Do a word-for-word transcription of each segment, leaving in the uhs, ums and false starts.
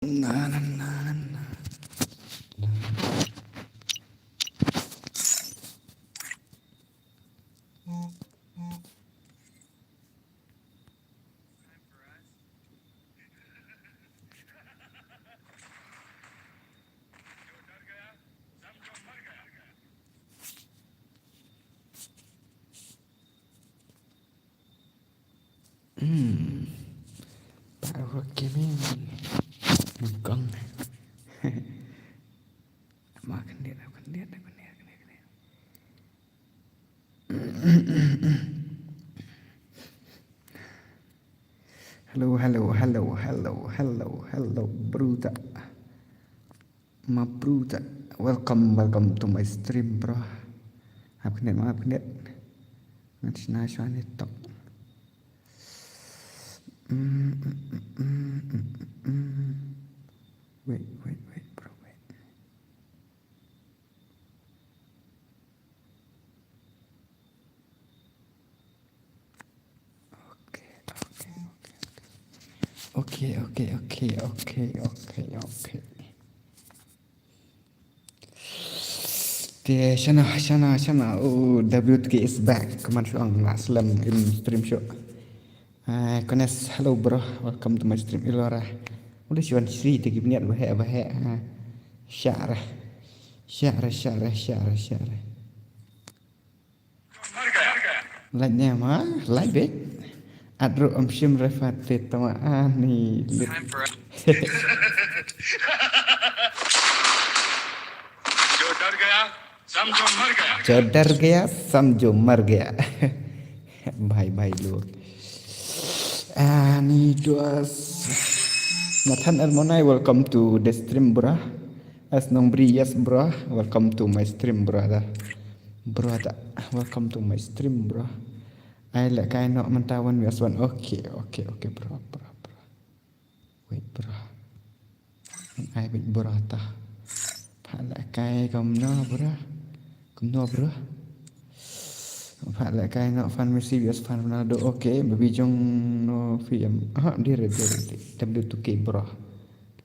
Na, na, na, na, na. Hmm. Baru kini mengkong. Makan dia, makan dia, makan dia, makan dia. Hello, hello, hello, hello, hello, hello, bruda. Ma bruda. Welcome, welcome to my stream, bro. Hap khnit ma, hap khnit. Ngan shna shwa ni tok. Mm, mm, mm, mm, mm, mm. Wait, wait, wait, bro, wait. Okay, okay, okay, okay. Okay, okay, okay, okay, okay, okay. Te shana, shana, shana. Oh, W T K is back. Kaman shuh ang la slem in stream shuh. Ai, Kones, hello bro. Welcome to my stream. Ilora. Udah shuan sri te ki bniat bahek, bahek. Ha. Syara. Syara, syara, syara, syara. Like ne ma, like bit. Adru om shim refat te tama ani lit. जो डर गया, समझो मर गया। जो डर गया, समझो मर गया. Bye bye lu. Ani dos. Nathan Elmonai, welcome to the stream, bro. As Nongbri, yes, bro. Welcome to my stream, brother. Brother, welcome to my stream, bro. Ai lehkai noh mynta one versus one. Okay, okay, okay, bro, bro, bro. Wait, bro. Ai bit bro ta. Phah lehkai kumno, bro? Kumno, bro? Phah lehkai noh Fan Messi versus Fan Ronaldo. Okay, baby jong no P M. Ah, dire, dire, dire. W two K, bro.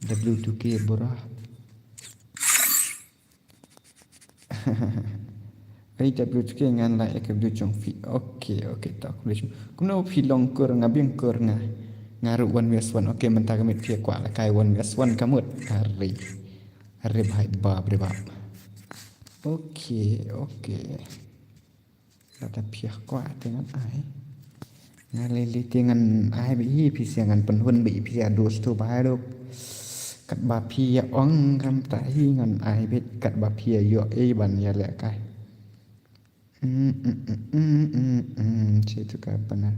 W two K, bro. Ai, W two K ngan la ek W jong phi. Okay, okay, ta khublei shibun. Kumno phi long kur nga biang kur nga. Nga ruh one versus one. Okay, mynta ka miet phi kwah lehkai one versus one ka mut. Are. Are bhai bap re bap. Okay, okay. Lada phi kwah te ngan ai. Nga lei lei te ngan ai beit hi phi sia ngan pynhun beit hi phi sia dos tu bha dok. Katba phi ïa ong kam ta hi ngan ai beit katba phi ïa ïoh ei ban ïa lehkai. Mm, mm, mm, mm, mm, mm. Shi tu ka pana.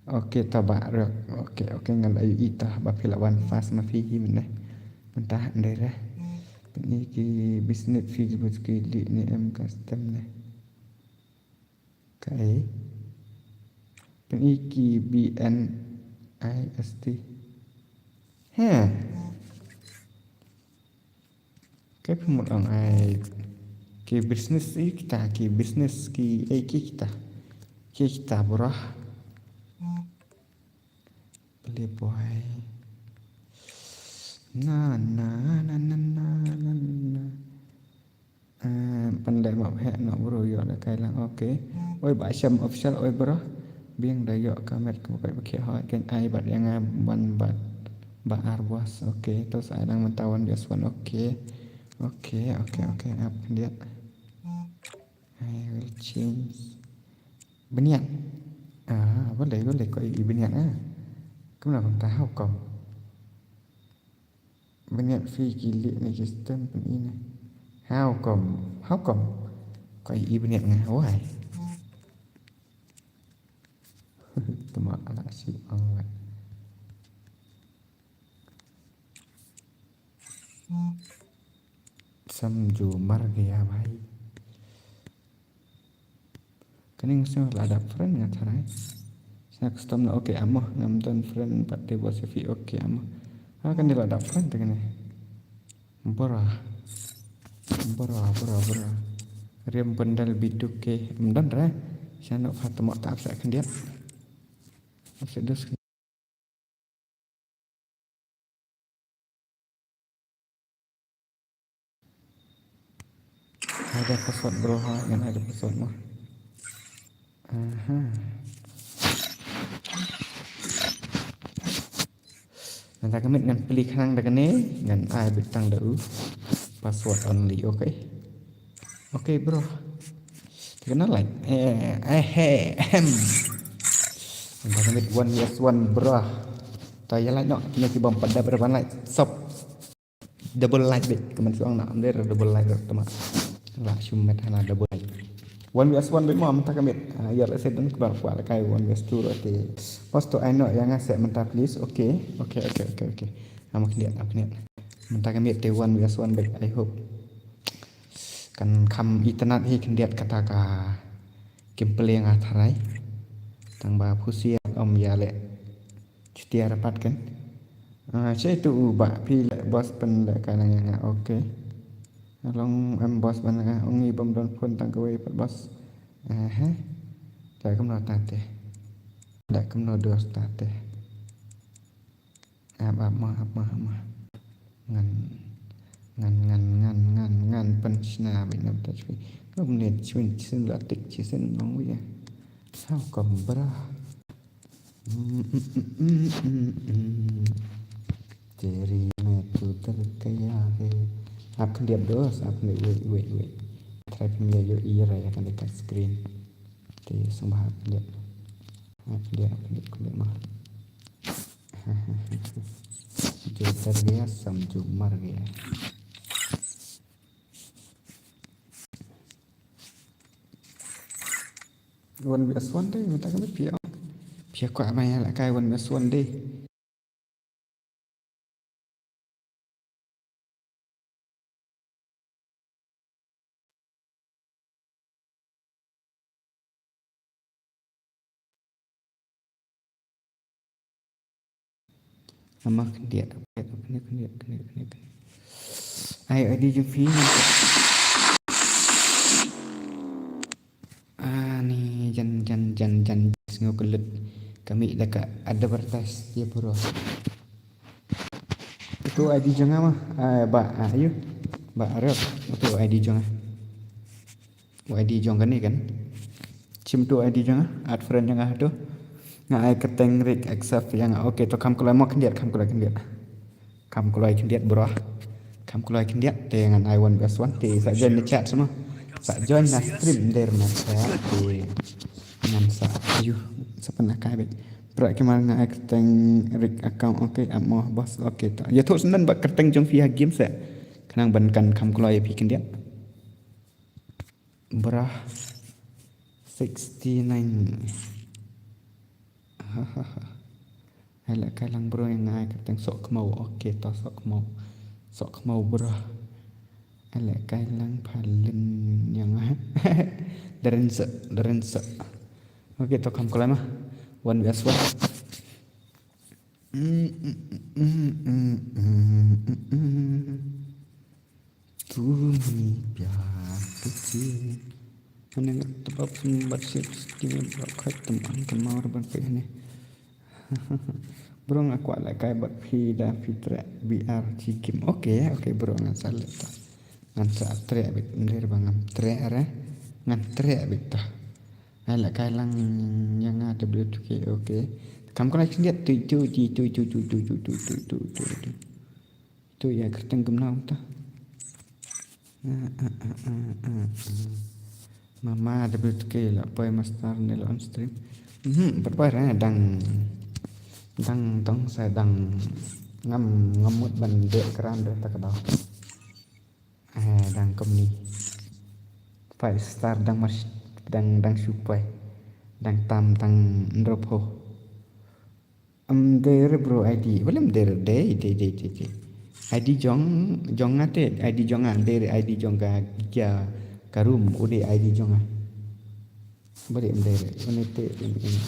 Okay, ta ba rok. Okay, okay, ngan ai ita ba phi la wan fast ma phi hi mynne. Mynta ndai re. Pyni ki business phi ki bus ki li ni em custom ne. Kaei. Pyni ki B N I S T. He. Kaei phi mut ong ai. Ki business i kita, ki business ki ei ki kita. Ki kita bro. Playboy. Na, na, na, na, na, na, na. Eh, pynleh map heh noh bro, ïoh lehkai lang, okay. Oi, Bah Shem Official, oi bro. Biang da ïoh ka met ka bukai ba khie hoi, kan ai bad ïa nga ban bad ba ar bos, okay. To sa ai lang mynta one versus one, okay. Okay, okay, okay, ap khyndiat. I will change. Bniat. Ah, balei, balei ko i bniat ah. Kumno kumta, how come? Bniat phi ki lieh ne ki stem pyn i ne. How come? How come? Ko i bniat nga, why? Tama ala si ong. Samjho mar gaya bhai. Kane nga sngew la dap friend nga tharai. Sa custom na, okay, amo ngam don friend pat te bos fi, okay, amo. Ha kane la dap friend te kane. Bora. Bora, bora, bora. Riam bendal biduk ke. Am don ra. Sa nok phat tama ta ap sa khyndiat. Ap sa dus. Ai password bro ha, ngan ai password mo. Aha. Mynta ka miet ngan plie khnang da kane, ngan ai beit tang da u. Password only, okay. Okay bro. Te kane like. Eh, eh, he, ahem. Mynta ka miet one vs one bro. Ta ïa like noh, kine ki bym pat dep ban like, sub. Double like beit, kumne shu ong na, ym dei double like ruh, tang ba la shu met hana double like. One vs one beit mo mynta ka miet. Ah, ïa lehse don kiba kwah lehkai one vs two ruh te. Boss to ai noh ïa nga seh mynta please. Okay, okay, okay, okay, okay. Am khyndiat, am khyndiat. Mynta ka miet te one vs one beit, I hope. Kan kham itynnad hi khyndiat kata ka gameplay nga tharai. Tang ba phusi ym ïa leh. Chutia rapat kan. Ah, che tu u ba phi leh boss pynlehkai nang ïa nga, okay. Long em boss ban nga, ong ngi bym don phone tang kawei pat boss. Aha. Da kumno ta te. Da kumno dos ta te. Ap, ap ma, ap ma, ap ma. Ngan, ngan, ngan, ngan, ngan, ngan pynshna beit na bynta chwi. Ngam ne chwi, chwi la tik, chwi sen long wi ya. How come bra? Teri me tu terkaya he. Ap khyndiat dos, ap khyndiat, wait, wait, wait. Try pynïa ïohi ïa ka screen. Te sngewbha ap khyndiat. Ap khyndiat, ap khyndiat, khyndiat ma. Ju ter gaya, sam ju mar gaya. One vs one dei, mynta ka miet phi ong. Phi kwah ban ïa lehkai one vs one dei. Ama khyndiat, khyndiat, khyndiat, khyndiat, khyndiat, khyndiat. Ai, ai, di jong phi. Ani jan, jan, jan, jan, sngew kyllut. Kami da ka advertise ïa pura. Utu I D jong nga ma, ah, ba, ah, ayu. Ba, arep. Utu I D jong nga. U I D jong kane kan. Shim tu I D jong nga, add friend jong nga tu. Nga ai kyrteng Rick accept ïa nga. Okay, to kham kloi mo khyndiat, kham kloi khyndiat. Kham kloi khyndiat bro. Kham kloi khyndiat te ngan ai one vs one te sa join na chat sa mo. Sa join na stream der man sa te ngan sa ayu sa pynlehkai beit. Pra ki mar nga ai kyrteng Rick account, okay, ap mo boss, okay to. Ïathuh sngewbha ba kyrteng jong phi ha game sa. Khnang ban kan kham kloi phi khyndiat. Bra sixty nine. Ai lehkai lang bro ïa nga ai kyrteng Sohkhmaw. Okay to Sohkhmaw. Sohkhmaw bro. Ai lehkai lang phalin ïa nga. Daren sa, daren sa. Okay to kham kloi ma. One vs one. Tumi pyar tuti. Hane nga tebak pynbat sip skim bro khat tem ang kemar ban pe hane. Bro nga kwah lehkai bad phi da phi treh B R G game. Okay, okay bro ngan sa leh ta. Ngan sa treh bit ndir ba ngam treh re. Ngan treh bit ta. Ai lehkai lang ïa nga W two K, okay. Kam kena khyndiat tu tu tu tu tu tu tu tu tu tu tu tu tu. Tu ïa kyrteng kumno ta. Mama W two K la poi master ne la on stream. Mhm, pat poi re dang dang dang sa dang ngam ngam mut ban dek kran re ta ka dau. Eh, dang kumne. Five star dang mar dang dang shu poi. Dang tam dang ndrop ho. Ym dei re bro I D. Balei ym dei re dei dei dei dei dei. I D jong jong nga te I D jong nga ym dei re I D jong ka ka ka room u dei I D jong nga. Balei ym dei re. Une te une une.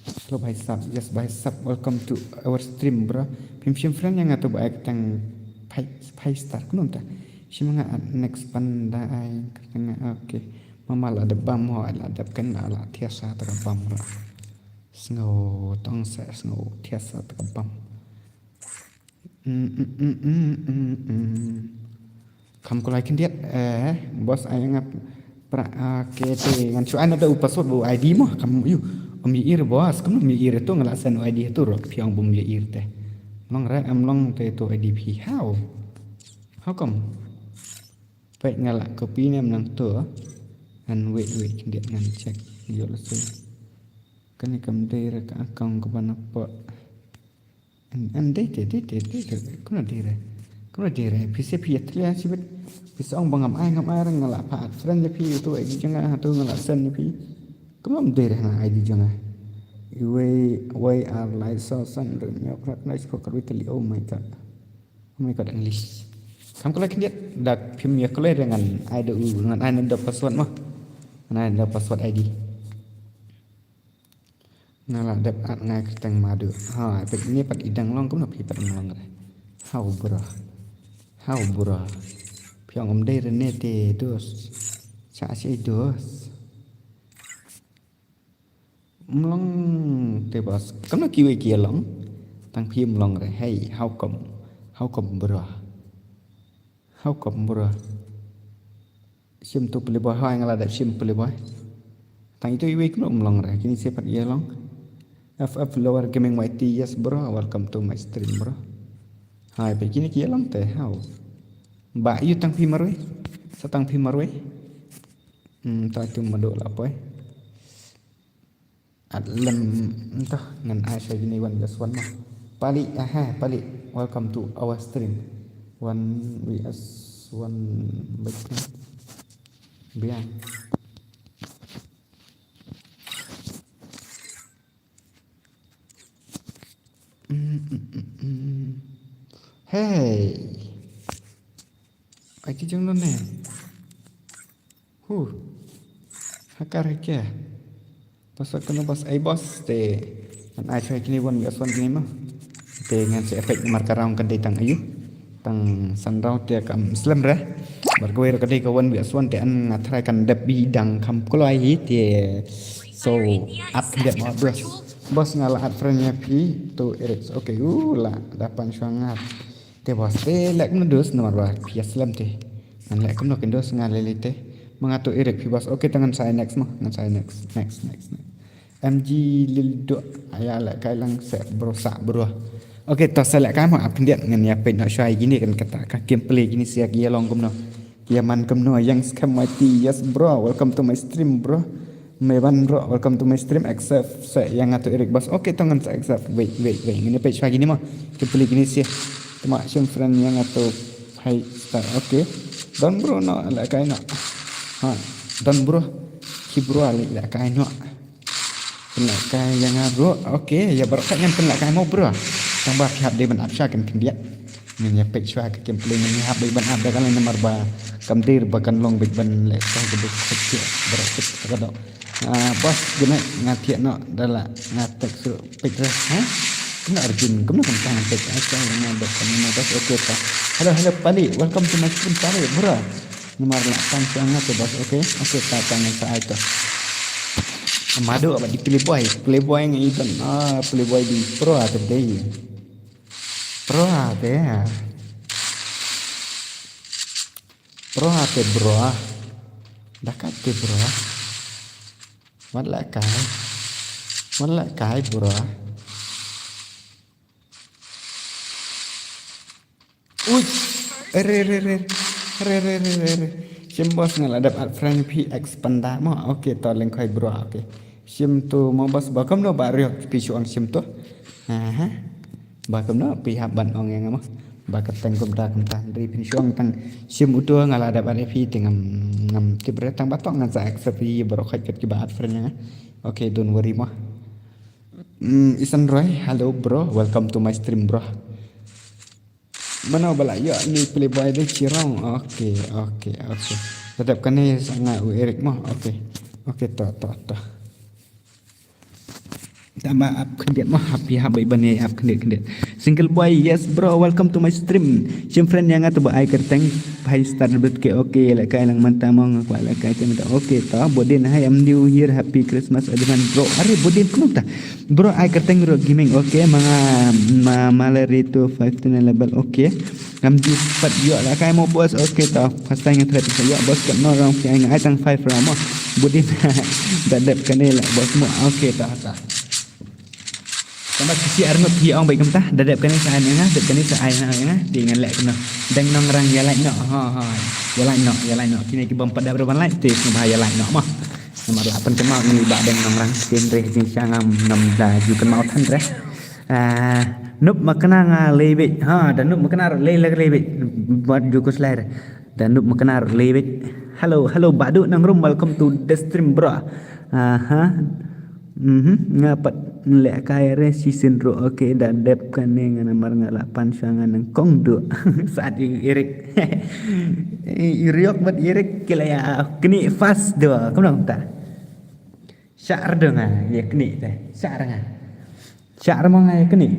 Hello bhai sahab, yes bhai sahab, welcome to our stream bro. Phim shim friend ïa nga to ba ai kyrteng five five star kumno mynta. Shim nga at next panda ai kyrteng nga okay. Mama la dep bam ho ai la dep kan la la thiah sa ta ka bam bro. Sngew tong sa sngew thiah sa ta ka bam. Mm, mm, mm, mm, mm, mm. Kam kulai khyndiat, eh, boss ai nga pra, ah, ke te ngan shu ai na da u password ba u I D mo, kam ïoh, um ïoh ir boss, kam ïoh ir tu nga la send u I D tu ruh, phi ong bym ïoh ir te. Long re, em long te tu I D phi, how? How come? Peit nga la copy ne em nang tu, ngan wait, wait, khyndiat ngan check, ïoh la send. Kane kam dei re ka account kaba na pok. An, an dei te, dei te, dei te. Kumno dei re? Kumno dei re? Phi sa phi ïatylli shibit. Phi sa ong ba ngam ai, ngam ai, nga la pat add friend ïa phi, uto I D jong nga, hato nga la send ïa phi. Kumno dei re na I D jong nga? Iwei, wei ar lai saw san re ñiew phra khyndai shiphew khatwei tylli, oh my God. Oh my God, English. Kam kulai khyndiat, da phim ïa kulai re ngan ai da u, ngan ai na da password mo. Ngan ai na da password I D. Nga la dep add nga kyrteng Madu. Ha, peit ne pat i dang long kumno phi pat ym long re. How bro. How bro. Phi ong ym dei re ne te dos. Cha shi dos. Ym long te boss. Kumno kiwei ki long. Tang phi ym long re. Hey, how come? How come bro? How come bro? Shim tu playboy, hoi nga la dep shim playboy. Tang itu iwei kumno ym long re, kine sa pat ïa long. F F Lower Gaming Y T, yes bro, welcome to my stream bro. Hai, peit kine ki ïa long te, how? Ba ïoh tang phi marwei. Sa tang phi marwei. Hmm, ta tu madu la poi. At lem, entah ngan ai sa kine one vs one mo. Pali, aha, Pali, welcome to our stream. One vs one, baik. Biang. Mm, mm, mm, mm. Hey. Ai ki jong no ne. Huh. Hakar ke. Password kano boss, ai boss te. Ngan ai sa kine one vs one kine mo. Te ngan sa effect namar ka round ka dei tang ayu. Tang san round te kam slem re. Bad kawei ruh ka dei ka one vs one te an nga try kan dep bad dang kam kloi hi te. So, add khyndiat mo boss. Boss nga la add friend ïa phi tu Eric. Okay, u la da pan shuwa nga. Te boss te leh kumno dos namar ba phi ïa slem te. Ngan leh kumno kin dos nga lei lei te. Ma nga tu Eric phi boss. Okay, te ngan sa ai next mo. Ngan sa ai next, next, next, next. M G Lil Duh, ïa lehkai lang seh bro, sah bro. Okay, to sa lehkai mo, ap khyndiat ngan ïa peit noh shuwa ïa kine kan kata ka gameplay kine sa ïa ki ïa long kumno. Ïa man kumno, Yang Scam Mighty, yes bro, welcome to my stream bro. Meban bro, welcome to my stream, accept seh ïa nga tu Eric boss. Okay, to ngan sa accept. Wait, wait, wait, ngan ïa peit shuwa ïa kine mo. Gameplay kine sa. Te ma shim friend ïa nga tu Five Star, okay. Don bro, no lehkai noh. Ha, don bro. Ki bro lehkai noh. Pynlehkai ïa nga bro. Okay, ïa baroh khat ngan pynlehkai mo bro. Tang ba phi hap dei ban ap shuwa kan khyndiat. Ngan ïa peit shuwa ka gameplay ngan ïa hap dei ban ap da ka lei namar ba kam dei ba kan long beit ban lehkai ka dei ka dei baroh khat ka dei. Ah, boss, good night. Nga thiah noh da la nga text ruh peit re. Ha? Kumno Arjun, kumno kan tang peit. Ai sa nga dok kumno boss. Okay ta. Hello, hello Pali. Welcome to my stream Pali, bro. Namar la tang sa nga tu boss. Okay. Okay ta, tang sa ai to. Madu ba di playboy, playboy ngi don. Ah, playboy di pro ate dei. Pro ate. Pro ate bro. Dakat te bro. Wat lehkai. Wat lehkai bro. Uch. Re, re, re. Re, re, re, re, re. Shim boss nga la dep add friend phi expanda mo. Okay, to lengkhoi bro. Okay. Shim tu mo boss ba kumno ba riok phi shu ong shim tu. Aha. Ba kumno phi hap ban ong ïa nga mo. Ba ka teng kumta kumta. Hynrei phin shu ong tang shim uto nga la dep add phi te ngam, ngam tip re tang ba to ngan sa accept phi baroh khat kat kiba add friend ïa nga. Okay, don't worry mo. Mm, Isan Roy, hello bro, welcome to my stream bro. Mano ba la ïoh ni playboy de chirong. Okay, okay, okay. Tetap kane sa nga u Eric mo. Okay. Okay, to, to, to. Tama ap khyndiat mo, happy happy bane ap khyndiat khyndiat. Single boy, yes bro, welcome to my stream. Shim friend ïa nga to ba ai kyrteng. Bhai star debut ke, okay, lehkai lang mynta mo, nga kwah lehkai te mynta. Okay to, Bodin, hi, I'm new here, happy Christmas advance bro. Are Bodin, kumno ta? Bro, ai kyrteng ruh gaming, okay, ma nga, ma Malari to five to nine level, okay. Ngam ju pat ïoh lehkai mo boss, okay to. First time nga thread ïoh boss, kat no round phi ai, nga ai tang five round mo. Bodin, da dep kane lah boss mo, okay to to. Tang ba phi shu arngut phi ong bad kumta, da dep kane sa ai na nga, dep kane sa ai na nga, te ngan leh kumno. Dang nongrang ïa like noh, ha ha. Ïa like noh, ïa like noh. Kine ki bym pat dep ruh ban like, te sngewbha ïa like noh mo. Namar lah pynkynmaw ïa i Bah Deng Nongrang, te hynrei jingshisha ngam, ngam da ju kynmaw than re. Ah, Nup Makna nga lei beit, ha, da Nup Makna lei lei lei beit. Bad ju khuslai re. Da Nup Makna lei beit. Hello, hello Bah Duh Nongrum, welcome to the stream bro. Aha. Mhm, nga pat lehkai re shisien ruh, okay, da dep kane nga namar nga lah pan shuwa nga nyngkong duh. Sat i Erik. I Riok bad Erik ki la ïa knieh fast duh. Kumno kumta? Shah re duh nga ïa knieh te. Shah re nga. Shah re mo nga ïa knieh.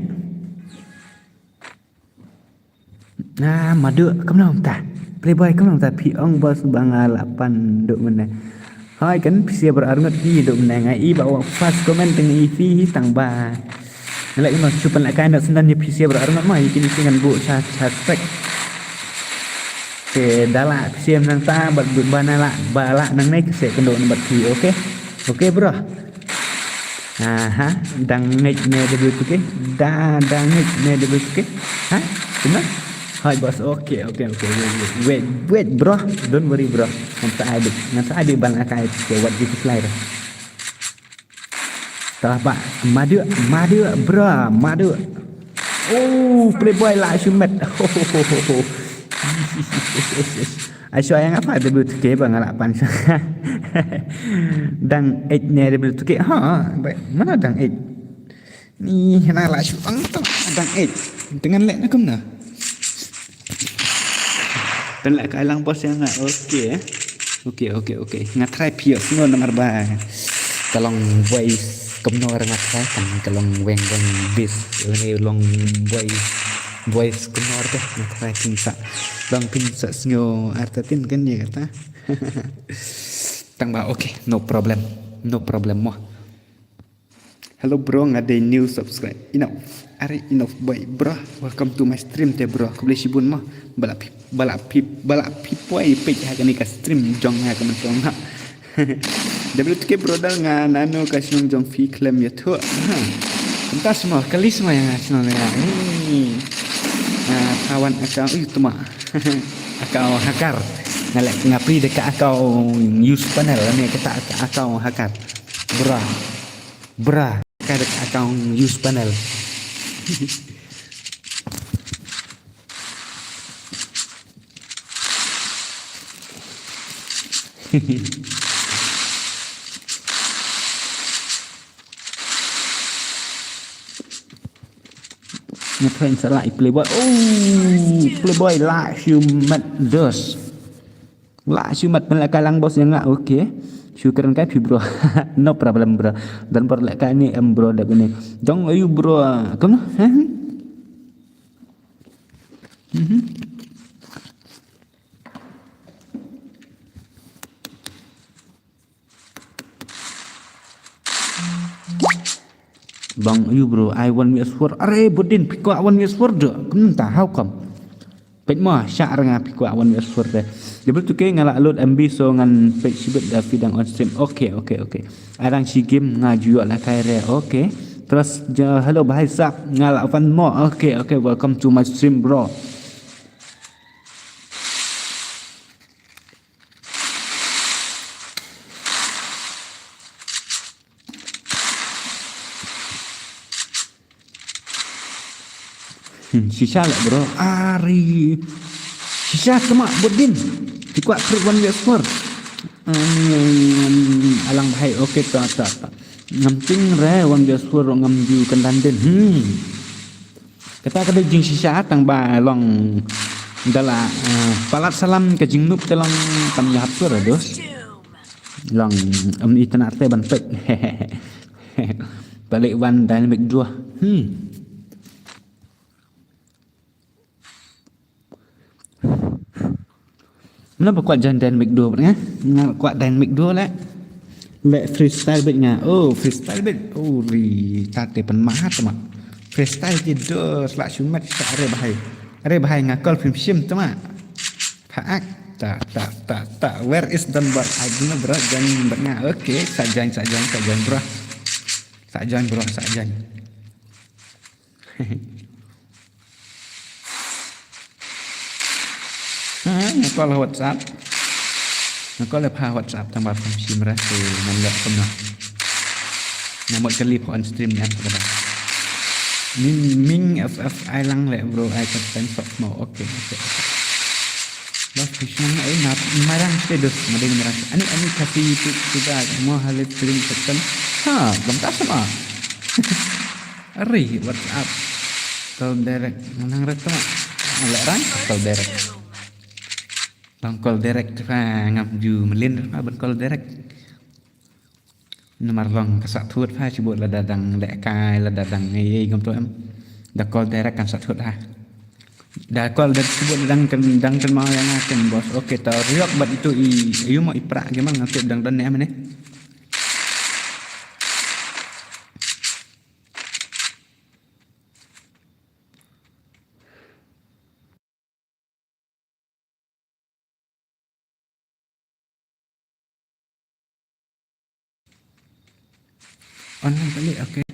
Ah, Madu, kumno kumta? Playboy, kumno kumta? Phi ong boss ba nga lah pan duh mynne. Hoi kan, phi shu ba arngut phi duh mynne, nga i ba first comment te nga i phi hi tang ba. Nga lah i mo shu pynlehkai noh sngewdon ïa phi shu ba arngut mo, ïa kine ki ngan buh sha, sha track. Te da lah phi shu nangta bad ba na lah, ba lah nangne ki shu kynduh bad phi, okay? Okay bro. Aha, dang ngeit ne W two K? Da, dang ngeit ne W two K? Ha? Kumno? Hai boss, okay, okay, okay, wait, wait, wait, wait, bro, don't worry bro. Ngan sa ai beit, ngan sa ai beit ban akai ke wat gitu slide. Tah ba, Madu, Madu, bro, Madu. Oh, playboy lah shu met. Ho, ho, ho, ho, ho. Ai shu ai nga pa W two K ba nga lah pan sha. Dang eit ne W two K. Ha, ba, mana dang eit? Ni na lah shu ang tang dang eit. Dengan leh na kumna. Pynlehkai lang boss ïa nga. Okay. Okay, okay, okay. Nga try phi ïohsngew namar ba ka long voice kumno re nga try kan ka long weng weng bass. Lane long voice, voice kumno re nga try phin sa. Long phin sa sngew artatien kan ïa kata. Tang ba okay, no problem. No problem mo. Hello bro, nga dei new subscribe. Enough. Are enough boy bro. Welcome to my stream te bro. Khublei shibun mo. Ba la phi, ba la phi, ba la phi poi peit ha kane ka stream jong nga ka mynsong ha. W two K brother, nga nano ka shnong jong phi khlem ïathuh. Ha. Kumta sma, kali sma ïa nga shnong ïa nga. Ni. Nga thawan account, ui tma. Account hacker. Nga leh nga pli de ka account use panel ne kata ka account hacker. Bro. Bra, ka da ka account use panel. Nga thain sa lah i playboy. Oh, playboy lah shu mat dos. Lah shu mat pynlehkai lang boss ïa nga, okay. Shu kren kai phi bro. No problem bro. Don bor lehkai ni em bro dep ni. Dong ayu bro. Kumno? Heh? Mhm. Bang ayu bro, I one V S four. Are Bodin, phi kwah one V S four do? Kumta, how come? Peit mo, shah re nga phi kwah one V S four te. Double two K nga la load M B so ngan peit shibit da phi dang on stream. Okay, okay, okay. Arang shi game nga ju ïoh lehkai re. Okay. Terus hello bhai sahab, nga la fan mo. Okay, okay, welcome to my stream bro. Hmm, shisha lah bro. Ari. Shisha sama Bodin. Ti kwah kru one V S four. Hmm, alang bahai. Okay, ta ta ta. Ngam ting re one V S four ngam ju kan dan din. Hmm. Kata ka dei jingshisha tang ba long da la, eh, palat salam ka jingnop te long tam ïa hap sur dos. Long em i tena te ban pek. Balik wan dynamic dua. Hmm. Mano ba kwah join dynamic duo bad nga? Nga kwah dynamic duo leh. Leh freestyle bad nga. Oh, freestyle bad. Oh, ri ta te pynmah ha tama. Freestyle te do slak shumat sa re bahai. Re bahai nga call phim shim tama. Phaak. Ta, ta, ta, ta. Where is Donbor? Ai guna bro join bad nga. Okay, sa join, sa join, sa join bro. Sa join bro, sa join. Ha, nga call WhatsApp. Nga call ha WhatsApp tang ba phim shim re, so ngan leh kumno. Nga mut kali pha on stream ne em kaba. Ming, Ming F F ai lang leh bro, ai ka tang sok mo. Okay, okay, okay. Bas Krishna ai na marang te dos, madeng marang. Ani, ani kasi YouTube juga mo ha live stream section. Ha, belum tak sama. Ari, WhatsApp. Call direct. Nang rek tu. Lek rang, call direct. Long call direct tu pha ngam ju melin tu pha ban call direct. Namar long ka sah thut pha sibuk lada dang lehkai, lada dang ei ei ngam tu em. Da call direct kan sah thut ha. Da call da sibuk da dang kan, dang kan mau yang akan bos. Okay, ta riok bad itu i, ayu mo i prak gamer ngan tip dang don ne em ne. Online kali, okay.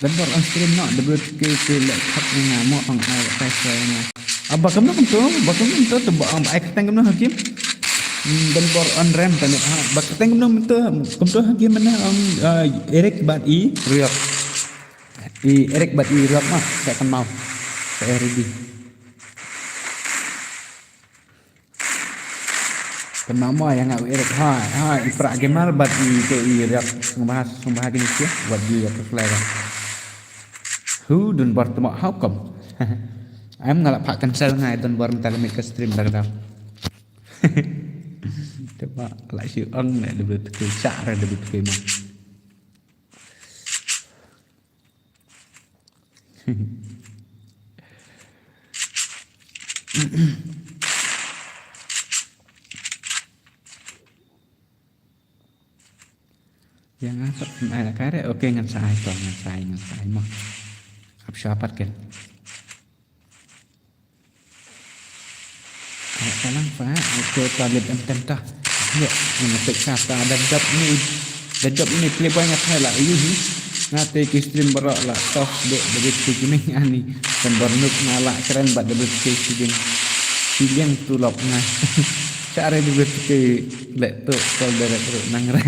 Donbor on stream noh, W T K te leh thap nga mo pang ai kai sai nga. Ah, ba kumno kumto, ba kumno kumto, to ba, ba ai kyrteng kumno ha game. Hmm, Donbor on ram tane, ha, ba kyrteng kumno kumto, kumto ha game mane, um, ah, Eric bad i Riok. I Eric bad i Riok ma, sa kan mau. Sa ready. Kena mo yang ngau Eric. Ha, ha, i prak gamer bad i te i Riok. Sembah, sembah gini sih, buat dia tu selera. Hu, Donbor tu mo, how come? Em nga la phah cancel ngai Donbor mynta la mih ka stream dah dah. Te mo, la shu ong ne, W T K, sah re W T K mo. Yang asap ai la kare, okay, ngan sa ai to, ngan sa ai, ngan sa ai mo. Ap shu apat ken. Ai, ka lang pha, okay, ta lip em tem ta. Ye, ni ngetik sa ta da job ni, da job ni playboy nga thai la, ayu hi. Nga te ki stream baroh la, toh, dek, dek, dek, dek, dek, ani. Donbor noob nga la kren bad dek, dek, dek, dek, dek, tu lop nga. Sah re dek, dek, dek, leh tu, call direct ruh nang re.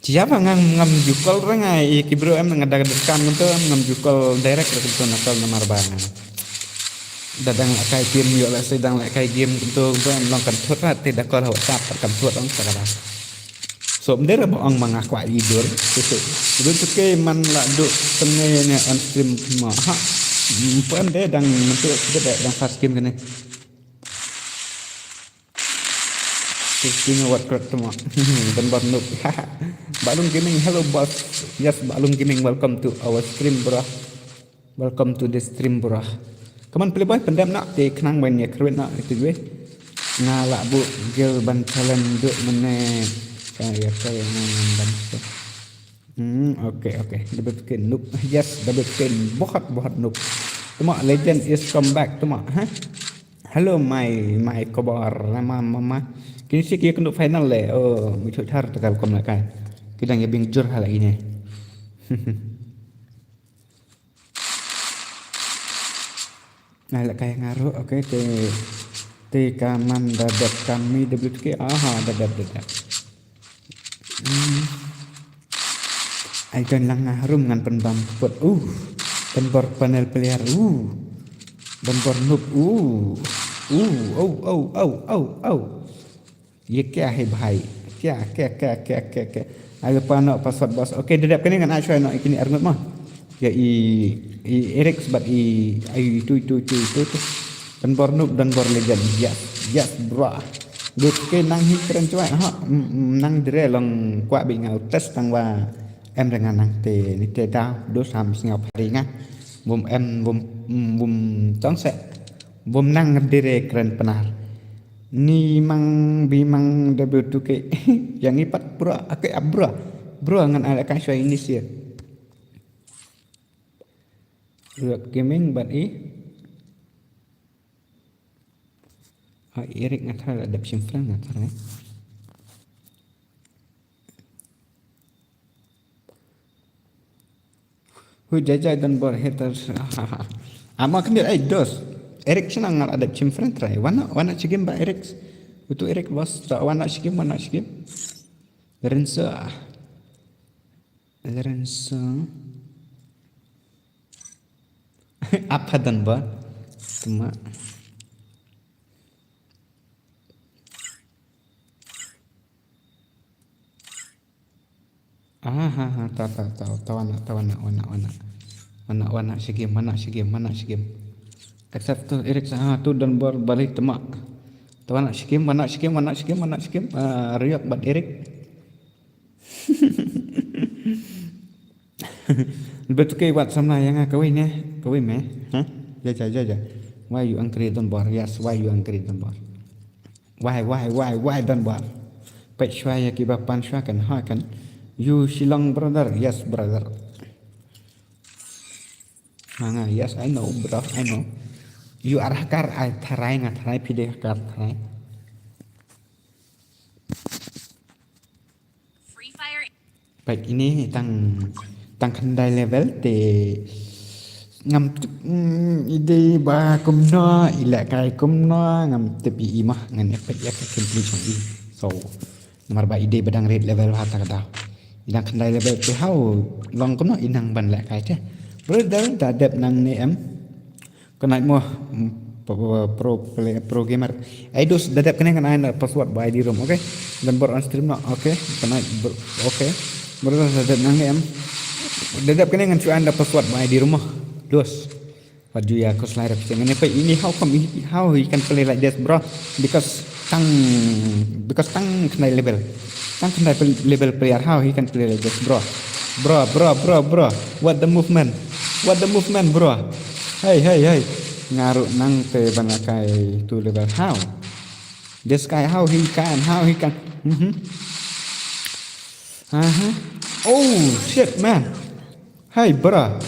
Siapa ngam, ngam ju call re nga, i ki bro em nga da ka discount kumto, em ngam ju call direct re kumto na call namar ba. Da dang lehkai game ïoh lehse dang lehkai game kumto kumto em long kan thut ra te da call ha WhatsApp kan thut ong sa ka da. So ym dei re ba ong ma nga kwah i dur. So, so. Dur tu ke man la duk tenge ne on stream ma ha. Ym pun de dang mentuk de dang fast game kane. Christina wat kret tuma. Donbor noob. Balung Gaming, hello boss. Yes, Balung Gaming, welcome to our stream, bro. Welcome to the stream, bro. Come on, playboy, pyndep na te khnang ban ïa kyrwit na te jwe. Nga la bu gel ban challenge duk mene. Ka ïa ka ïa ngan ban. Hmm, okay, okay. Double skin noob. Yes, double skin. बहुत, बहुत noob. Tuma legend is come back. Tuma, ha? Hello, my, my khobor. Lama, mama. Kini si ki kynduh final le. Oh, mi thut thar tegal kom le kai. Ki dang ïa bing jur ha la ine. Ai la kai nga ruh, okay, te, te ka man da dep kami W T K, aha, da dep, da dep. Hmm. Ai kan lang nga harum ngan pynbam put. Uh. Donbor panel player. Uh. Donbor noob. Uh. Uh. Oh, oh, oh, oh, oh. Ye kya hai bhai? Kya, kya, kya, kya, kya, kya? Ai lypa noh password boss. Okay, da dep kane ngan ai shuwa noh ïa kine arngut mo. Ïa i, i Eric bad i, ai itu, itu, itu, itu, itu. Donbor noob, Donbor legend. Yes, yes, bro. Good, okay, nang hi kren chwa ha. Mm, mm, nang dire long kwah bit nga u test tang wa em re nga nang te ni te da do sam sngaw phari nga. Bum em, bum, mm, bum tong se. Bum nang dire kren Pnar. Ni mang bi mang da bu tu ke. Yang ipat bro, ake ab bro. Bro ngan ala ka shwa ini sir. Ruat gaming bat i. Ah, Eric ngathar adaptation friend ngathar eh. Hu jajai don bor haters. Ama kemir ai dos. Eric senang ngal adaptation friend try. Wana wana chigim ba Eric. Utu Eric bos. Wana chigim wana chigim. Rensa. Lorenzo. Apa dan ba? Tuma. Aha, ta ta ta tawana tawana wana wana wana wana shigim wana shigim wana shigim. Except to Eric sa tu dan bor balik tuma. Tawana shigim wana shigim wana shigim wana shigim. Riok bat Eric. Betul ke wat sama yang kawin eh kawin eh ha. Jaja jaja. Why you angry don bor? Yes, why you angry don bor? Why why why why don bor? Pet shwa ya kiba pan shwa kan ha kan. You Shillong brother? Yes brother. Manga, yes, I know bro, I know. You are hakar, I tharai nga tharai pide hakar tharai. Peit ini tang tang khyndai level te ngam tip ide ba kumno ila kai kumno ngam tip i mah ngan epek ya ka complete i. So namar ba ide ba dang red level ha ta ka dau. Ida khyndai level te hau long kumno inang ban la kai te. Brother da dep nang ne em. Knight mo pro player pro gamer. Ai dos da dep kane kan ai na password ba I D room, okay? Dan bor on stream no, okay? Knight okay. Bor da dep nang em. Da dep kane kan chuan da password ba I D room mo. Dos. What do you cause like that? Ngene pa ini how come he, how he can play like this, bro? Because tang because tang khnai level. Tang khnai level player, how he can play like this, bro? Bro, bro, bro, bro. What the movement? What the movement, bro? Hey, hey, hey. Ngaru nang te bana kai tu level how? This guy how he can, how he can. Mhm. Uh-huh. Oh shit, man. Hey, bro.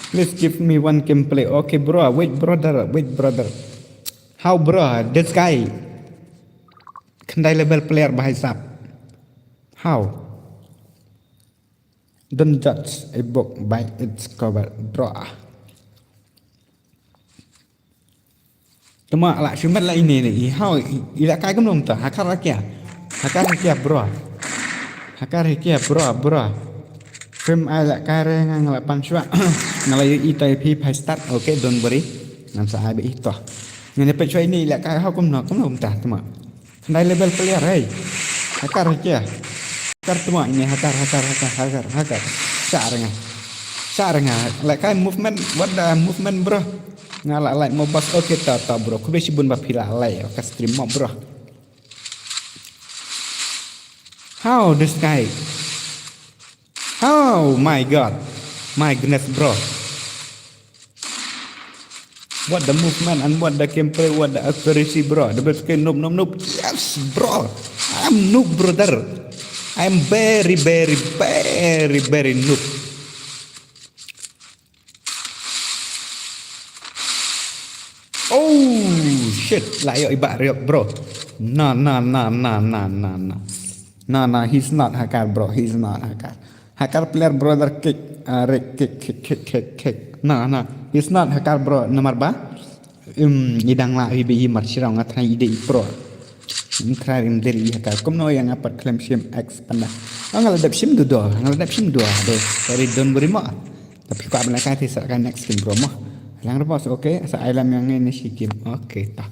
Please give me one gameplay. Okay, bro. Wait, brother. Wait, brother. How, bro? This guy. Khyndai level player bahai sap. How? Don't judge a book by its cover, bro. Tuma la shimet la ini ni i hau i la kai kumno ta hakar kia. Hakar kia bro. Hakar kia bro bro. Film ai la kai re nga ngala pan shwa. Ngala yu i tai phi phai start. Okay, don't worry. Ngan sa ai be i to. Ngene pe shwa ini la kai hau kumno kumno ta tuma. Khyndai level player, hey. Hakar hakhe. Hakar tuma ini hakar, hakar, hakar, hakar, hakar. Sha renga. Sha renga. Like kai movement, what the movement, bro? Nga la like mo bas, okay ta ta, bro. Kube shibun ba phi la like ka stream mo, bro. How this guy? Oh my god. My goodness, bro. What the movement and what the gameplay, what the accuracy, bro. The best game, noob, noob, noob. Yes, bro. I'm noob, brother. I'm very, very, very, very noob. Oh shit, la yo ibak riok, bro. No, no, no, no, no, no, no. No, no, he's not hakar, bro. He's not hakar. Hakar player brother kick, uh, red kick, kick, kick, kick, kick. No, no, he's not hakar, bro. Namar ba. Um, idang la hi be hi mar shirang nga try ide i pro. Nga try rim der i hakar. Kumno yang apat klem shim X panda. Nga la dep shim du do, nga la dep shim du do. Sorry, don't worry mo. Tapi ko abla kai ti sa ka next game, bro mo. Lang rebos, okay. Sa ai lam yang ini shi game. Okay, ta.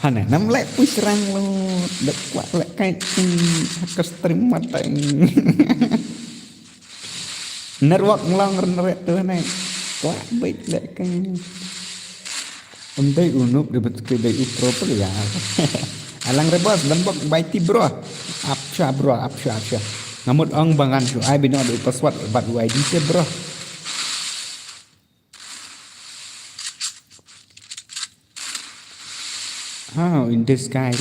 Hane, nam lek pui serang lo. Dek kuat lek kai ting. Haka stream mateng. Network ngelang ren ret tu hane. Kuat baik lek kai. Em dei u noob de bet ke dei u pro player. Alang rebos dan bok bai ti bro. Apsha bro, apsha, apsha. Ngamut ong bangan shu ai bino de u password bat u I D te bro. Ha, in the sky.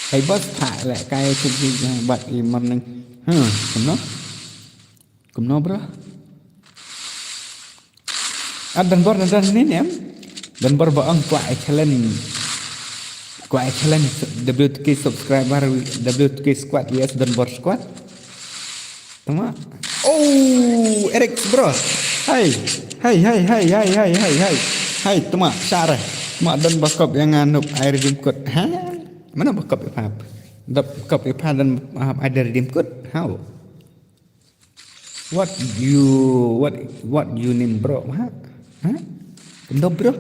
Hey, boss, phah lehkai tu ji, bat i morning. Ha, kumno? Kumno, bro? Ah, Donbor, na don ni nem. Donbor ba ong kwah i challenge. Kwah i challenge W two K subscriber, W two K squad, yes, Donbor squad. Tama. Oh, Eric, bro. Hai. Hai, hai, hai, hai, hai, hai, hai. Hai, tama, share. Tama, don ba kop ïa nga Noob ai redeem code. Ha? Mana ba kop ïa pha? Dap kop ïa pha don, ah, ai redeem code. How? What you, what, what you name, bro? Ha? Ha? Kumno, bro?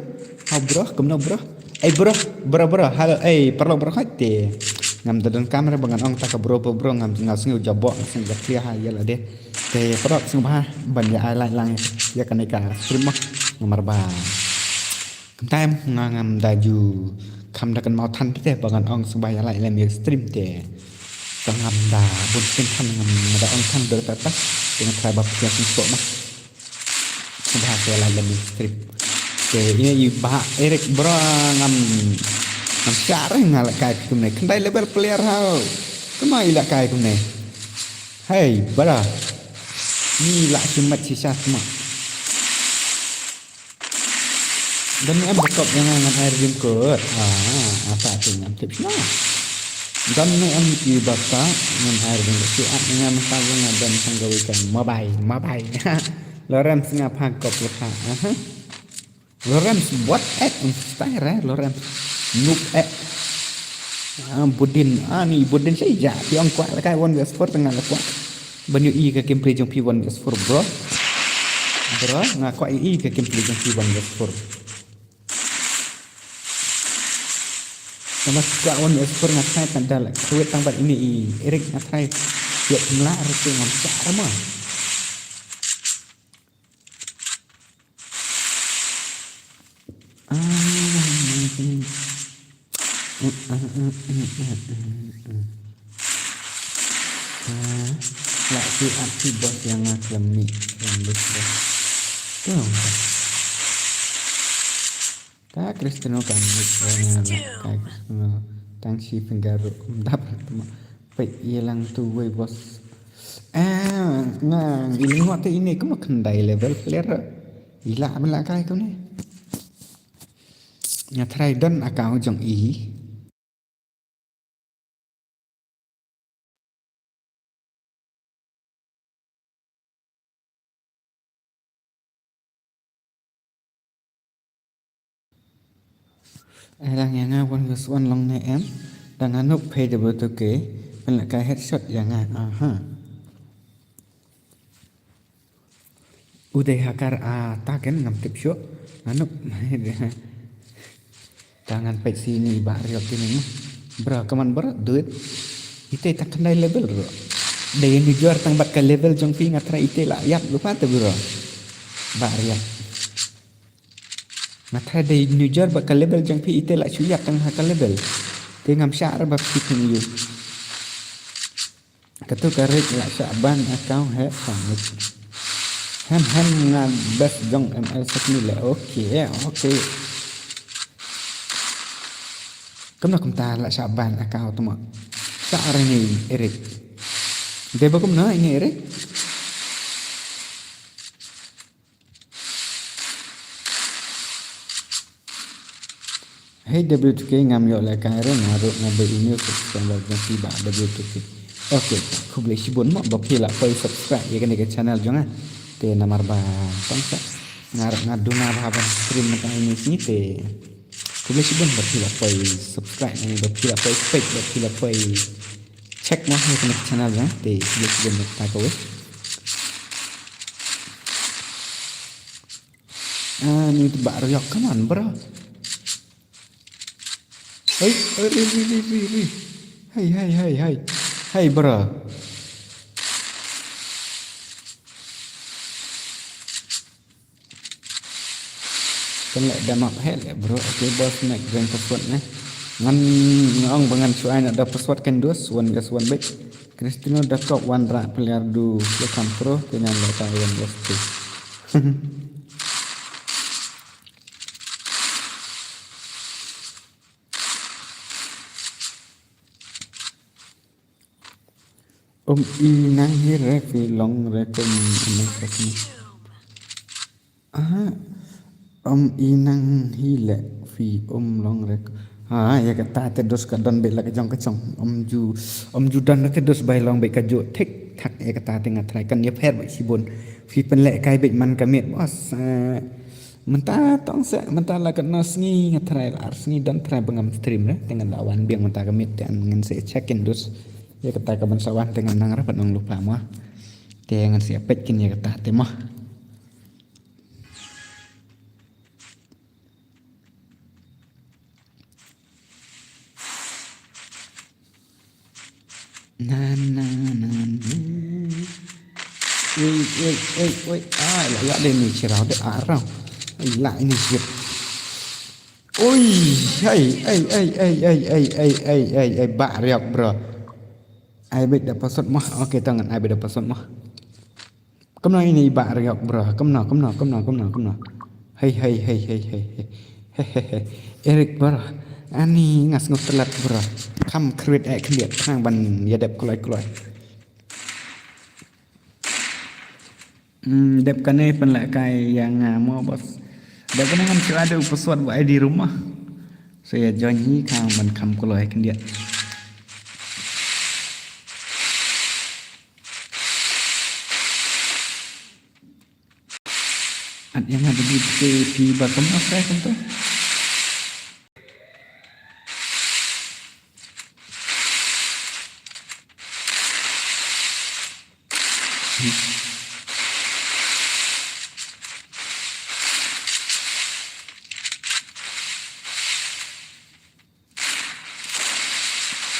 How, bro? Kumno, bro? Ei, bro, bro, bro, hello, ei, paralok, bro, hai te. Ngam da don kamera ba ngan ong ta ka bro, bro, bro, ngam, ngam sngew jabok, ngam sngew jakhlia ha ïa lade. Te paralok, sngewbha ban ïa ai like lang ïa kane ka stream mo. Namar ba Kynthei nga ngam da ju kham da kynmaw than te ba ngan ong sngewbha ïa like lem ïa stream te. Ka ngam da bun sien than ngam da ong than dur ta ta. Te nga try ba pia sngewbha ma. Sngewbha ïa like lem ïa stream. Te ine i Bah Eric bro ngam ngam shah re nga la kai kumne. Kynthei level player hau. Kumno i la kai kumne. Hey bro. Ni la shimet shisha ma. Don ne em ba kop ïa nga ngan ai redeem code. Ah, ata te ngam tip shano. Don ne em i ba kop ngan ai redeem code. Shu add ïa nga mynta ïa nga don tang kawei ka mobile, mobile. Lorem snga pha kop ïa pha. Aha. Lorem what ek un stai re Lorem. Noob ek. Ah, Budin, ah, ni Budin shai ja. Phi ong kwah la kai one versus four tang nga la kwah. Ban ïohi ka gameplay jong phi one versus four, bro. Bro, nga kwah ïohi ka gameplay jong phi one versus four. Tang ba kwah one versus four nga try tang da la. Kwet tang ba ine i Eric nga try. Ïa phi mla re te ngam shah re ma. Ah, la ki ap ki bos ïa nga khlem mih khlem lut bos. Tu. Ta Cristiano kan mih ïa nga la kai Cristiano. Tang shi finger ruh kum dap tu ma. Peit ïa lang tu wei bos. Ah, nga ngi ngwa te ine kumno khyndai level player. Ila mela kai kumne. Nga try don account jong i. Ai lang ïa nga one versus one long ne em. Dang anuk phe de betul ke. Pynleh kai headshot ïa nga. Aha. Ude hakar a ta ken ngam tip shuh. Anuk. Ta ngan peit sini ba riok kini. Bro, kaman bro, duit. Ite ta khyndai level bro. Dei nujor tang bat ka level jong phi nga try ite la ïap lupa te bro. Ba riok. Nga try dei nujor ba ka level jong phi ite la shu ïap tang ha ka level. Te ngam shah re ba phi phin ïu. Katu ka rit la shah ban account he pamit. Hem hem nga best jong M L sakni le okay okay. Kumno kumta la shah ban account tuma. Shah re ni Eric. Dei ba kumno ini Eric. Hey W two K ngam ïoh lehkai re nga ruh nga dei email subscriber jong phi ba W two K. Okay, khublei shibun mo ba phi la poi subscribe ïa kane ka channel jong nga. Te namar ba tang sa nga ruh nga duna ba ban stream mynta ine sngi te. Khublei shibun ba phi la poi subscribe ne ba phi la poi peit ba phi la poi check mo ïa kane ka channel jong nga te khublei shibun ba ta kawei. Ah, ni tu bak riok, come on, bro. Hey, hey, ri, ri, ri, ri, ri. Hey, hey, hey, hey. Hey, bro. Kan leh dam up he leh, bro. Okay, boss, make join password ne. Ngan ngong ba ngan shu ai na da password kan dus, one just one bit. Cristiano da kop wan rak player du ya kan pro, te ngan leh ta wan dos tu. Um i nang hi re phi long re kum nang phi. Ah, um i nang hi le phi um long re. Ha, ïa kata te dos ka don beit la ka jong ka jong. Um ju, um ju don te dos bai long beit ka ju thik thak ïa kata te nga trai kan ïa pher beit shibun. Phi pynleh kai beit man ka miet bos. Eh, mynta tong se, mynta la ka na sngi nga trai la ar sngi don trai ba ngam stream re. Te ngan la wan biang mynta ka miet te an ngan se check in dos. Ïa kata ka ban sa wan te ngan nang ra pat nang lupa mo. Te ngan se peit kin ïa kata te mo. Na na na na. Wei wei wei wei. Ai la ïa le ni chirau de arau. Ai la ini shit. Oi, ai ai ai ai ai ai ai ai ai ba riok bro. Ai bit da pasot mah. Oke tangan ai bit da pasot mah. Kumno ini ba riok bro. Kumno kumno kumno kumno kumno. Hei hei hei hei hei hei. Hehehe. Eric bro. Ani ngas ngut telat bro. Kam create ek liat tang ban ya dep kloi kloi. Hmm, dep kane pynleh kai yang nga mo bos. Dep kane ngam shu ada u password ba I D rumah. So ya join hi kam ban kam kloi khyndiat. At yang ada di P P ba kumno sa kan tu.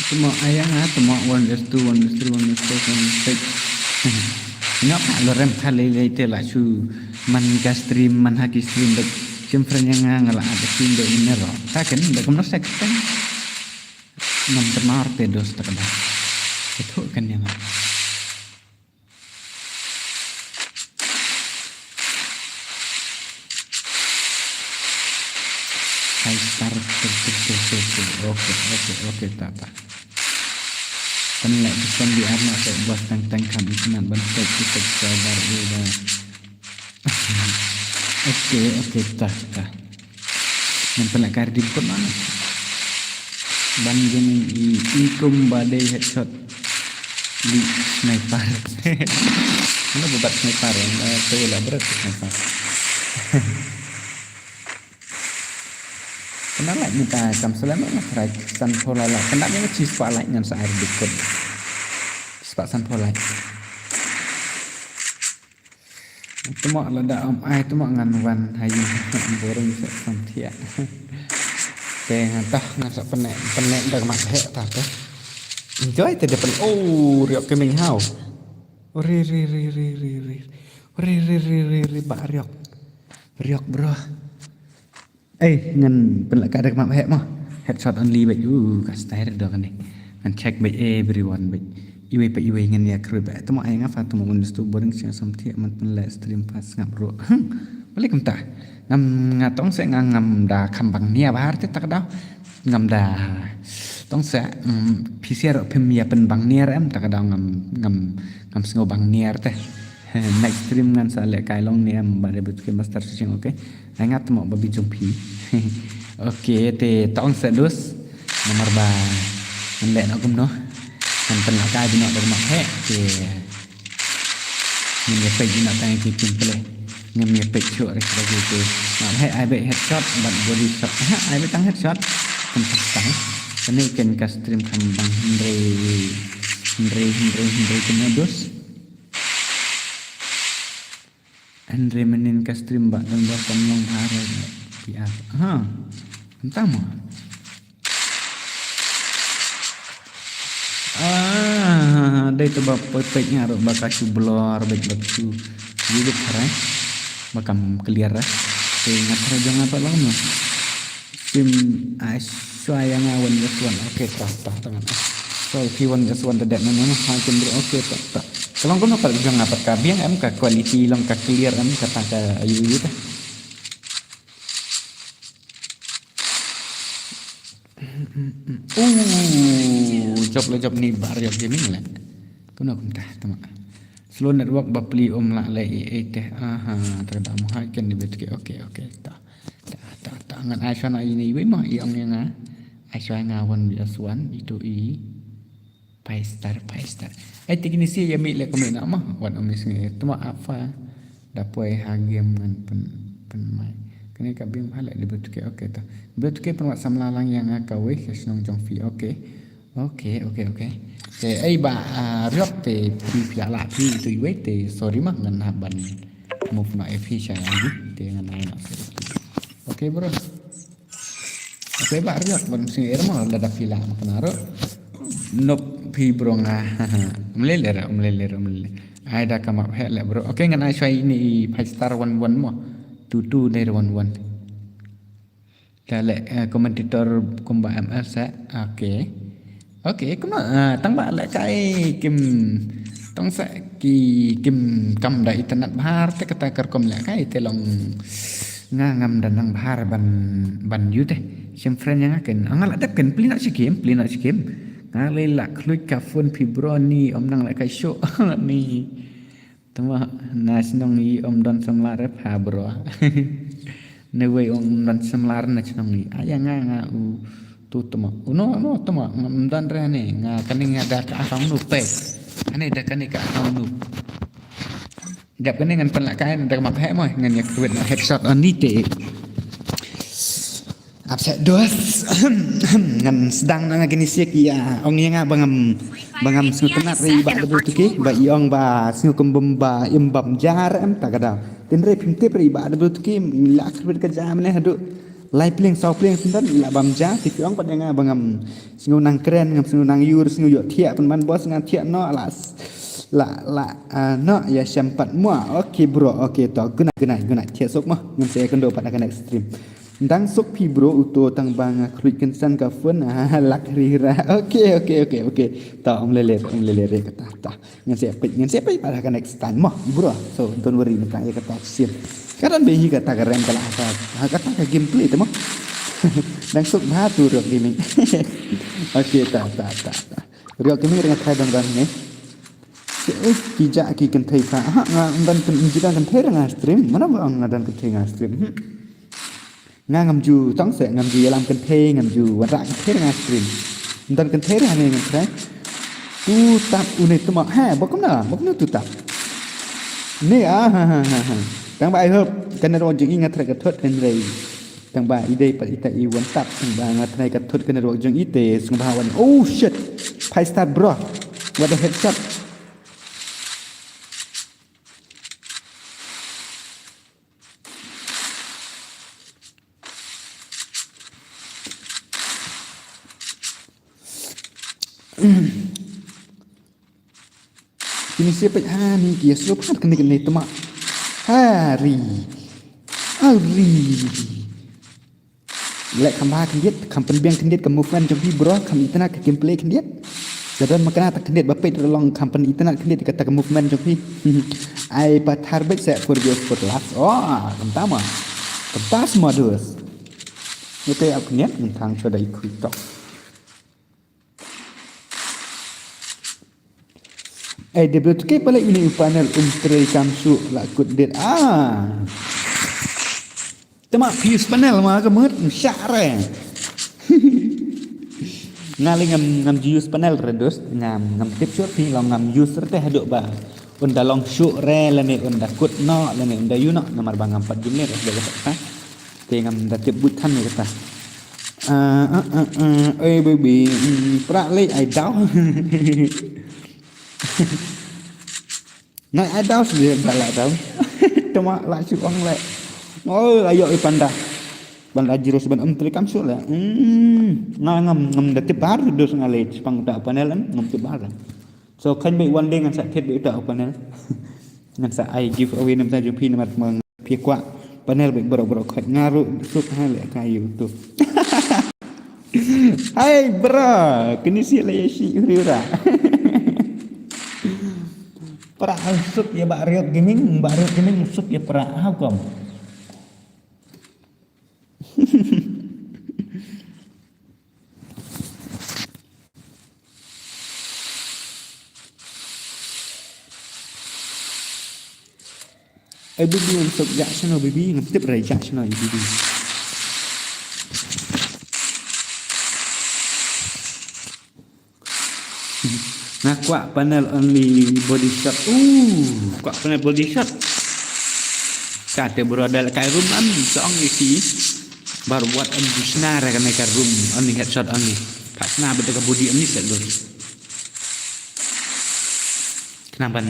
Tuma ayang ah, tuma one versus two, one versus three, one versus four, one versus six. Ngap ha lo rem kha lei lei te la shu man ka stream, man ha ki stream dek. Sim friend yang nga la ada stream dek ini ro. Ta kan dek kumno sek kan. Ngam tmar te dos ta kan. Itu kan yang. Hai star, star, star, star, star. Oke, oke, oke, ta, ta. Pynleh ki zombie arnah te bos tang tang kam ikhmat ban tek ki tek sabar ida. Oke, oke, ta, ta. Ngan pynleh ka redeem code noh. Ban jong i, i kum ba dei headshot. Li sniper. Ano ba bat sniper, eh, to la berat sniper. Kena like ni ta kam selama nga try san phola like. Kena ni chi spah like ngan sa ai redeem code. Spah san phola like. Tuma lada um ai tuma ngan wan ha ïing boring sa samthiah. Te ngan tah ngan sa pyneh pyneh da mat heh ta te. Enjoy te de pyneh. Oh riok keming hau. Ri ri ri ri ri ri. Ri ri ri ri ri ba riok. Riok bro. Eh, ngan pynleh ka dek map heh mo. Headshot only bait. Uh, ka style do kane. Ngan check bait everyone bait. Iwei pa iwei ngan ïa khrui bait. Tuma ai nga fa tuma un stu boring sia samthiah man pynleh stream pas ngap ro. Hmm. Balik kumta. Ngam nga tong se nga ngam da kham bang nia bahar te tak daw. Ngam da tong se, mm, P C R phim ïa pyn bang nia em tak daw ngam ngam ngam sngew bang nia te. Next stream ngan sa leh kai long ne em ba dei ba tu ke master switching, okay. Ai ngat mo ba bi jong phi. Okay, te tong sa dus. Namar ba ngan leh noh kumno. Ngan pynleh kai bi noh da kumno he. Te ngin ïa peit bi noh tang ki pin pele. Ngin ïa peit shuh re ba ki te. Nah he ai beit headshot bad body shot. Ha ai beit tang headshot. Kan pas tang. Kane ken ka stream kham bang hynrei hynrei hynrei hynrei kumno dus. Andre menin ka stream ba don ba kam long bha re P R. Ha. Entah mo. Ah, dei tu ba poi poi nga ro ba ka shu blur ba ba shu. Yubit harai. Ba kam clear eh. Te nga try jong nga ba long no. Sim Aishwarya nga one versus one. Okay, tah tah tangan. So if you one versus one the dead man ha kin bro. Okay, tah tah. Ka long kumno pat jong nga pat ka biang em ka quality long ka clear em kata ka ayu ayu ta. Oh, jop la jop ni Bar Yok Gaming la. Kumno kumta, tama. Slow network ba pli um lah leh i, i teh. Aha, ta da mo ha ken ni bet ke. Okay, okay, ta. Ta, ta, ta. Ngan ai shwa na i ni wei mo, i ong ïa nga. Ai shwa nga one V S one, itu i. Five star, five star. Ai, te kine shi ïa mih leh kumne na mo. Wan ong mi sngi. Tama apa. Da poi ha game ngan pyn, pynmai. Kane ka bim ha leh debut ke, okay ta. Debut ke pynwad samla lang ïa nga kawei ka shnong jong phi, okay. Okay, okay, okay. Te ai ba, ah, riok te phi phi la phi tu iwei te sorry ma ngan hap ban move na F H I te ngan ai na. Okay, bro. Okay, ba riok ban sing er mo lada phi la ma kena ro. Nop phi bro nga. Mlele ra, mlele ra, mlele. Ai da ka map heh leh bro. Okay, ngan ai shwa ini five star one one mo. Two two dari one one. Da leh, eh, commentator kumba M L sa. Okay. Okay, kumno, ah, tang ba leh kai kim tong sa ki kim kam da internet bha te kata kar kum leh kai te long nga ngam da nang bha ban, ban ïoh te. Shem friend ïa nga ken. Nga la dep ken pli na shi game, pli na shi game. Nga lei la khluit ka phone phi bro ni ym nang leh kai show ni. Tama na shnong i ym don samla re pha bro. Ne wei ym don samla re na shnong i. Aya nga nga u tu tama. U no no tama ym don re ne nga kane nga da ka account u pe. Kane da kane ka account u. Dap kane ngan pan la kai da ma phe mo ngan ïa kwet na headshot on ni te. Ap seh dos. Ngan sdang na nga kini siak ïa ong ïa nga ba ngam ba ngam sngewtynnat re i ba da bru tuki ba i ong ba sngew kum bym ba im bam jar em ta ka daw. Tin re phim tip re i ba da bru tuki la krbit ka jam ne hadu. Lai plieng saw plieng sindan i la bam jar ti ki ong pat ïa nga ba ngam sngew nang kren ngam sngew nang yur sngew ïoh thiah pynban bos nga thiah no la la la ah, no ïa shem pat mo. Okay bro, okay to. Good night, good night, good night. Thiah suk mo. Ngan sa ïa kynduh pat ha ka next stream. Dang suk phi bro uto tang ba nga khluit kynsan ka phone. Ah, lak ri ra. Okay, okay, okay, okay. Ta um lele, um lele re kata ta. Ngan sa peit, ngan sa peit pat ha ka next time mo bro. So don't worry naka ïa kata sien. Ka don be hi kata ka rem ka la ha ka ha kata ka gameplay te mo. Dang suk bha tu Riok Gaming. Okay ta ta ta ta. Riok Gaming ring thai dang dang ne. Ki ja ki kynthei pha ha nga don kynthei nga stream mana ba nga don kynthei nga stream. Nga ngam ju tong se ngam ju ïalam kynthei ngam ju wanrah kynthei nga stream. Don kynthei ha ne ngam trai. Tu tap une tuma ha ba kumna ba kumna tu tap. Ne ah ha ha ha ha. Tang ba I hope kan ro jing i nga trai ka thot kan rei. Tang ba i dei pat ita i wan tap tang ba nga trai ka thot kan ro jing i te sngewbha wan. Oh shit. Five star bro. What a headshot. Kini siapa ha ni ki slow pat kini kini tema. Hari. Hari. Lek kham ba khyndiat kham pynbiang khyndiat ka movement jong phi bro kham itna ka gameplay khyndiat. Ka don ma kane ta khyndiat ba peit ralong kham pyn itna khyndiat ka ta ka movement jong phi. Ai pa thar beit se for your for last. Oh, kam tama. Kam tas modus. Ite ap khyndiat ngam thang choda i khui tok. Ai dep dep ke pale ini u panel um trei kam shu la kut det ah. Tema phi use panel ma ka mut share. Nga le ngam ngam ju use panel re dos ngam ngam tip shot phi long ngam use re te haduk ba. Unda long shu re lane unda kut no lane unda yu no namar ba ngam pat jim ne re dos ta. Te ngam da tip but than ne kata. Ah, ah, ah, ah, oi baby, mm, pra le ai daw. Ngai ai daw sendiri ba la daw. Tama la shu ong le. Oh, ayo i panda. Panda jirus ban em trei kam shu le. Hmm, nga ngam ngam da tip bar dos nga le pang da panel em ngam tip bar. So kan be one day ngan sa thied be uta panel. Ngan sa ai giveaway nam sa jong phi namar ma phi kwah panel be bro bro khot nga ruh suk ha le ka YouTube. Hai bro, kini si le si uri ura. Pra suk ya ba Riot Gaming, ba Riot Gaming suk ya pra how come? Ai baby, ngam suk ïa shano baby, ngam tip re ïa shano ïa baby. Nga kwah panel only body shot. Uh, kwah panel body shot. Kata bro da la kai room am song ïa ki. Bar wat am ju sna ra ka ne ka room only headshot only. Ka sna bad ka body only set lut. Kena ban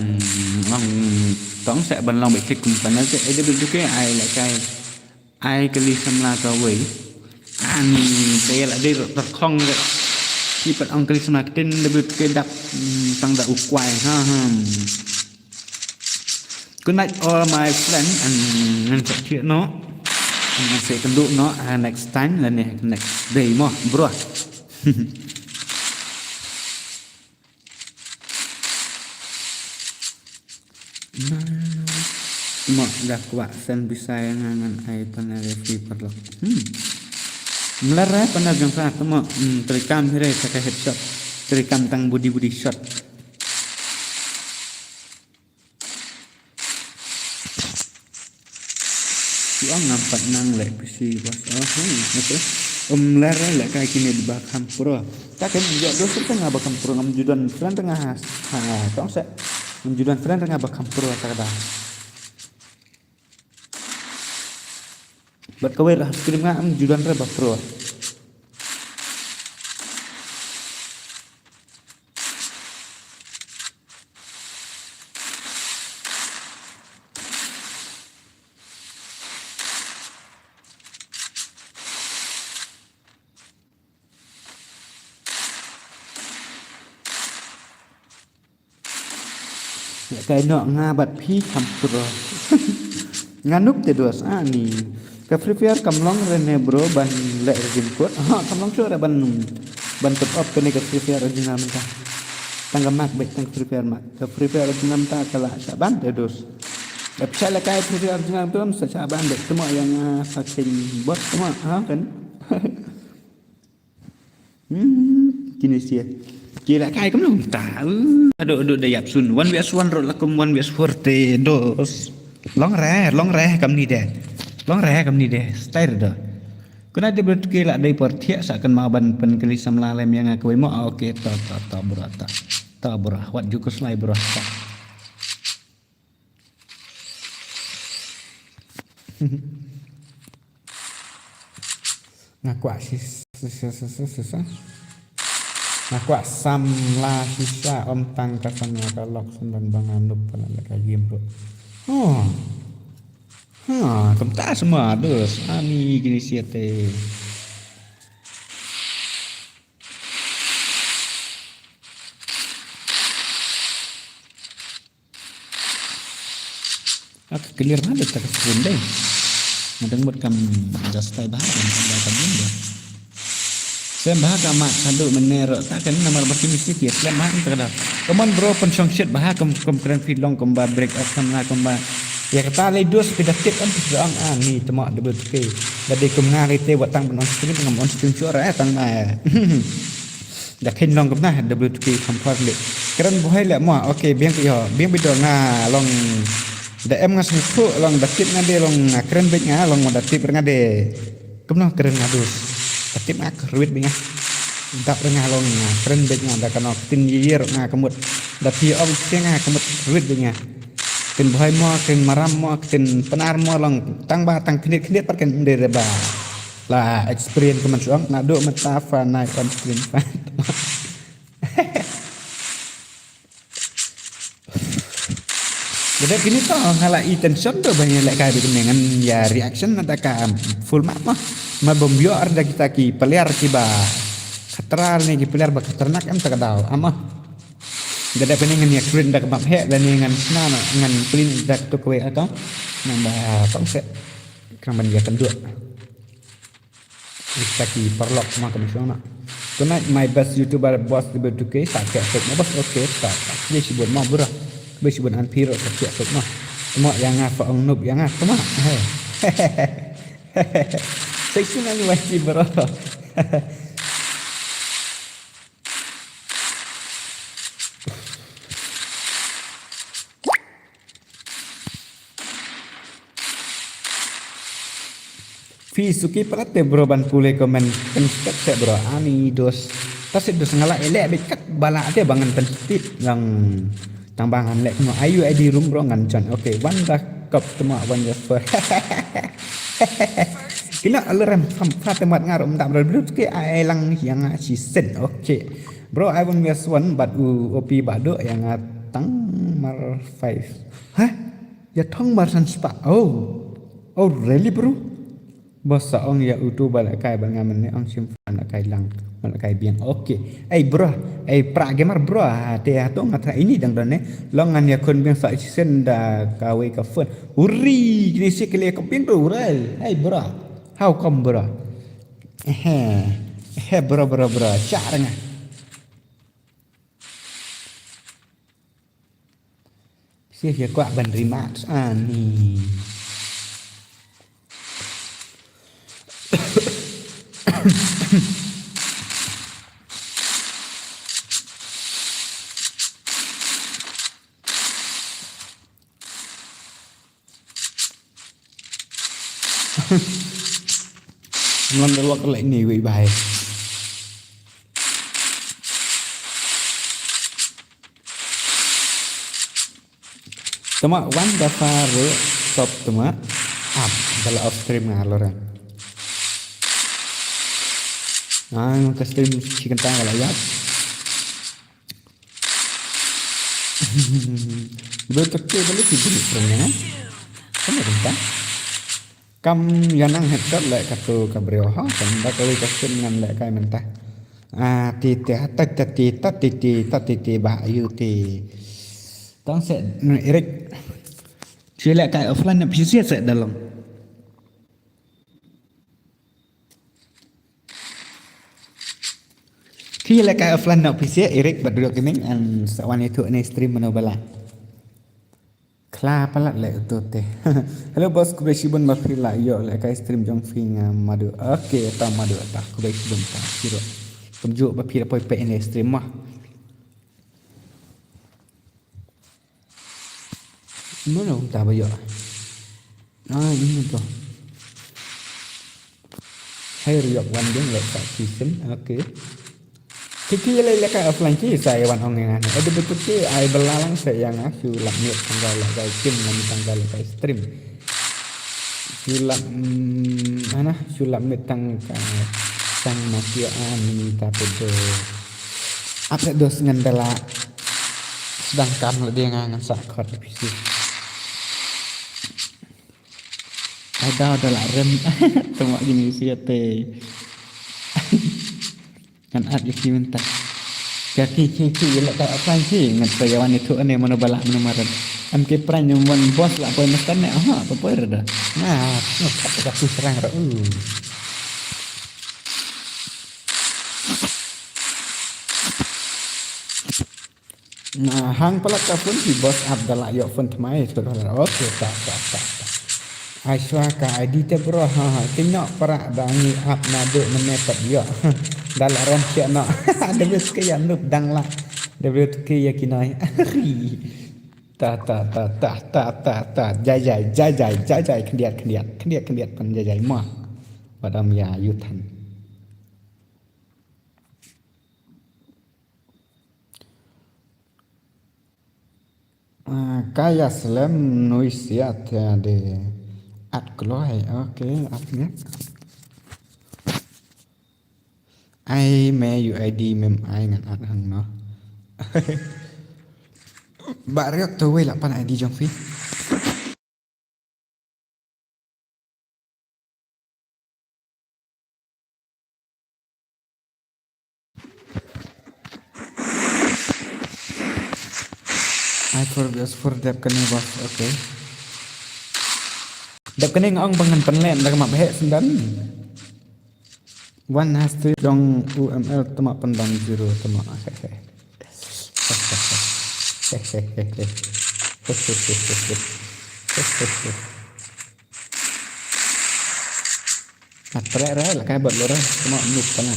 long tong sa ban long bad klik kum panel sa A W K ai la kai. Ai kali samla kawei. Ani dei la dei tar khong re. Ni pat ong kali samla ktien da but ke dap, hmm, tang da u kwai. Ha ha. Good night all my friend and ngan sa chiek noh. Ngan sa kynduh noh, ah, next time lane next day mo bro. Mo da kwah send pisa ïa nga ngan ai panel referee paralok. Hmm. Mlar eh panel jong ka mo. Hmm, trei kam hi re sa ka headshot. Trei kam tang body body shot. Ki ong ngam pat nang leh P C bos. Oh, hmm, okay. Um ler leh kai kine di ba kham pro. Ta ken ïa dos te nga ba kham pro ngam ju don friend nga ha. Ha, tong se. Ngam ju don friend nga ba kham pro ta ka da. Bad kawei ra stream nga ngam ju don re ba pro. Ïa kai noh nga bad phi kham pro. Nga noob te dos ani. Ka Free Fire kam long re ne bro ban leh regime code. Ha, kam long shuh re ban ban top up kane ka Free Fire original mynta. Tang ka mak bad tang Free Fire mak. Ka Free Fire original mynta ka la shah ban te dos. Ka pisa la kai Free Fire original tu sa shah ban bad temo ïa nga sa king bot temo ha kan. Hmm, kine sia. Kila kai kam long ta. Aduh, aduh, da ïap sun. One versus one rot lakum one versus four te dos. Long re, long re kam ni de. Long re kam ni de. Style do. Kuna de ber tuki la dei por thiak sa kan ma ban pen kali samla lem ïa nga kawei mo. Ah, okay, to, to, to, bro, to. To, bro. Wat ju kus lai, bro. To. Nga kwah sis, sis, sis, sis, sis, sis. Nga kwah samla shisha om tang ka samla ka lok sendon ba nga noob pala la ka game bro. Oh. Ha, kumta semua dus. Ani kini siate. Ak clear ma da ta ka screen dei. Nga dang mut kam da style bha kan da ka bun da. Sem bha ka ma ka du mene ro ta kan namar ba ki mesti ki sem bha ta ka da. Come on bro, pun shong shit bha kam kam kren feed long kam ba break up kam na kam ba. Ya kata le dos pida tip an pida ang ani tama da betul ke. Da de kum nga le te watang pun on screen ngam on screen suara eh tang na. Da khin long kumta, da blue tuki kham khor le. Kren buhai le mo, okay, biang phi ho, biang phi do nga long. Da em nga sngkhu long da tip nga de long nga kren bit nga long da tip nga de. Kumno kren nga dus. Da tip nga ruit bit nga. Dap nga long nga kren bit nga da kano tin yir nga kemut. Da phi ong phi nga kemut ruit bit nga. Tin buhai mo, tin maram mo, tin penar mo long tang ba tang khnit khnit pat ken de ba. La experience ka man shuang na duk mata fa nai on screen fa. Jadi kini to nga la i tension to ban ïa leh kai bikini ngan ïa reaction na da ka full map mah. Ma bom ïoh ar da kita ki player ki ba khatra ne ki player ba khatarnak em ta ka daw ama. Jadi kini ngan ïa clean da ka map he da ne ngan sna na ngan clean da ka to kawei ato. Nang ba tong se. Kang ban ïa kenduk. Kita ki paralok ma ka mission na. Tonight my best YouTuber boss di betul ke sa ke set ma boss okay sa. Dia si buat ma bro. Be si buat an piro sa ke set ma. Tuma yang apa ong noob yang apa ma. Hey. Seksi nang wajib bro. Phi suki palat te bro ban pule comment pynstep te bro. Ani dos. Tasit dos ngala ele bit kat bala te bangan pynstep lang tang bangan lek mo ayu edi room bro ngan jon. Okay, wan da kop tema wan da for. Kina alarm pam pha temat ngar um da bro bro ke ai lang yang si sen. Okay. Bro, I want wes one but u opi bado yang tang mar five. Hah? Ya thong mar san spa. Oh. Oh, really bro? Bos sa ong ya utu ba la kai ba ngam ne ong sim fan la kai lang ba la kai biang. Okay. Ei bro, ei pra gamer bro. Ha, te ha to nga tra ini dang don ne. Long ngan ya khun biang sa isen da ka wei ka phone. Uri, kini si kele ka biang tu rai. Ei bro. How come bro? Ehe. Ehe bro bro bro. Char nga. Sih ya kwah ban rematch ani. Ngan da lok lek ni wei bai. Tama wan da faru top tama. Ap bala off stream nga loran. Nang ka stream chicken tang bala yap. Betul ke balik sih jenis trennya kan? Kan ada kan? Kam yanang headshot lek katu ka briew ha kan da kali ka skin ngan lek kai mentah. Ah ti ti ha ta ta ti ta ti ti ta ti ti ba yu ti. Tang se Eric. Chi lek kai offline na P C se dalong. Ki lek kai offline na P C Eric bad Rio Gaming and sa wan itu ni stream mano bala. Kla palat lek utu te. Hello boss, khublei shibun ba phi la ïoh lek kai stream jong phi nga madu. Okay, ta madu ta khublei shibun ta hero. Kumjuh ba phi la poi pek ine stream mah. Mano ta ba ïoh. Ah, ini tu. Hai riok wan ding lek sa season. Okay. Kiki lek lek offline ki sa wan ong ngan. Ada betul ki ai belalang sa yang ah shu lak mit tanggal lek kai kim ngan tanggal lek kai stream. Shu lak mm, mana shu lak mit tang ka tang masih ani ta pedo. Apa dos ngan bela sedang kam le dia ngan sa kot di P C. Ai daw da la rem. Tengok gini siate. Kan at isi mentah. Kaki ki ki lek ka apa ki ngat sayawan itu ane mano balak mano marat. Am ke pran yang wan bos la poi mestan ne aha apa poi rada. Nah, no kata kaki serang ra. Uh. Nah, hang palat ka phone ki bos ap da la ïoh phone tmai tu la. Okay, ta ta ta ta. Aishwa ka I D te bro ha ha. Ki nok para da ngi ap na de mene pat ïoh. Da la ram sia nok. Da bes ke ya nup dang la. Da bes ke ya kinai. Ta ta ta ta ta ta ta. Jai jai jai jai jai jai kendiat kendiat kendiat kendiat pen jai jai mah. Padam ya yutan. Ah, kaya slem nuisiat ya de at kloi. Okay, at nya. Ai me U I D mem ai ngan at hang no. Ba riok to wei la pan I D jong phi. I for best for dep kane bos, okay. Dep kane nga ong ba ngan pynleh da ka map heh sendon. One has three jong U M L tama pendang zero tama. Atre re la kai bot lore tama mut tama.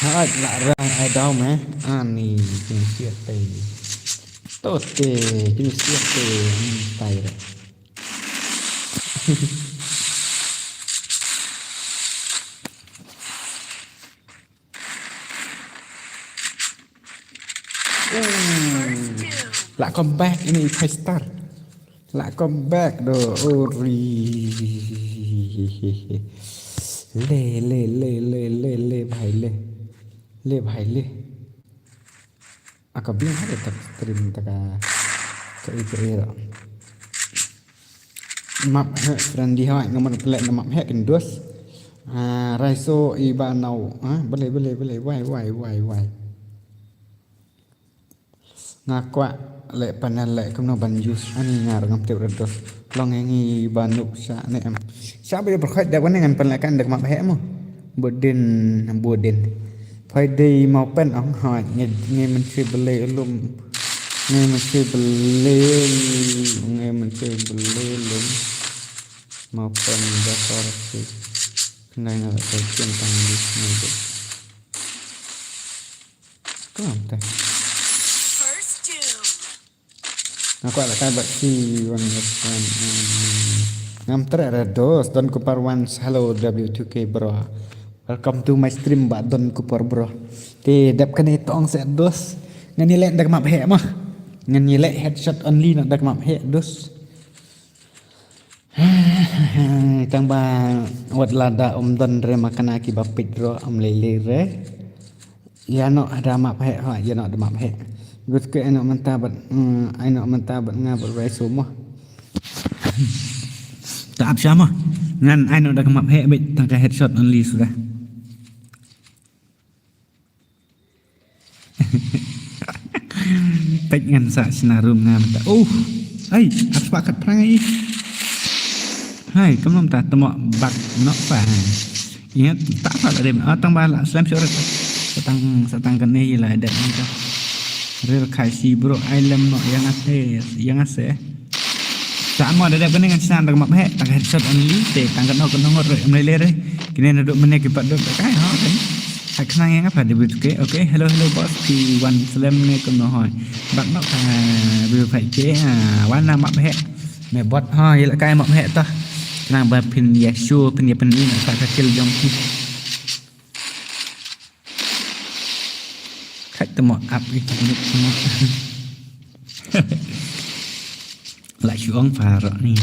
Hai la rai ai dau me ani jing siate. Tote jing siate tai re. Lah comeback ini five star. Lah comeback do ori. Le le le le le le bhai le. Le bhai le. Aka bing ha tak stream taka ka i ka i ro. Map he friendly ha ngam pynleh na map he kin dos. Ah, raiso i ba nau. Ah, bele bele bele wai wai wai wai. Nga kwah leh panel leh kumno ban use ani nga ngam tip re dos. Long ngi ba nup sha ne em. Sha ba ïa pyrkhat da wan ngan pynleh kan da map he mo. Budin budin. Phai dei mau pen ong hoi ngi ngi men si bele lum. Ngi men si bele ngi men si bele lum. Mau pen da sor si. Kena nga leh kai chen tang di ngi. Klam te. First doom. Nga kwah leh kai bad si wan ngan ngam treh re dos don kupar wan hello W two K bro. Welcome to my stream ba don kupar bro. Te dep kane tong se dos. Ngan ïa leh dak map he mah. Ngan ïa leh headshot only na dak map he dos. Tang ba wat lada um don re ma kane ki ba pit ro um lei lei re. Ïa no da map he ha ïa no da map he. Gut ke eno mynta bad mm, eno mynta bad nga bad rai sumo. Ta ap sha mo. Ngan eno da map he bit tang ka headshot only sudah. Peit ngan sa sna room nga mynta. Oh. Ai, ap spa kat prangai. Hai, kam nom ta temo bak nok pa. Ingat tak apa lah dem. Ah, tang ba lah slam shot. Satang satang kene hi lah ada ni ta. Real kai si bro ai lem nok yang ase yang ase. Sa mo da dep kane ngan snan da map he tang headshot only te tang kano kano ngot re mlele re. Kine na duk mene ki pat duk kai ha kan. Hai khnang yang apa debut ke. Okay, hello hello boss. Ki wan slem ne kano hoi. Bak nok ka debut fight ke. Wan na map he. Me bot ha ila kai map he ta. Khnang ba phin ya show phin ya phin ni na ka kill jong ki. Khat temo ap ri temo. La shu ong paro ni.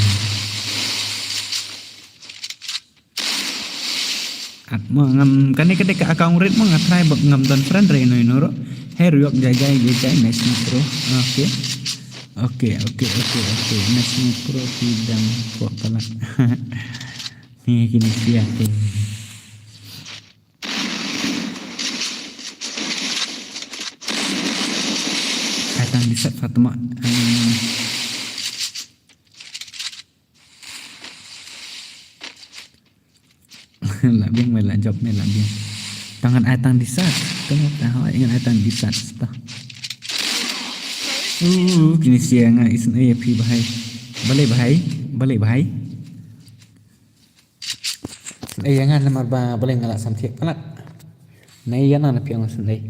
At mo ngam kane kade ka account rit mo nga try bak ngam don friend re ino ino ro. Hey ruyok jai jai jai jai nice meet bro. Okay. Okay okay okay okay nice meet bro ki dang ko pala. Ni kini siap tu. Ai tang di sat Fatma. La biang me la job me la biang. Tangan ai tang di sat. Tang ta ho ngan ai tang di sat sta. Uh, kini sia nga isn't A P bahai. Balai bahai. Balai bahai. Ei ïa nga namar ba balei nga la sam thiah palat. Nei ïa na na piang sendai.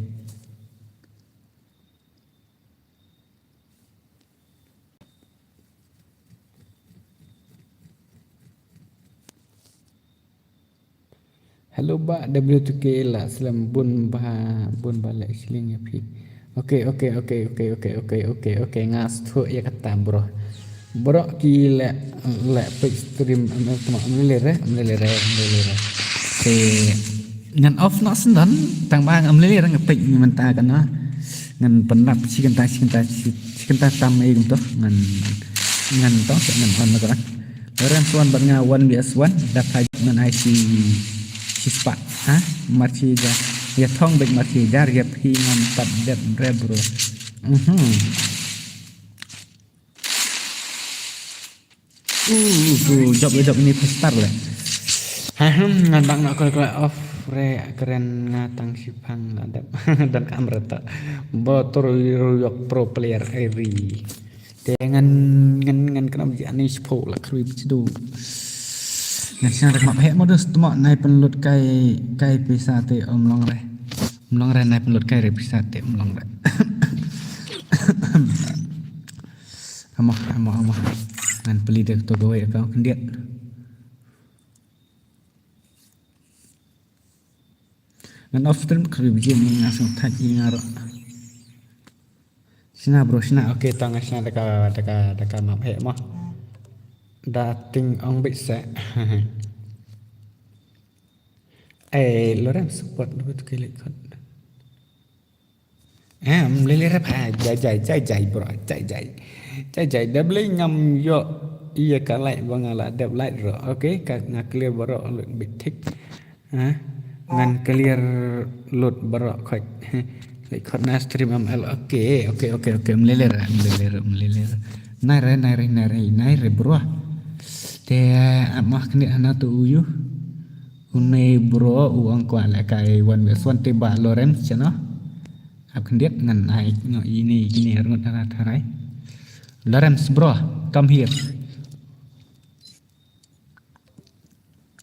Hello ba W two K la slem bun ba bun ba leh shilling ïa phi. Okay okay okay okay okay okay okay okay nga sthu ïa kata bro. Bro ki leh leh page stream am tama am lele re am lele re am lele re. Te ngan off noh sendon tang ba am lele re nga page ni mynta kana. Ngan pynlap shi kynta shi kynta shi kynta tam ei kumto ngan ngan to ngan on na kana. Ren swan bad nga one V S one da phai ngan ai shi shi spah ha. Mar shi ja ya thong bad mar shi ja ya phi ngan pat dep re bro. Mhm. Uh, uh, job job ni pastar le. Hahem ngan bang nak kol kol off re keren nga tang shipang adap dan ka amrata. Botor ruyok pro player eri. Te ngan ngan ngan kena biji ani shipho la kri biji do. Ngan shang dak map he modus tuma nai penlut kai kai pisa te om long re. Om long re nai penlut kai re pisa te om long re. Amoh amoh amoh. Ngan peli dek to gawai ka kendiat. Ngan off stream kri biji ni nga song thak i nga ro. Sina bro sina, okay, tang sina daka daka daka map he mo. Da ting ong bit se. Eh, Lorem support lu tu kilik kot. Eh, mlele rap ha, jai jai jai jai bro, jai jai. Jai jai, da blei ngam yo iya ka like ba nga la dep like ro. Okay, ka nga clear bro, look bit thick. Ha? Ngan clear load baroh khoit. Like khot na stream M L. Okay, okay, okay, okay. Mleler, mleler, mleler. Nai re, nai re, nai re, nai re bro. Te amah khnit hana tu uyu. Une bro u ong kwah la kai one versus one te ba Lorem chano. Ap khnit ngan ai ngo ini ini arngut hana tharai. Lorem bro, come here.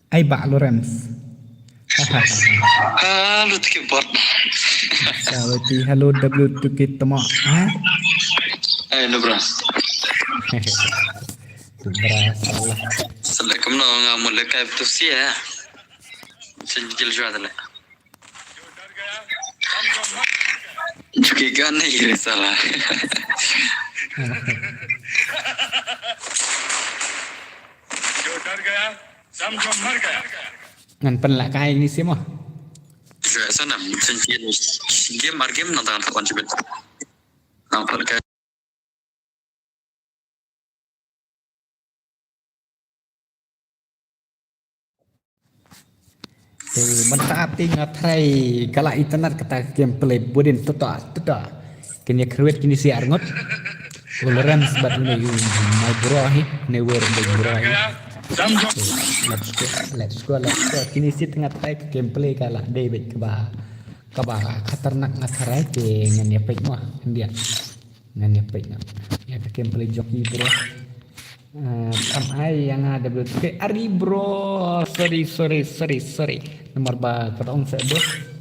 Ai ba Lawrence. Halo, tiki bot. Sawa ti halo W two K tama. Ha? Ai, no, bro. Tu bra salah. Salah kumno nga mula kai tu sia. Sejil jua tala. Chuki kan ni kiri salah. जो डर गया, समझो मर गया। Ngan pynlah kai ni sim ah. Jua sana, mungkin game, game nang tangan kawan cubit. Nang pynlah kai. Te mynta te nga try ka la internet kata ka gameplay budin tuta tuta. Kine create kine si arngut. Ulrams bad une u my bro hi, ne wer de bro hi. Let's go, let's go, let's go. Kine si tengah try ka gameplay ka la dei bit kaba kaba khatarnak nga try te ngan ïa peit noh, ngan ïa peit noh. Ïa ka gameplay joki bro. Ah, am ai ïa nga W two K ari bro. Sorry, sorry, sorry, sorry. Namar ba ka dong sa dos.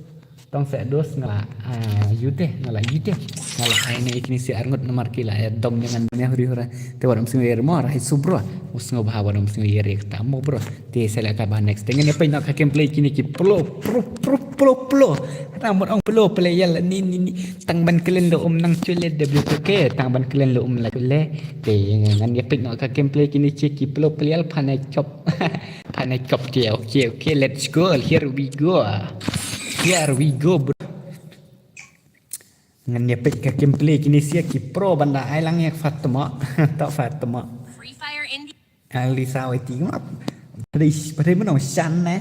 Dong sa dos nga la, ah, yu te, nga la yu te. Nga la ai ne kine si arngut namar ki la, eh, dom ngan ne huri hura. Te wadam sing yer mo rai su bro. Us ngo ba wadam sing yer ta mo bro. Te sa la ka ba next. Te ngan ïa peit noh ka gameplay kine ki pro, pro, pro, pro, pro. Namar ong pro player ni, ni, ni. Tang ban kelen lo um nang chule W two K, tang ban kelen lo um la chule. Te ngan ïa peit noh ka gameplay kine ki pro player phane chop. Phane chop te, okay, okay, let's go, here we go. Here we go, bro. Ngan ïa peit ka gameplay kine si ki pro ban da ai lang ïa Fatma. Ta Fatma. Free Fire India. Alisa wai ti ma. Pdei pdei mano shan ne.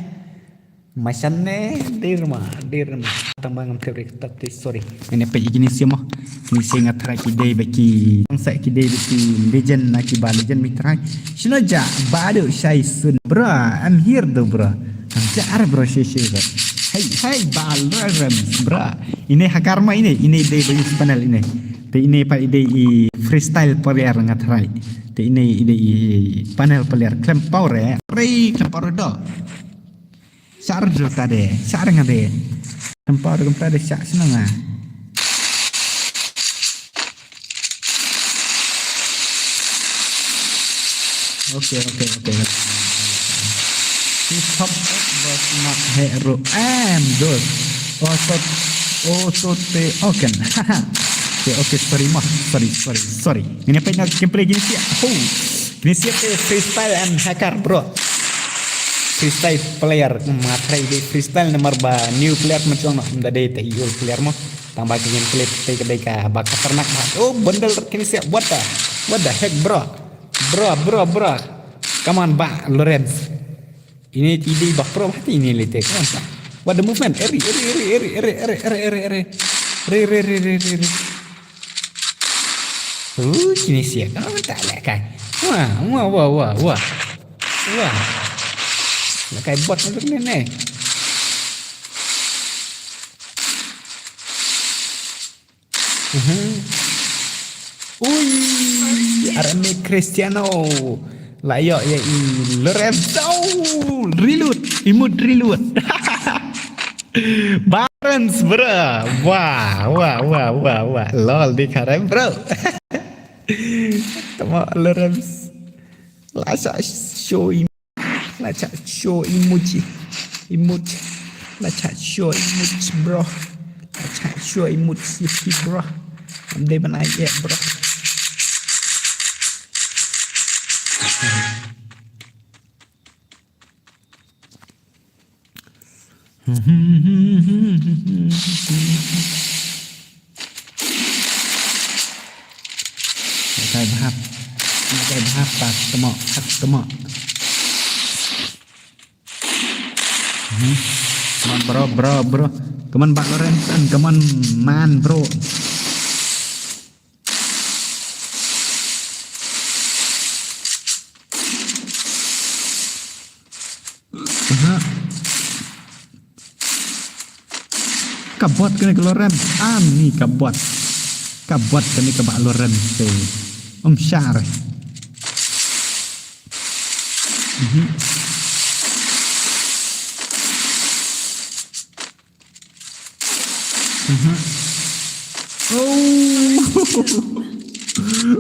Ma shan ne dir ma dir ma. Tang ba ngam tep rik tap te sorry. Ngan ïa peit kine si mo. Kine si nga try ki dei ba ki. Tang sa ki dei ba ki legend na ki ba legend mi try. Shino ja ba do shai sun bro. I'm here do bro. Jar bro shi shi bro. Hey hey bal bro. Ine hakar ma ine ine dei ba use panel ine. Te ine pa ide i freestyle player nga try. Te ine ide i panel player klem power eh. Rei klem power do. Sar jo tade, sar ngade. Klem power klem tade sar senang ah. Okay, okay, okay. Hip hop bos mat he ro em dos. Osot osot te oken. Okay, okay, sorry mah. Sorry, sorry, sorry. Ini apa nak gameplay gini sih? Oh. Ini siapa freestyle and hacker bro. Freestyle player. Hmm, matrai di freestyle nomor ba new player macam nak. Dah deh tak old player mah. Tambah gameplay te kedai ka ba khatarnak mah. Oh, bundle kini siap. What the? What the heck bro? Bro, bro, bro. Come on, ba, Lawrence. Ini T D ba pro hati ini lite. Come on, ba. What the movement? Eri, eri, eri, eri, eri, eri, eri, eri, eri. Eri, eri, eri, eri, eri. Uh, kini siap. Come on, tak lek kai. Wah, wah, wah, wah, wah. Wah. Lek kai bot untuk ni, ni. Mhm. Ui, army Cristiano. La yo ya i Lorenzo. Reload, imut reload. Barons bro. Wah, wah, wah, wah, wah. Lol di karen bro. Tama Lorenz. La sa show La chak show emoji. Emoji. La chah shuwa i mut bro. La chah shuwa i mut siti bro. Am dei ban ai eh bro. Kai bhap. Kai bhap pa temo, temo. Hmm. Come on, bro, bro, bro. Come on, Bak Lorenz, and come on, man, bro. Aha. Ka bot kane ka Lorenz. Ani ka bot. Ka bot kane ka Bak Lorenz te. Om shar. Mhm. Mhm. Oh.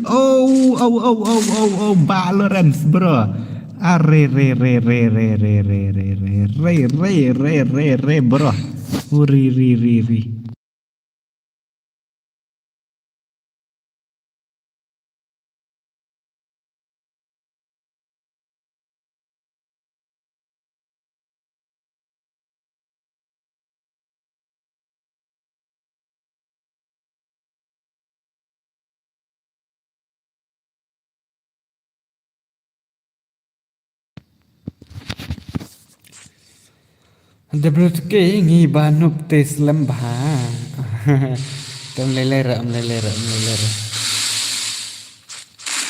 Oh, oh, oh, oh, oh, oh, Bak Lorenz, bro. Are, re, re, bro. Uri, ri, ri, ri. Deblut ke ngi ba nup te slem bha. Tam lele ra, am lele ra, am lele ra.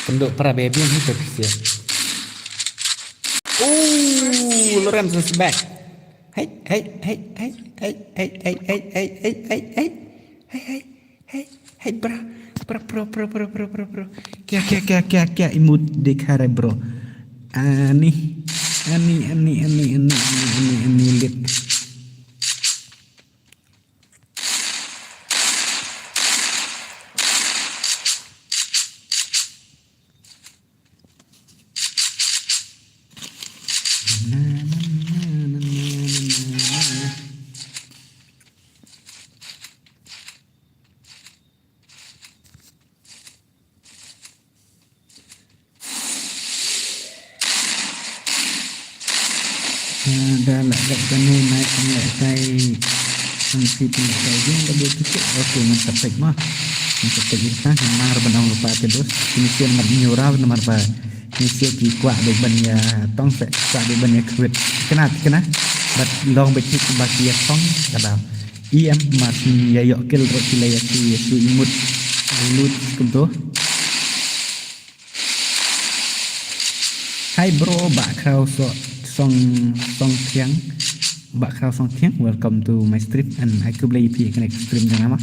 Penduk para baby ni tu kesian. Oh, Lorenz is back. Hey, hey, hey, hey, hey, hey, hey, hey, hey, hey, hey, hey, hey, hey, hey, hey, bro, bro, bro, bro, bro, bro, bro. Kya, kya, kya, kya, kya, imut dikha re, bro. Ani, ani, ani, ani, ani, ani, ani, ani, lit. Ah, da lah kat kane naik pynlehkai. Kan si pynlehkai jong ka dei tiket. Okey, ngan sa pek ma. Ngan sa pek ita, ngan mar ban ong lypa te dos. Kine sien mat nyu raw namar ba kine sien ki kwah dei ban ïa tong se, kwah dei ban ïa kwit. Kena, kena. Bad long bad tik ba ki ïa tong ka daw. I em mar ki ïa ïoh kill ruh ki la ïa ki ïa ki imut. Lut kumto. Hi bro, Bah Khraw So-, Song, Song Thiang. Bah Khraw Song Thiang, welcome to my stream and ai khublei ïa phi ha kane ka stream jong nga ma.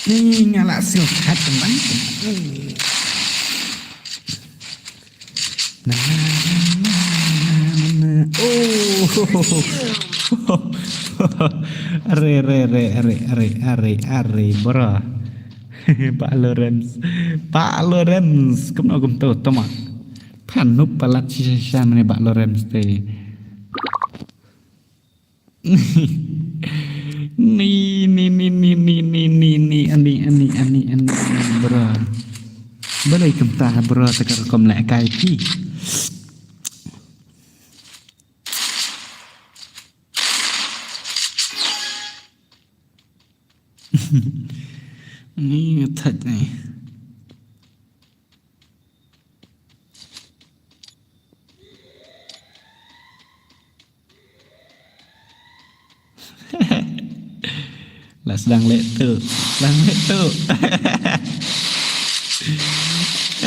Ni nga la sil khat teman. Na, na, na, na, na, na. Oh. Are, are, are, bro. Bah Lorenz. Bah Lorenz. Kumno kumto, toma. Phan nup palat shisha shisha mane Bah Lorenz te. Ni, ni, ni, ani, ani, ani, ani, bro. Balei kumta, bro, te ka rukom lehkai phi. Ni nga thait ni. La sdang leh tu. Sdang leh tu.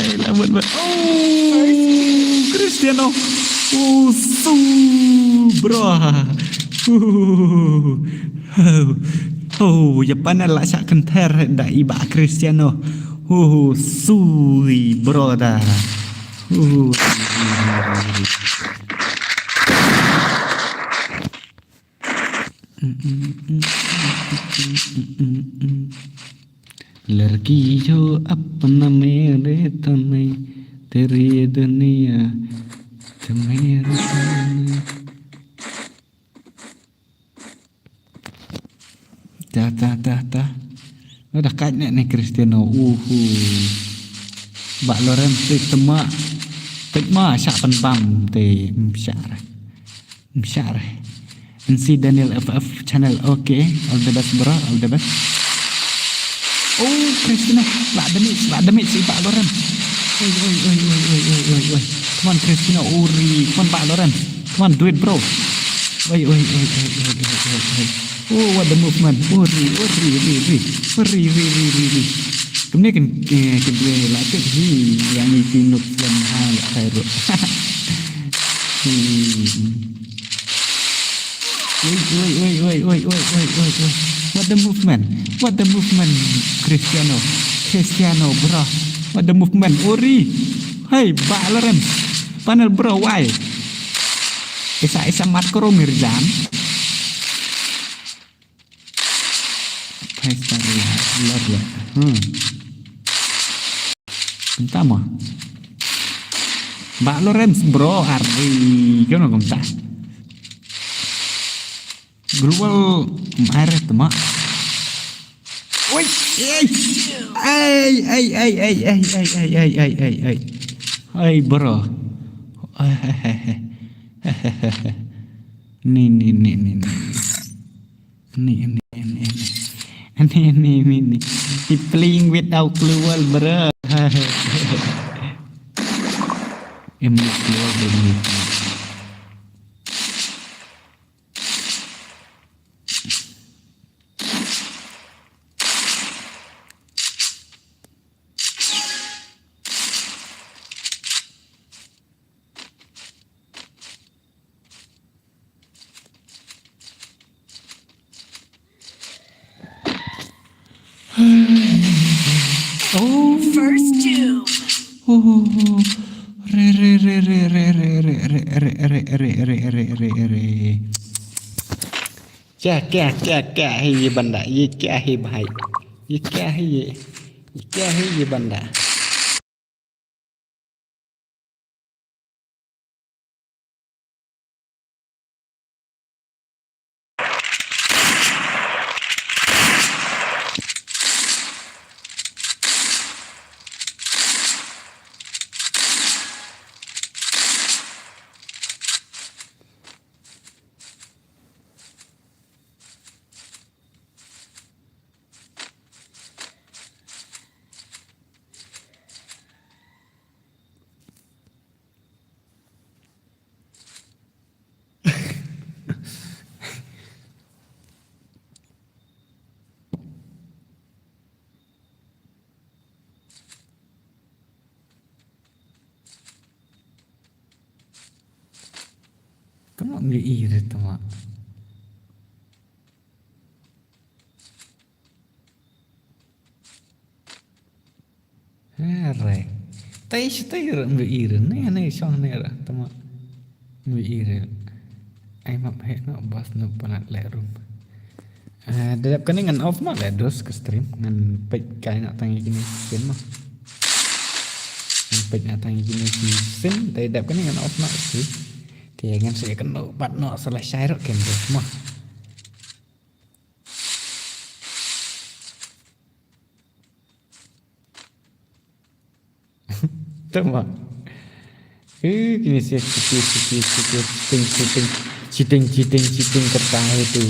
Eh, la mut mut. Oh. Cristiano. Oh, su, bro. Oh, oh, oh, ïa panel la shah kynthar da i Bah Cristiano. Oh, su, i bro da. Oh. लड़की जो अपना मेरे तने, तेरी दुनिया, ते मेरे तने. Dah, dah, dah, dah. Udah kat ne ni Cristiano. Uhu. Bah Lawrence te tema. Tema syak pen bam te. Msyar. Msyar. N C Daniel F F channel. Okay. All the best, bro. All the best. Oh, Cristiano. Lah damage, lah damage si Bah Lawrence. Oi, oi, oi, oi, oi, oi, oi, oi. Come on, Cristiano. Ori. Come on, Bah Lawrence. Come on, do it, bro. Oi, oi, oi, oi, oi, oi, oi, oi. Oh, what the movement. Ori, ori, ori, ori. Ori, ori, ori, ori, ori. Kumne kan, eh, kan dua la ket hi yang i ki nuk yang ha la kai ro. Hmm. Oi, oi, oi, oi, oi, oi, oi, oi, oi. What the movement? What the movement, Cristiano? Cristiano, bro. What the movement? Ori. Hey, Bah Lawrence. Panel, bro, why? Isa, isa mat koro Mirjan. Five star ya, love ya. Hmm. Kumta mo. Bah Lawrence, bro, ari. Kano kumta? Global, mai re tama. Oi, ei. Ei, ei, ei. Ei, bro. Ni, ni, ni, ni, ni. Ni, ni, ni, ni. Ni, ni, ni, ni. He playing with our global, bro. Em global, em. Oh. First doom. Oh. Re, re, re. Kya, kya, kya, kya hai ye banda? Ye kya hai bhai? Ye kya hai ye? Ye kya hai ye banda? Tama ngi ire tama. Hare. Tai shi tai re ngi ire ne ne shong ne re tama. Ngi ire. Ai map he no bas no panat le room. Eh, da dep kane ngan off ma le dos ka stream ngan peit kai na tang ïa kine skin ma. Ngan peit na tang ïa kine skin da dep kane ngan off ma stream. Te ngan sa ïa kano bat no sa la shai rot ken dos ma. Tama. Eh, kine sia cheating, cheating, cheating, cheating, cheating, cheating, cheating, cheating, kata itu.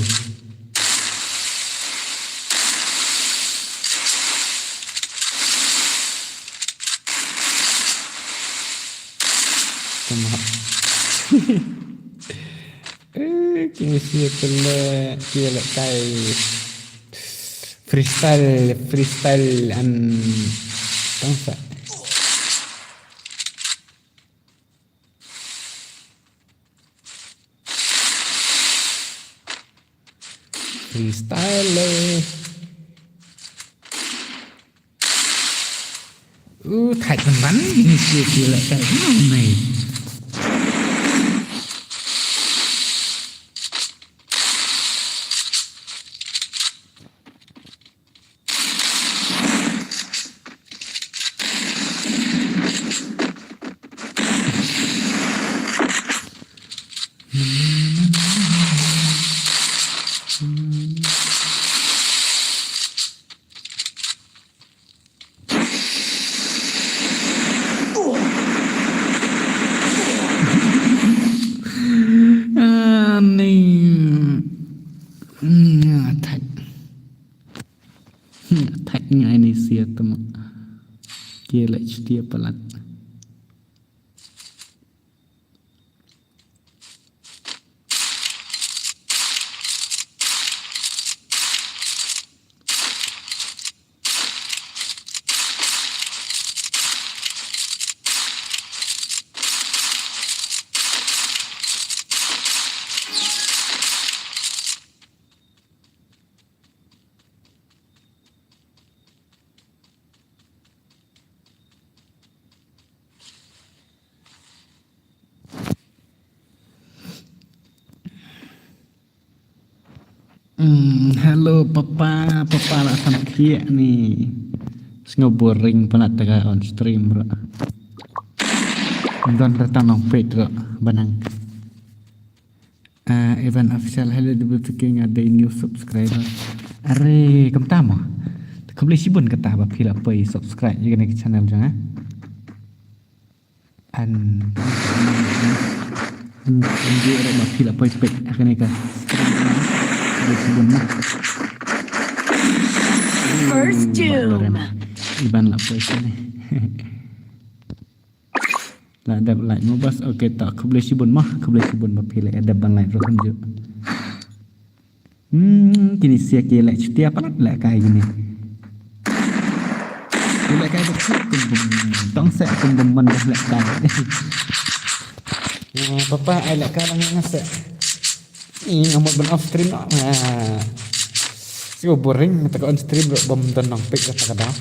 Tama. Eh, kine sia kele, kele kai. Freestyle, freestyle, an, tang sa. Freestyle le. U thait ban ban ini sia sia leh kai. Nei. Ah, ni. Hmm, thait. Hmm, thait ngai ni sia tama. Kia leh chutia palat. Hmm, hello papa, papa la sam thiah ni. Sngew boring pynat tega on stream bro. Don rata nong peit bro, banang. Ah, Evan Official, hello, double checking, ada new subscriber. Are, kumta mo. Khublei shibun kata ba phi la poi subscribe ïa kane ka channel jong nga. An, an, an, ba phi la poi peit ïa kane ka. Khublei shibun mo. First doom. Iban la poi sini. La dep like mo bas. Okay, ta khublei shibun mo, khublei shibun ba phi la dep ban like ruh kumjuh. Hmm, kine sia ki leh chutia palat leh kai kine. Ki leh kai ba chut kum bym tong seh kum bym man leh kai. Ya, papa ai leh kai lang nga seh. Ih, nga mut ban off stream noh. Ah. Shu boring, kata ka on stream ruh bym don nongpeit kata ka daw.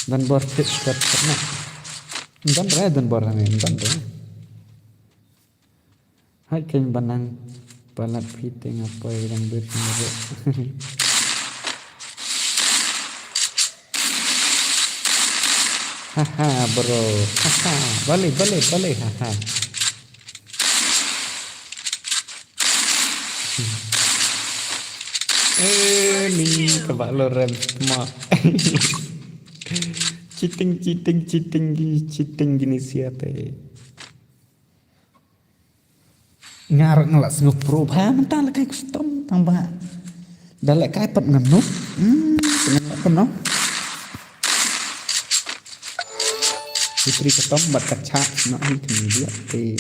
Don bor peit kat kat noh. Don re, don bor re, don re. Hai keng banang palat phi te nga poi dang bit nga ruh. Haha, bro. Haha, balik, balik, balik. Haha. Eh, ni ka ba lo rem ma. Cheating, cheating, cheating, cheating kine sia te. Nga ruh nga la sngewpro bha mynta lehkai custom tang ba da lehkai pat nga nuk. Hmm, tang ba kumno. Putri custom bad ka chat na hi kini dia te.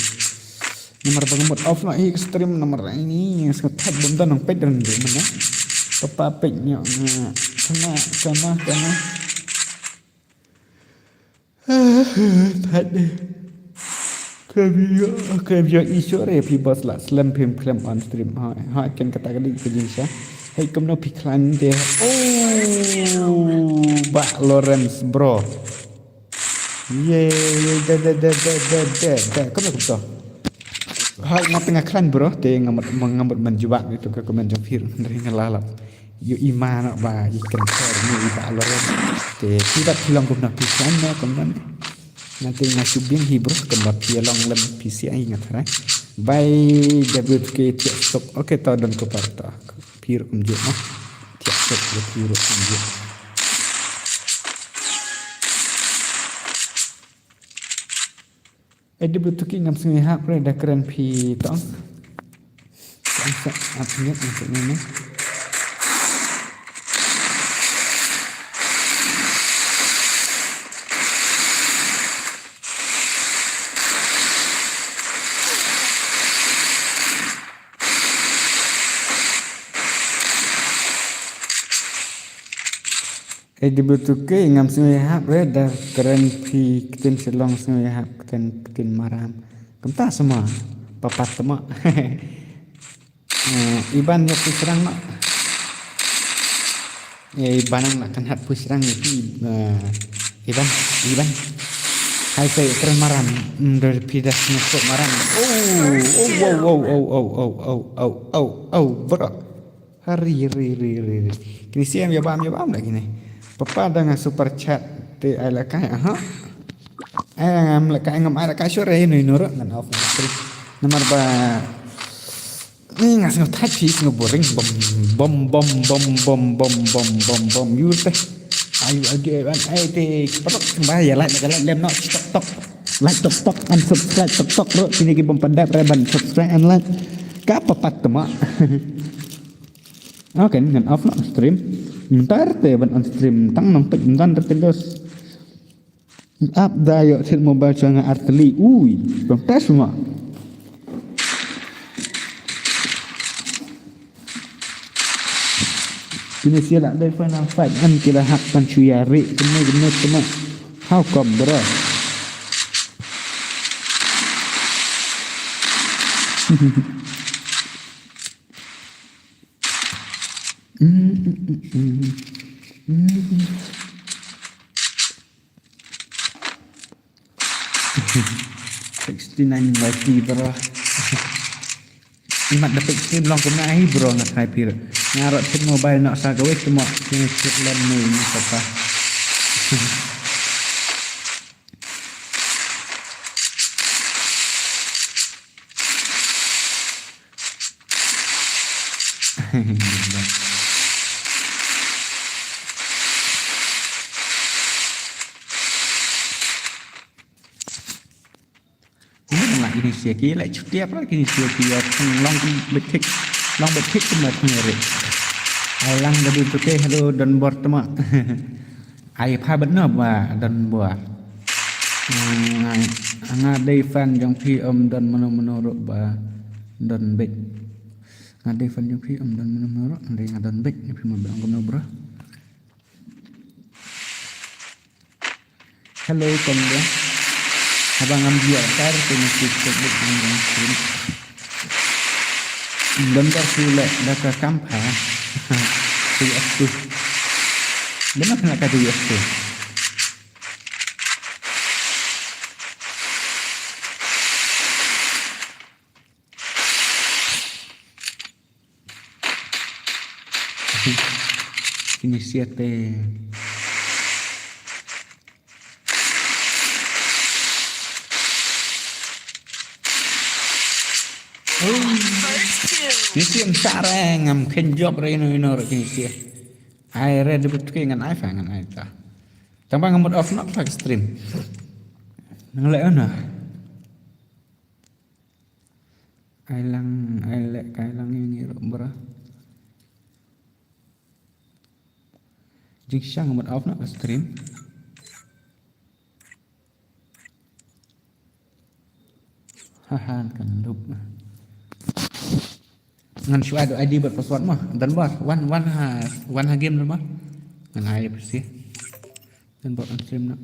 Namar ba nga mut off na hi ka stream namar ini sngewthuh bym don nang peit ran di mana. Papa peit nyok nga. Kana, kana, kana. Thait de. Khlem ïoh, khlem ïoh i shuh re phi boss la slem phim khlem on stream. Ha, ha ken kata ka dei ka jingshisha. Hei kumno phi khlaiñ de. Oh, Bah Lawrence bro. Ye, ye, de, de. Kumno kumto. Hai nga tengah khlaiñ bro, te nga mut, nga mut ban jubab itu ka comment jong phi hynrei nga la lap. Ïoh i ma noh ba i kren kor ni i Bah Lawrence. Te phi bad phi long kumno phi khlaiñ ne kumno ne. Nga te nga shu biang hi bro kumba phi long lem phi siah hi nga tharai. Bye W K thiah suk. Okay to don ko par to. Phi ruh kumjuh noh. Thiah suk ïa phi ruh kumjuh. Eh, dei ba tu ki ngam sngew hap re da kren phi tong. Tong sa ap nyet nyet ne. Eh, dei ba tu ki ngam sngew hap re da kren phi ktien Shillong sngew hap ktien ktien Maram. Kumta sama papat sama. Eh, iban ïa phi srang ma. Eh, banang la kan hat pusrang ni pi, eh, iban, iban. Hai sai kren maram, mm, dari pidas nyesok maram. Oh, oh, oh, oh, oh, oh, oh, oh, oh, oh, oh, bro. Hari, hari, hari, hari, hari. Kini siam ya bam, ya bam lagi ni. Papa dengan super chat te ai la kai, aha. Ai ngam la kai, ngam ai la kai sure ni nuru ngan off na stream. Namar ba ni ngas ngu thait phi ngu boring bom, bom, bom, bom, bom, bom, bom, bom, bom, yur teh. Ayu agi ai ban ai te perut ba ya like, like, like, lem no, tok, tok. Like, tok, tok, and subscribe, tok, tok, bro. Sini ki bom pendap re ban subscribe and like. Ka papat tema. Okay, ngan off no stream. Ntar te ban on stream tang nang pek ngan terus. Ap da ïoh thied mobile sha nga artylli. Ui, bang test ma. Kine sia la dei final fight ngan ki la hap pan shu ïa ri kine kine kine. How come, bro? Sixty nine Y T, bro. Imat da pek stream long kumne ai, bro, nga try pir. Nga rot pit mobile nok sa kawei temo kine shit lem ni ni papa. Ini lah ini sia ki lah cuti apa kini sia ki ya long bet thik long bet thik tu mat ni re. Ai lang da du tu ke halo don bor temo. Ai pha bet no ba don bor. Nga dei fan jong phi, ym don mano mano ruh ba don beit. Nga dei fan jong phi, ym don mano mano ruh, nga dei nga don beit, phi ma ba ong kumno bro. Hello, kong bro. Haba ngam jia kar tu mesti Facebook ngam stream. Don bor tu leh da ka kam pha. Tu aku. Bena kena ka tu aku. Kini siate. Kini sia msareng am khen job re ino ino re kini sia. Ai re debut ke ngan ai fa ngan ai ta. Tang ba ngan mut off nok fa stream. Nang le ono. Ai lang, ai leh, kai lang ïa ngi ruh bro. Jingshisha nga mut off noh ka stream. Haha, kan dup. Ngan shu add I D bad password mo. Don bor, wan, wan ha, wan ha game don bor. Ngan ai pyrsi. Don bor on stream noh.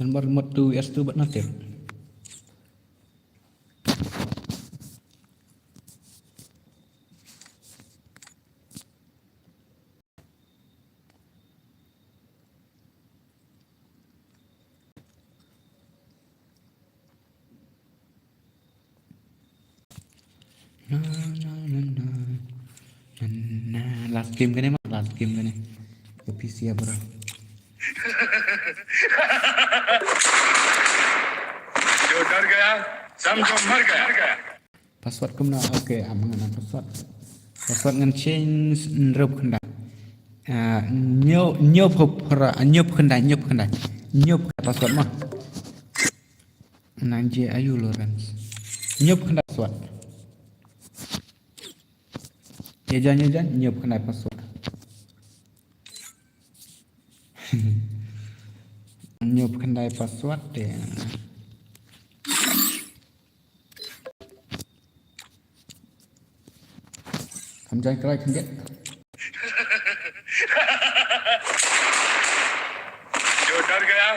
Number mut two S two bad natip. Na, na, na, na. Na, na, last game kane ma, last game kane. Ke P C ya, bro. जो डर गया, समझो मर गया. Password kumno? Okay, am ngan password. Password ngan change hynriewphew khyndai. Ah, hynñiew, hynñiewphew phra, hynñiewphew khyndai, hynñiewphew khyndai. Hynñiewphew khyndai password mo. Nang je ayu Lawrence. Hynñiewphew khyndai password. Ïa jan, ïa jan, hynñiewphew khyndai password. Hynñiewphew khyndai password te. Kham jan krai khyndiat. जो डर गया,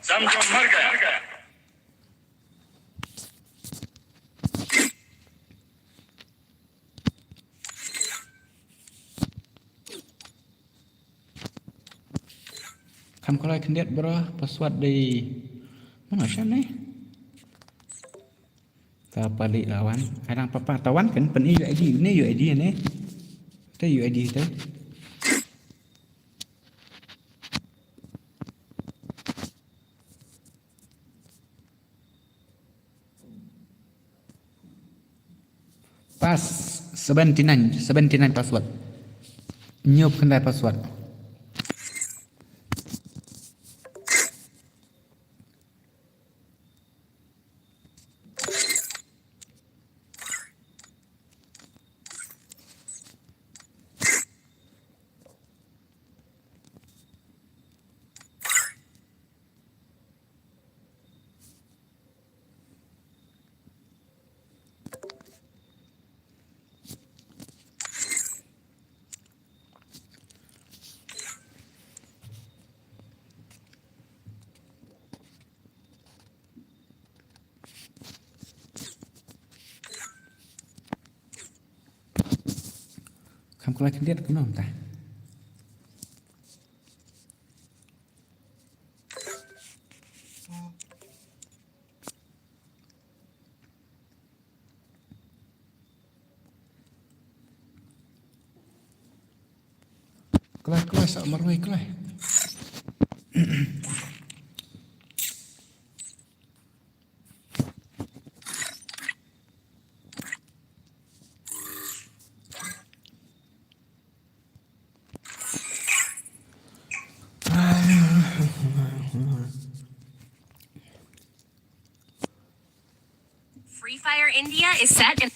समझो मर गया. Kam kwah khyndiat bro, password dei. Mana sha ne? Ta pali lawan. Arang papa tawan kan pyn i U I D, ne U I D ne. Te U I D te. Pas seventy nine, seventy nine password. Nyup khyndai password. Kam kwah khyndiat kumno mynta. Kloi, kloi, sa marwei, kloi. Free Fire India is set in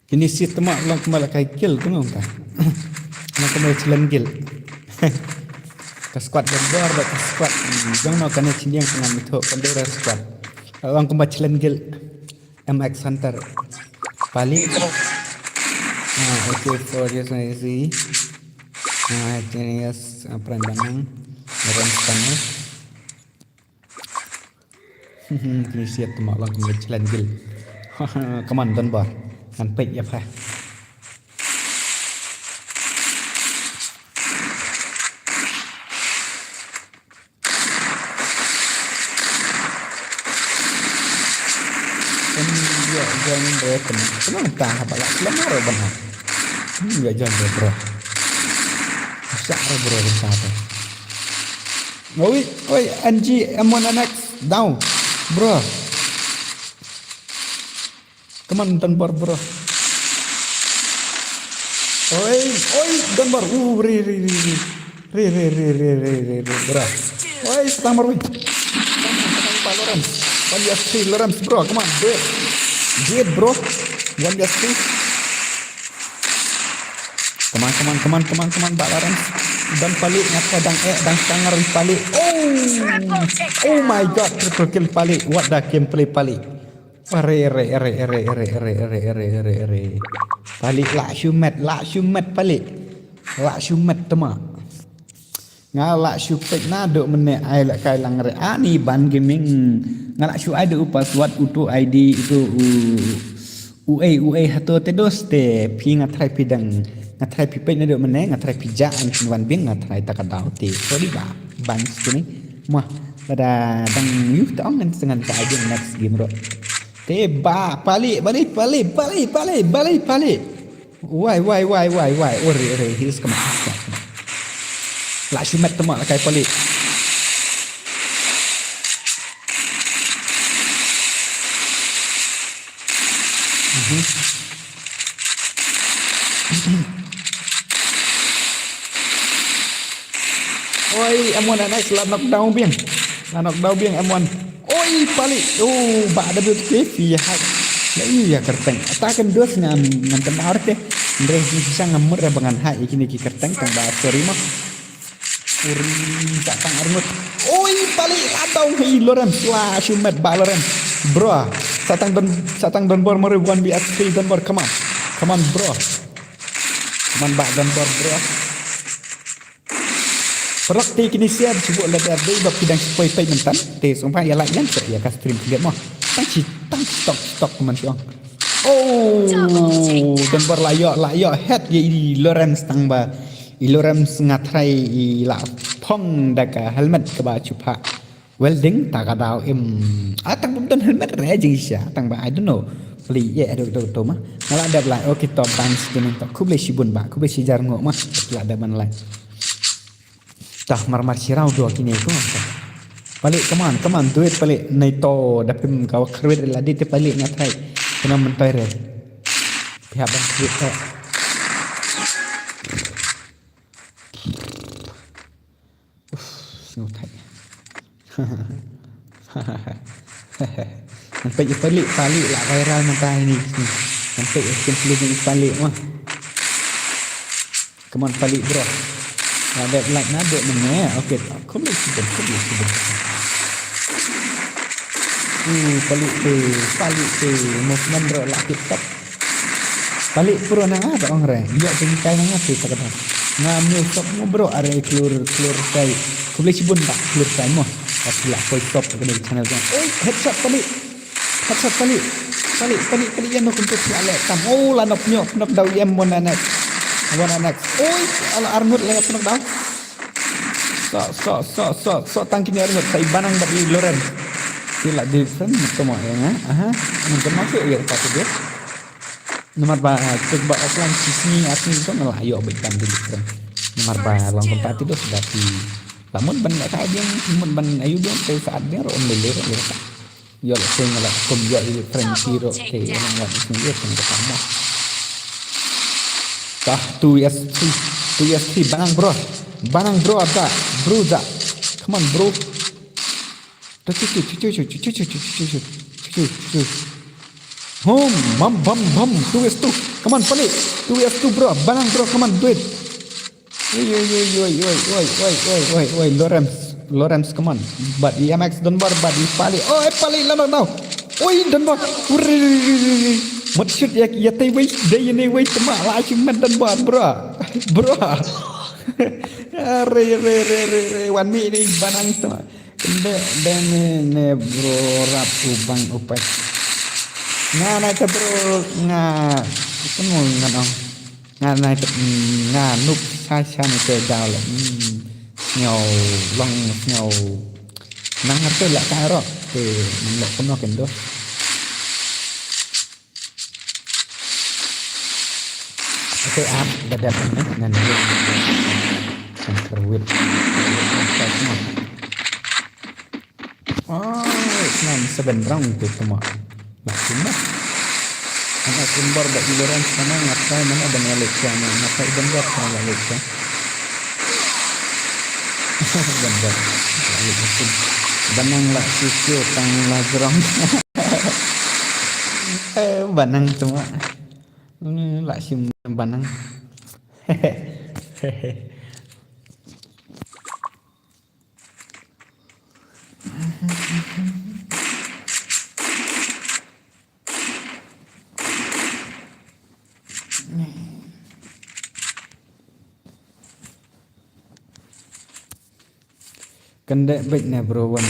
Kini sit tma long kumba la kai kill tu nong ka. Nong kumba challenge kill. Ka squad dan bor ba ka squad. Jong no kane chiliang tengah mitho kan dera squad. Long kumba challenge kill. M X Hunter. Pali. Ah, okay, for yes, I see. Ah, yes, ah, pran banang. Ram Spanish. Kini siat tu mak lang kena challenge gil. Come on, Don Bar. Ngan pek ya pha. Kan ya jan ber teman. Teman tah apa lah. Lama ro benar. Hmm, ya jan ber bro. Syak ro bro bentar tu. Oi, oi, N G M one N X down, bro. Come on, Don Bar, bro. Oi, oi, Don Bar. Uh, re, re, re, re. Re, re, re, bro. Oi, Star Marwin. Lawrence. One S three, Lawrence, bro. Come on, do it. Do it, bro. One S three. Come on, come on, come on, come on, come on, Bak Lawrence. Don Palik, nga try dang eh, dang shangar Palik. Oh! Oh my God, triple kill Palik. What the gameplay Palik. Are, are, are. Palik, lah shu met, lah shu met Palik. Lah shu met tama. Nga lah shu peit naduh mynne ai la kai lang re ani ban gaming. Nga lah shu ai da u password utu I D utu u, u ei, u ei hato te dos te phi nga try phi dang. Nga try phi peit naduh mynne nga try phi ja an chin wan bing nga try ta ka daw te. Sorry ba. Ban sini. Mah lada dang yuh ta ong ngan sengan ta ai next game ro. Te ba Palik, Palik, Palik, Palik, Palik, Palik. Why, why, why, why, why? Ore, ore, he's come on, he's come on. Lah shu met tama la kai Palik. Mhm. Oi, M one N X la knockdown biang. La knockdown biang M one. Oi, Palik. Oh, ba da dut ke fi hai. La yu ya kerteng. Ta kan dos ngam ngam tendar te. Ndre ni sisa ngam mur ba ngan hai kini ki kerteng tang ba sorry mo. Uri sa tang arngut. Oi, Palik la dong hi Lawrence. La shu met ba Lawrence. Bro, sa tang Don, sa tang Don Bor mari one B S three Don Bor. Come on. Come on, bro. Come on, ba Don Bor, bro. Paralok te kini siap cuba lada dei ba pidang sepoi pai mentan. Te sumpah ya like yan ya ka stream siap mo. Tang si tang stok stok teman siang. Oh, Don Bar la yo la yo head ya ini Lawrence tang ba. I Lorem nga try i la phong da ka helmet kaba shu phah welding ta ka daw im. Ah, tang bym don helmet re jingshisha, tang ba I don't know. Peli ye dok dok to ma. Nga la dep like. Okay, to ban sdin to. Khublei shibun ba, khublei shijar ngo ma. La dep ban like. Tah mar mar shirau dua kine ko. Palik, come on, come on, do it palik. Nai to dapim ka kharwit la di te palik nga try. Kena mentai re. Pihak ban kharwit eh. Uff, sngewthait. Ngan peit ïa palik, palik la viral mynta ïa ni. Ngan peit ïa kin palik ïa palik mah. Come on, palik bro. La dep like na dep mynne. Okay, khublei shibun, khublei shibun. Uh, palik te, palik te. Movement bro la tip top. Palik pro na nga ba ong re. Ïoh jingkai na nga te ta kata. Nga mute sop mo bro, are klur, klur kai. Khublei shibun ba klur kai mo. Tapi la poi sop ka dei channel ka. Oi, headshot palik. Headshot palik. Palik, palik, palik ïa no kumtu la leh tam. Oh, la knock, knock, knock daw ïa one N X. One N X. Oi, ala arngut la knock daw. So, so, so, so, so tang kine arngut. Sai Banang bad i Loren. Sila di friend, to mo ïa nga. Aha. Nang kena sih ïa ka tu dia. Namar ba, ah, tek ba offline shisngi ar sngi to nga la ïoh bad ban dei friend. Namar ba long kumta te doh da phi la mut ban lehkai biang, mut ban ayu biang, te saat biang ruh ym lei lei ruh ïa ka. Ïoh lehkai nga la kum ïoh ïa friend phi ruh te long wat shisngi ïa friend ka tama. Tah, two S three, two S three, Banang bro. Banang bro, da, bro da. Come on bro. Hum, bam, bam, bam. Two S two. Come on, palik. Two S two, bro. Banang, bro. Come on, do it. Oi, oi, oi, oi, oi, oi, oi, oi, oi, oi, Lorems. Lorems, come on. Bad i M X Donbor, bad i palik. Oh, eh, palik la knock daw. Oi, Donbor. Uri. Mut shoot ïa, ïa tei wei, dei ïa ne wei, tma la shoot met Donbor, bro. Bro. Re, re, re, re, re. Wan mi ni Banang tma. Kynde de ne, ne bro rap u bang u pek. Nga nai te bro nga, kynmo nga nong. Nga nai te, mm, nga nuk sa sa ne te daw le. Mm, sngew long sngew. Nang ngar te la ka ro. Te nang le kumno kyndoh. Ate ap da dep ne ngan wit. Ngan wit. Oh, ngan seven round tu semua. Nak semua. Anak sumber bak Iloran sana ngapai mana ada ngalek sana. Ngapai benda sana ngalek sana. Benda. Ngalek mungkin. Banang lah susu tang lah jerong. Eh, Banang cuma. Hmm, lah sim Banang. Kan dek baik ne bro wan.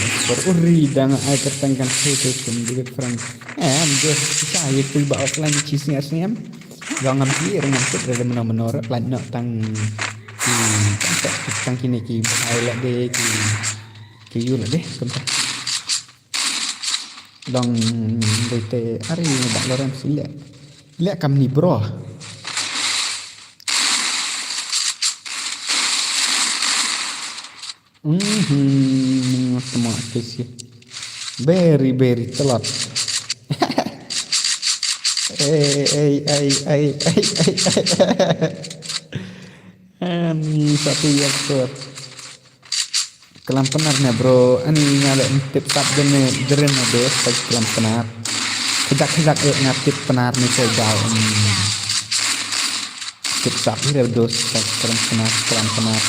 Uri dang ai kyrteng kan tu tu kum dikit friend. Eh, am just sa ye kui ba offline chi sniar sniam. Dang am ki rengam tut rede meno meno rek lan nok tang ki tang tang kine ki bahai lak de ki ki yu lak de kum ta. Dang dei te ari ba lorem si lek. Lek kam ni bro. Mhm, tama kesi. Beri beri telat. Eh, eh, eh, eh, eh, eh, eh. Ani satu ya kuat. Kelam penar ne bro, ani nga le tip sap dene deren ne dos, kelam penar. Kejak kejak eh nga tip penar ni saya jauh. Tip sap hi dos, kelam penar, kelam penar.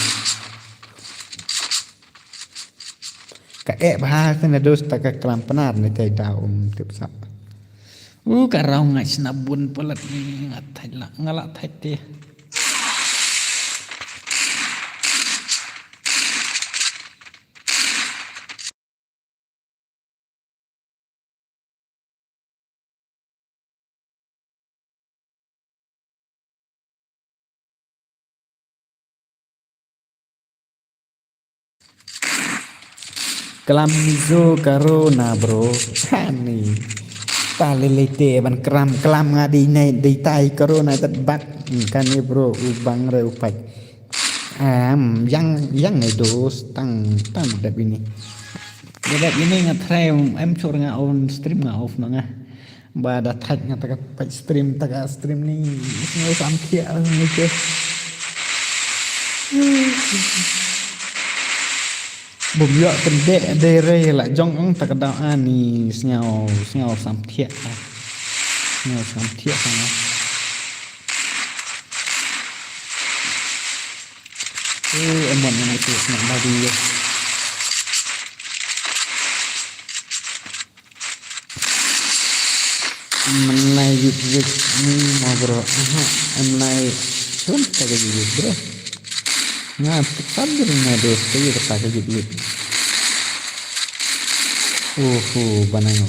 Ka eh bha te na dos ta ka klam penar ne te da um tip sap. U ka rau nga sna bun palat nga thait la nga la thait te. Klam Mizo corona bro. Kani. Ta lele te ban kram klam nga di nai di tai corona tat bak. Kani bro u bang re u pach. Em, yang yang ne dos tang tang dep ini. Dep ini nga try em sur nga on stream nga off na nga. Ba da thait nga ta ka peit stream ta ka stream ni. Sngew sam thiah ni ke. Bum ïoh pyndeh de re la jong ong ta ka daw ani sngew sngew sam thiah. Sngew sam thiah. Eh, em mon ni tu sngew ba di. Em lai yut yut ni mo bro. Aha, em lai. Shun ta ka yut yut bro. Nga tak sabir nga dos ka yut ta ka yut yut. Uhu, banang.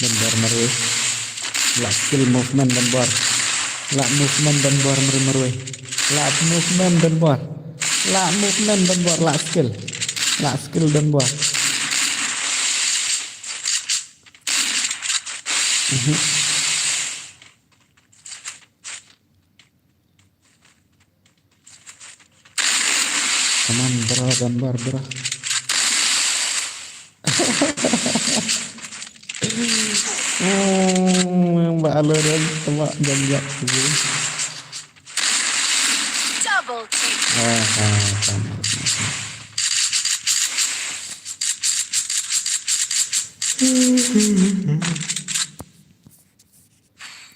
Don bor marwei. La skill movement don bor. La movement don bor marwei marwei. La movement don bor. La movement don bor la skill. La skill don bor. Mhm. Come on, bro, gambar, bro. Hmm, ba alo dan tebak jam jam tu. Double kick. Ah, ah, sama.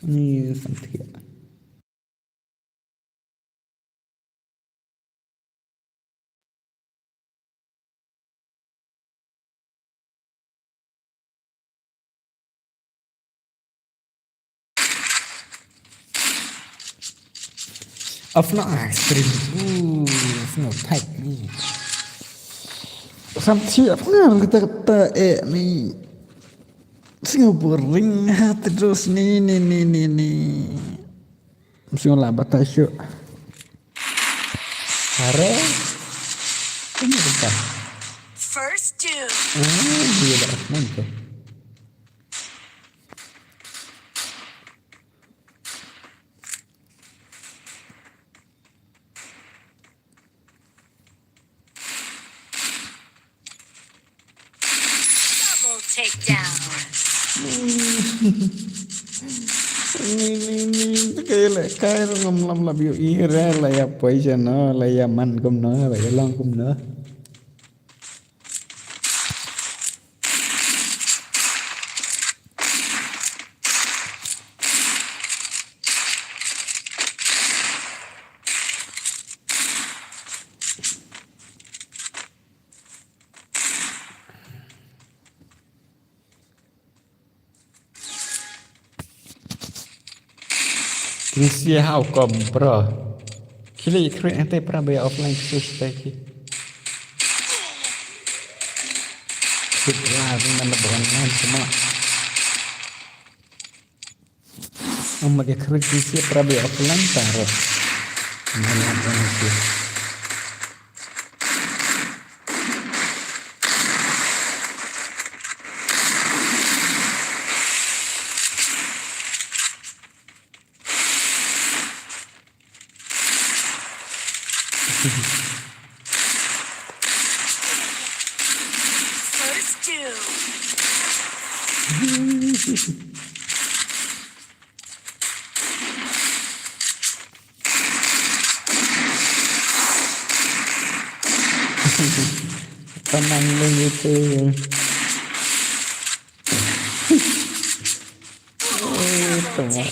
Ni santia. Of no ice cream. Ooh, of no pipe ni. Sam siap kan kita kata eh ni. Singapore ring ha terus ni ni ni ni ni. Singapore lah batai syuk. Hare. Ini kita. First two. Ah, dia dah main tu. Double takedown. Ni ni ni kai le kai ro ngam lam la biu i re la ya poison no la ya man kum no la ya long kum no. Kin sia hau kom bro. Kili kri ente pra be offline khusus te ki. Kit la ni nan da online semua. Amma ke kri kin sia pra be offline taro. Mana mana ki. First two. Tenang dulu gitu. Come on.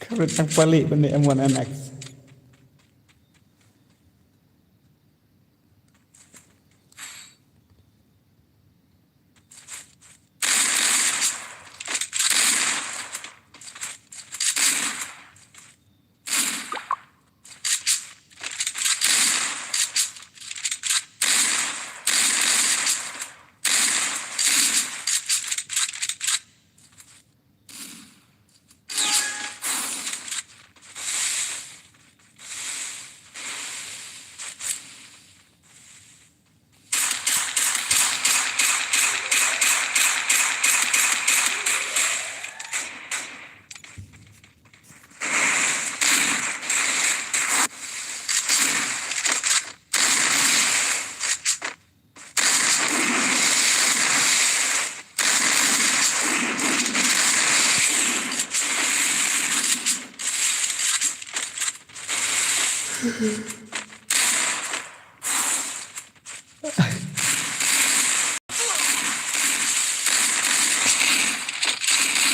Kharut tang pali bani M one N X.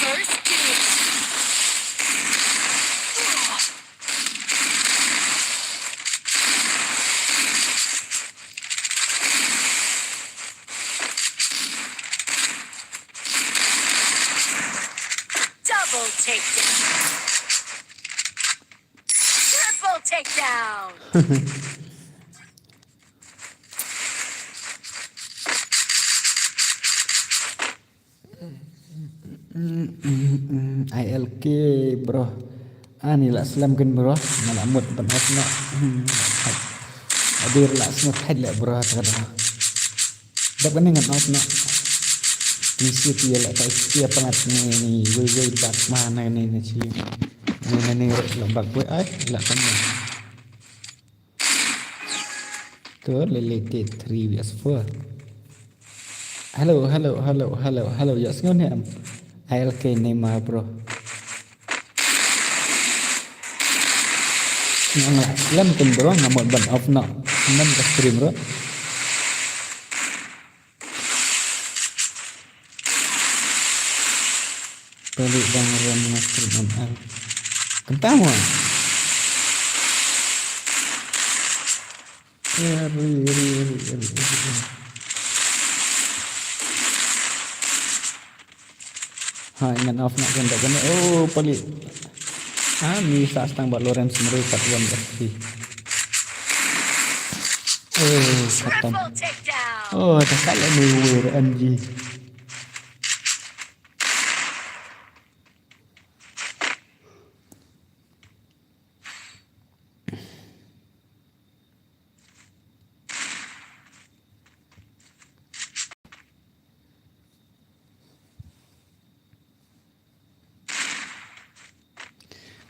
First kill. Double takedown. Triple takedown. I L K, bro. Ani la slem kin, bro. Nga la mut ban off noh. Adir la sngewthuh le, bro, ta ka dang. Dap kane ngan off noh. Ni si ti la kai ti pangat ni, ni wei wei bak ma na ni ni si. Ni na ni la bak wei ai la kan. Ko lele te three vs four. Hello, hello, hello, hello, hello. Ya sngew ne am. I L K Neymar, bro. Nga la slem kin, bro, nga mut ban off noh. Nan ka stream, bro. Peli dang rem nga stream M L. Kentang wa. Eri, eri, eri, eri, eri. Hai, ngan off na kan dah kena. Oh, peli. Ah, ni sa stang ba Lawrence meri kat wan dah si. Oh, khatam. Triple takedown. Oh, dah kalah ni, wir M G.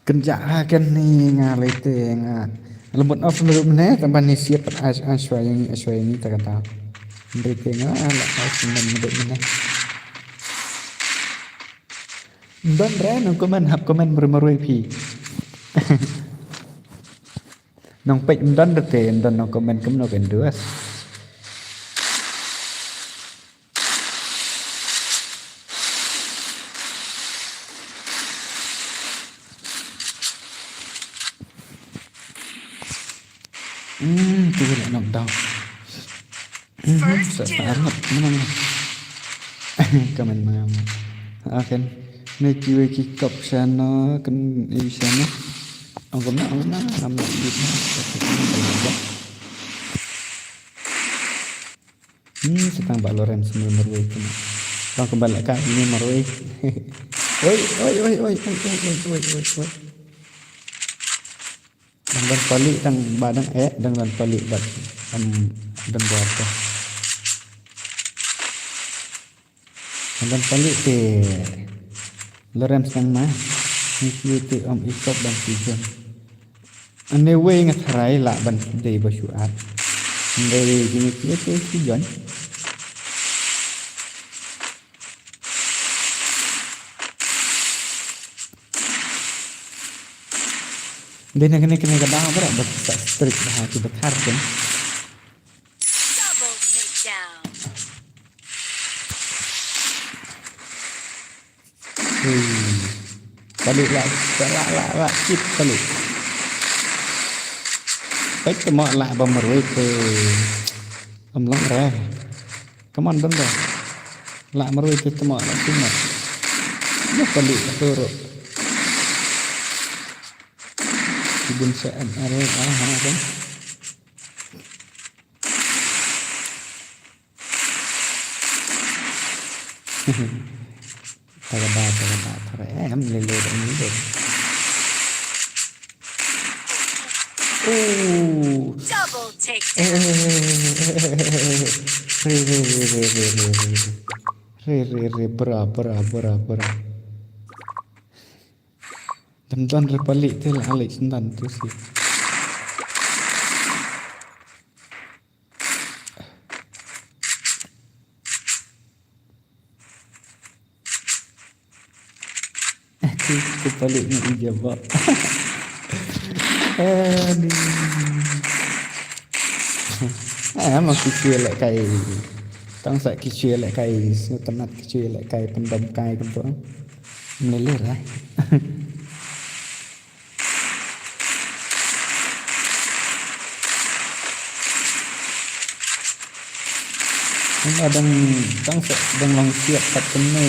Kynjah ha ken ni nga lei te nga. Lembut off lembut mene, tang ban ni siap pat as, as shwa yang, as shwa yang ni ta kata. Meri te nga, ah, la off lembut mene. Ndon re, nong komen, hap komen, meri meri phi. Nong peit ndon de te, ndon nong komen, kem nong ken duas. Hmm, tu lah knockdown. Hmm, first sa kill. Sa amat, mana, mana. Kamen mama. Akan. Neki weki kop sana, ken, eh, sana. Ang kena, ang kena, ang kena. Hmm, sa tang ba Lawrence mel marwei kena. Bang kembali ka ini marwei. Oi, oi, oi. Dang ban pali tang ba dang eh, dang ban pali ba, em, dang ba ta. Dang ban pali te Lawrence dang ma. Ni ki te om ikop ban ki jam. Ane wei nga tharai lah ban dei ba shu at. Ane wei kini kini te ki jon. Dei na kane kane ka daw ba ba sa strik ba ha ki ba thar kan. Double takedown. Ui. Palik lah, lah, lah, lah, kit palik. Peit te mo lah ba marwei te. Ym long re. Come on, don re. Lah marwei te te mo lah kit mo. Mo palik tu ro. Ibun sa M R ah, ha kan. Tagada, tagada, tagada. Eh, em lele, em lele. Oh. Double takedown. Re, re, re, re, re, re, re. Re, re, re, bra, bra, bra, bra. Dam don re palik te la alik sendan tu si. Aku, aku balik ni dia bak. Aduh. Ah, ma ki shu leh kai. Tang sa ki shu leh kai, sngewtynnat ki shu leh kai, pyndam kai kumto. Mlele lah. Nga dang, dang sa, dang long siat pat kane.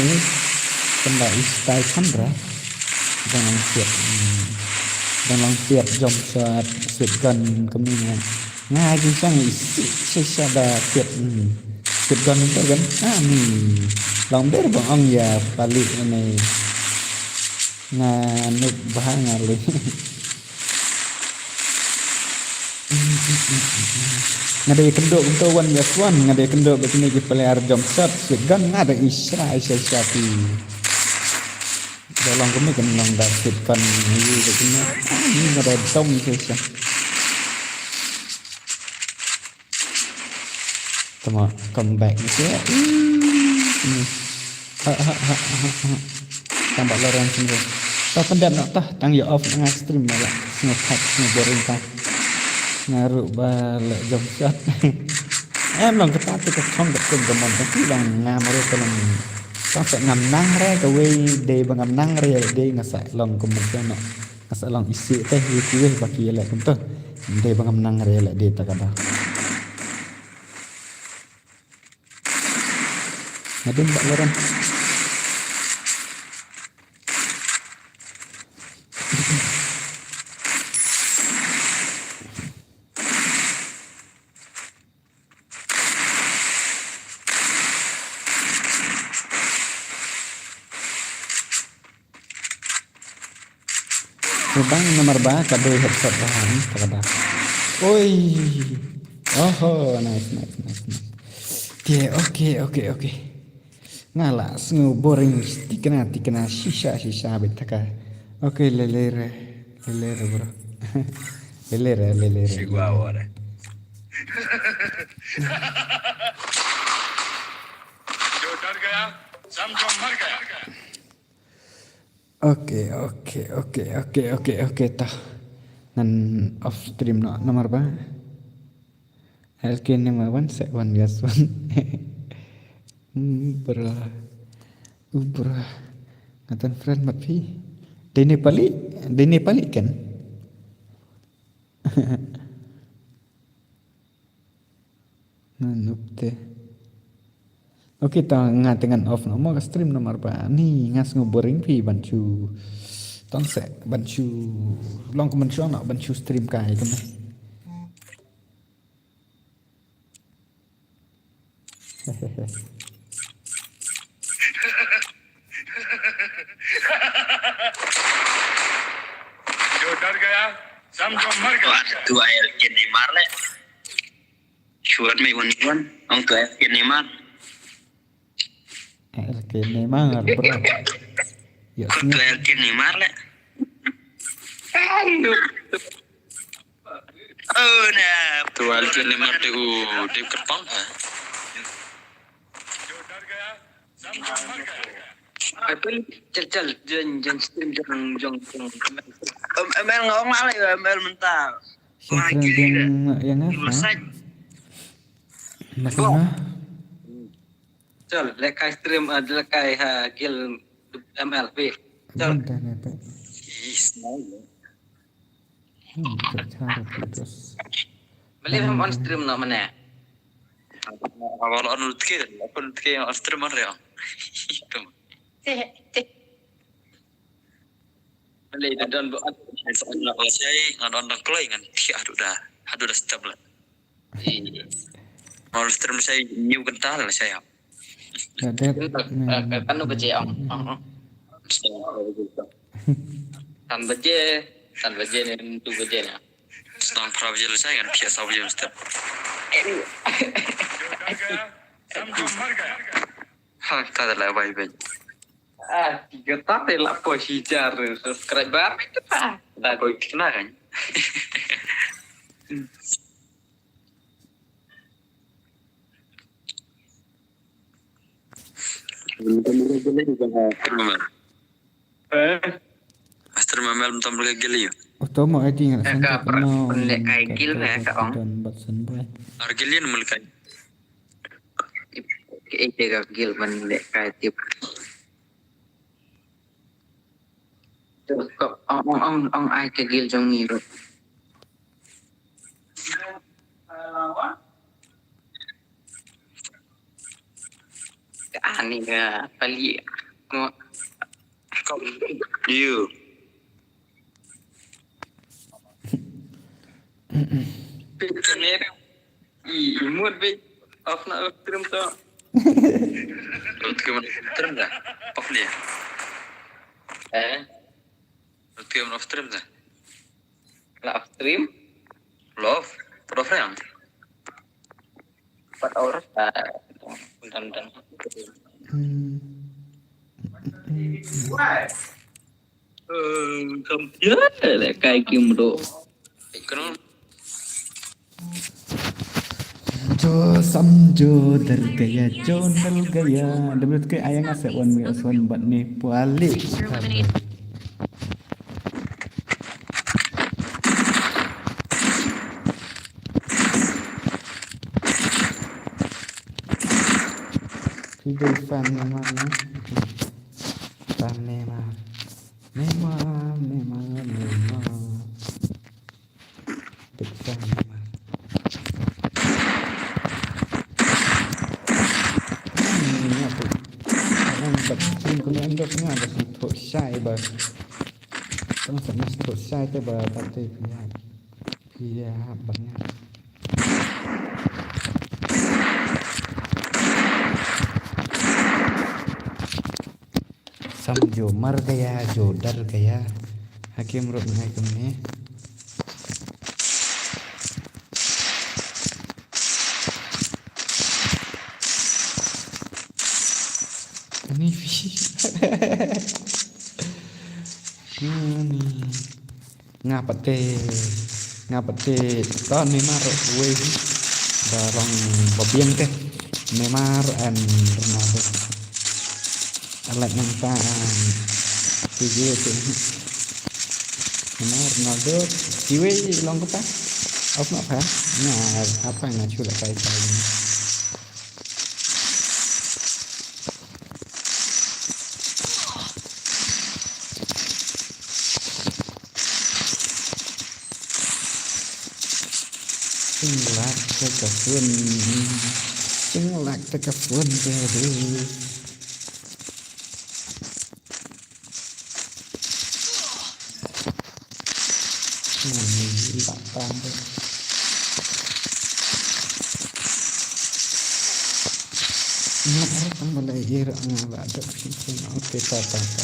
Kane i stai khan ra. Dang long siat. Hmm. Dang long siat jump shot, siat gun kane nga. Nga jingshang i si, si, si da siat. Hmm. Siat gun tu kan. Ah, hmm. Long der ba ong ïa palik ini. Nga nuk bha nga leh. Nga dei kynduh kumto wan ïa swan, nga dei kynduh ba kine ki player jump shot, shotgun nga dei isra isra isra ki. Da long kumne kan long da shotgun ni da kine. Ni nga dei dom isra isra. Tama comeback ni ke. Hmm. Ha ha ha ha ha. Tang ba lorong sini. Ta pendam nak tah tang ya off nga stream malah. Sini hak sini boring tah. Ngaru ba le jump shot. Em long kita tu ka chong ka kum ka mon tapi long ngam re ka long. Tang sa ngam nang re ka wei de ba ngam nang re de nga sa long ka mon ka no. Nga sa long isi teh wei ki wei ba ki le kum tu. De ba ngam nang re le de ta ka da. Nadin bak loran. Rubang nomor ba ka dei headshot ba han ka ba. Oi. Oho, nice, nice, nice, nice. Te, okay, okay, okay. Nga la sngew boring tikna tikna shisha shisha bit taka. Okay, lele re, lele re bro. Lele re, lele re. Shigwa wara. जो डर गया, समझो मर गया। Okay, okay, okay, okay, okay, okay, ta. Ngan off stream noh, namar ba. L K ni ma wan sek wan gas wan. Hmm, bra. U bra. Ngatan friend mat phi. Dei Nepali, dei Nepali kan? Nga nup te. Okay, ta nga te ngan off noh mo ka stream namar ba ni nga sngew boring phi ban shu. Tang sek ban shu long kumban shu noh ban shu stream kai kumne. जो डर गया, समझो मर गया। Tu ayel kin ni mar le. Shuat me wan wan. Ong tu ayel kin ni mar. Ayel kin ni mar, bro. Yo, tu ayel kin ni mar le. Aduh. Oh, na. Tu ayel kin ni mar de u de kerpang ha. Ai pun chal chal jeng jeng stream jong jong jong. Em em el ngong la le em el mental. Sing kren jeng yang apa? Nak kena? Chal lekai stream ah lekai ha gil. M L P. Jan da ne pe. Is no. Hmm, ka chara videos. Beli ham on stream no mane. Awal on lutke, on lutke on stream on reo. Beli da don bo on. Ngan on dang kloi ngan thiah haduh da, haduh da step la. Mawstrum sai new kental sai. Ka dep. Kan nu baje ong. Tan baje, tan baje ne tu baje ne. Stang pra baje sai kan pia sa baje mesti. Ha, ta da la bai bai. Ah, tiga ta te la po si jar subscriber itu ta. Da koi kena kan. Eh? Master Mamel mentam lagi gili. Oh, tomo aja nggak santai. Ka pernah pendek kayak gil ya, ka ong. Don bat santai. Ar gili ni mulai. Ke ite ka gil pendek kayak tip. Ong, ong, ong, ong, ai ka gil jong ngi ruh. Ka ani ka pali. Mo. Kom. You. Picture ni. I, imut bi off na off stream to. Rut ke mana stream dah? Off dia. Eh? Rut ke mana off stream dah? La off stream? Love? Love yang? Empat orang. Ah, dan, dan. Hmm. Kam pia le kai kim do. Ikno. Jo sam jo dar gaya, jo dar gaya. Dum lut ke ayang ase one way one bat ni puali. Tiga fan yang mana? Fan Neymar. Neymar, Neymar, Neymar. Big fan Neymar. Hmm, ya, tu. Ang bat stream ko ni ang dok nga ba sum thok shai ba. Tang sa mas thok shai te ba tate pia. Pia ba nga. Sam jo mar gaya, jo dar gaya. Hakim rup ngai kumne. Ani fi. Ani. Nga pat te, nga pat te, to Neymar wei da long ba biang te. Neymar and Ronaldo. Alak nang ta, um, ti ji te. Neymar, Ronaldo, ti wei long kata. Of not ha. Nga apa nga chula kai kai. Chinglak te ka phone. Chinglak te ka phone te du. Hmm, tak tahu. Nga arap ang malay ira nga la ada pintu na. Okay, ta ta ta.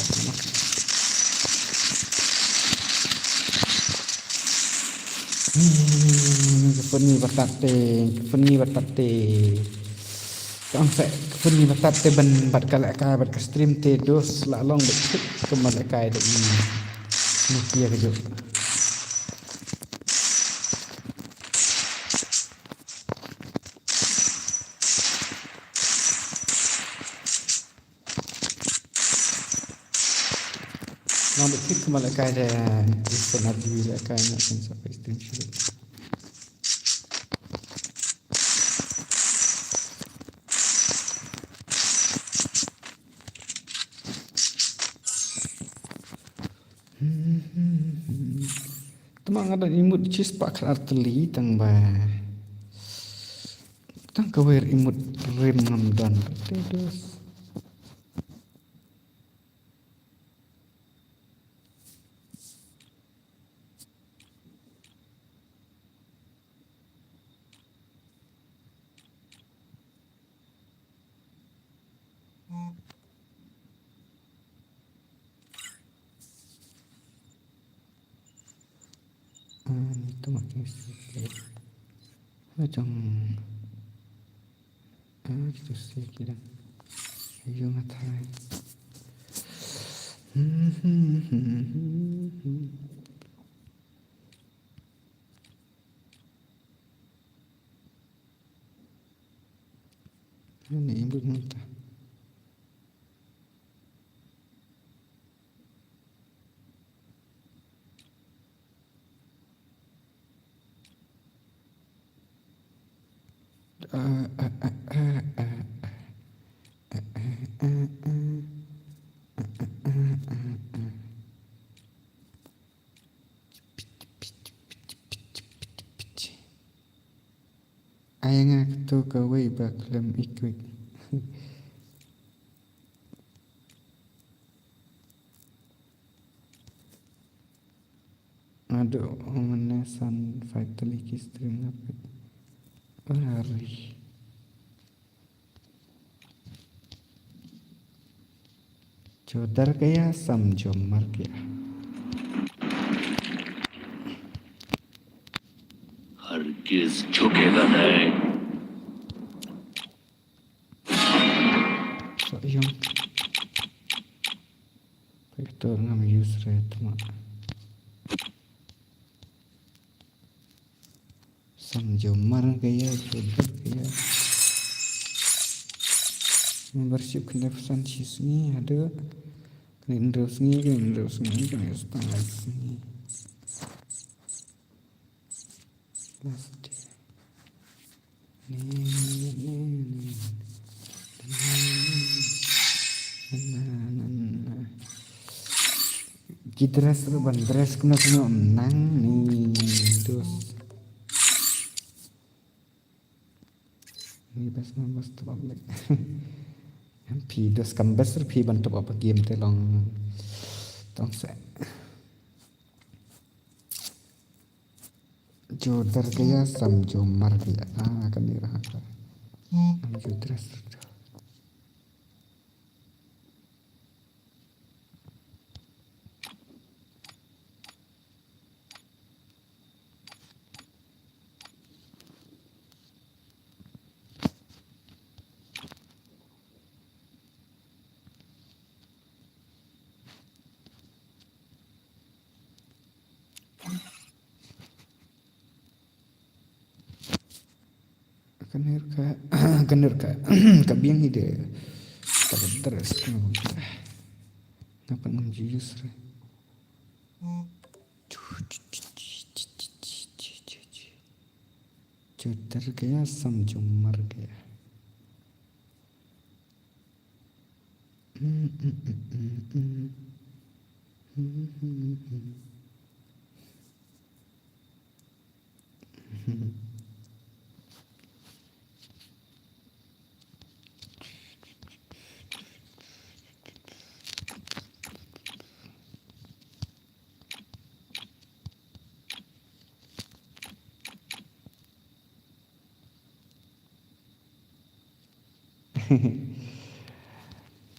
Hmm, ka phone ni batat te, ka phone ni batat te. Ka ong sa ka phone ni batat te ban bat ka lehkai bat ka stream te dos la long bat ka ma lehkai da i. Nokia ka juk. Nang bit kit kumba lehkai de, ikhwan arju lehkai na kan sa pa istin shulut. Ma nga don emote shispah khatar tylli tang ba. Tang kawei emote rim ngam don. Te dos. Ah, ni tu mak ni sikit. Macam, ah, tu sikit dah. Ayo ngatai. Ini ibu minta. Ai nga katu kawei ba khlem equip. Aduh, mane san fight tali ki stream na pit. Ari. Jodar gaya sam jomar gaya. हरगिज झुकेगा नहीं। So yung. Pektor ngam use re tuma. Sam jomar gaya, jodar gaya. Membership kena pesan sisngi ada. Kena indra sngi, kena indra sngi, kena setengah sngi. Last day. Ni, ni, ni, ni. Na, na, na. Ki dress ruh ban dress kumno kumno nang ni dos. Ni best na best top up lek. Em phi dos kam best ruh phi ban top up game te long tong se. Jodar gaya sam jomar gaya. Ah, kan ni raha. Am jodar. Kanir ka, kanir ka, ka biang hi de. Ka dress ka. Napa ngam jus re. Jodar gaya sam jomar gaya.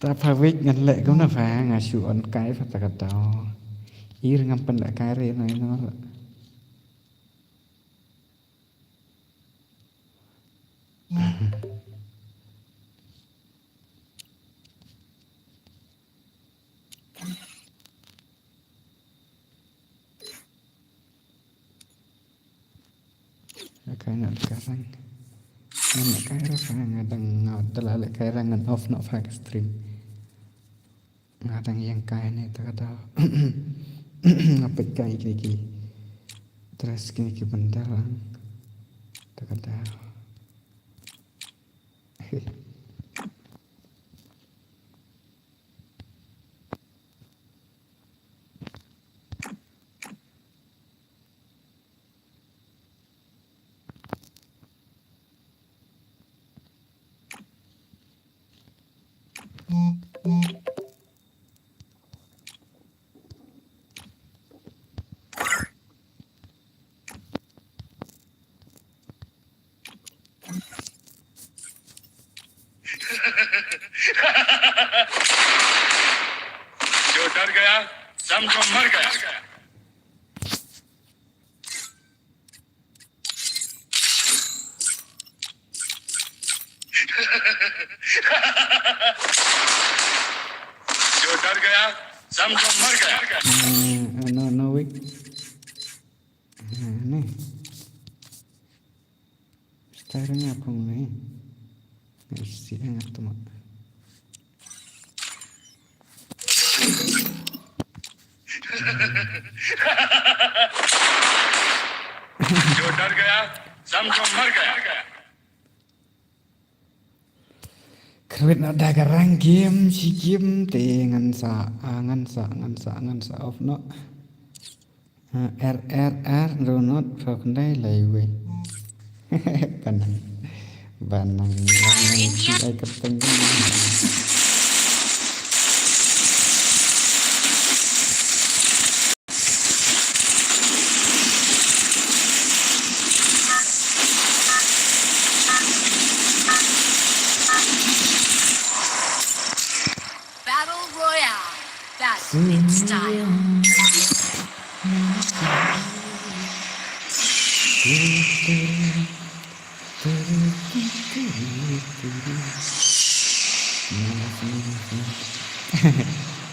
Ta pha wik ngan leh kumno pha nga shu on kai pha ta ka daw. Ir ngam pynleh kai re na ino. Ka kai na ka rang. Ngan na kai ra sa nga dang nga dala le kai ra ngan off na fa ka stream. Nga dang yang kai ne ta ka da. Nga pet kai ki ki. Terus kini ki bendar lang. Ta ka da. जो डर गया, समझो मर गया। जो डर गया, समझो मर गया। Hmm, ano, ano, wait. Ah, ano? Starting up on me. Let's see, hang up the mic. जो डर गया, समझो मर गया। Khrwit noh da ka rang game, shi game te ngan sa, ah, ngan sa, ngan sa, ngan sa off noh. Ah, R R R, download, phaw khyndai, lai wei. Banang. Banang, banang, si ai kyrteng. Battle Royale. Battle with style.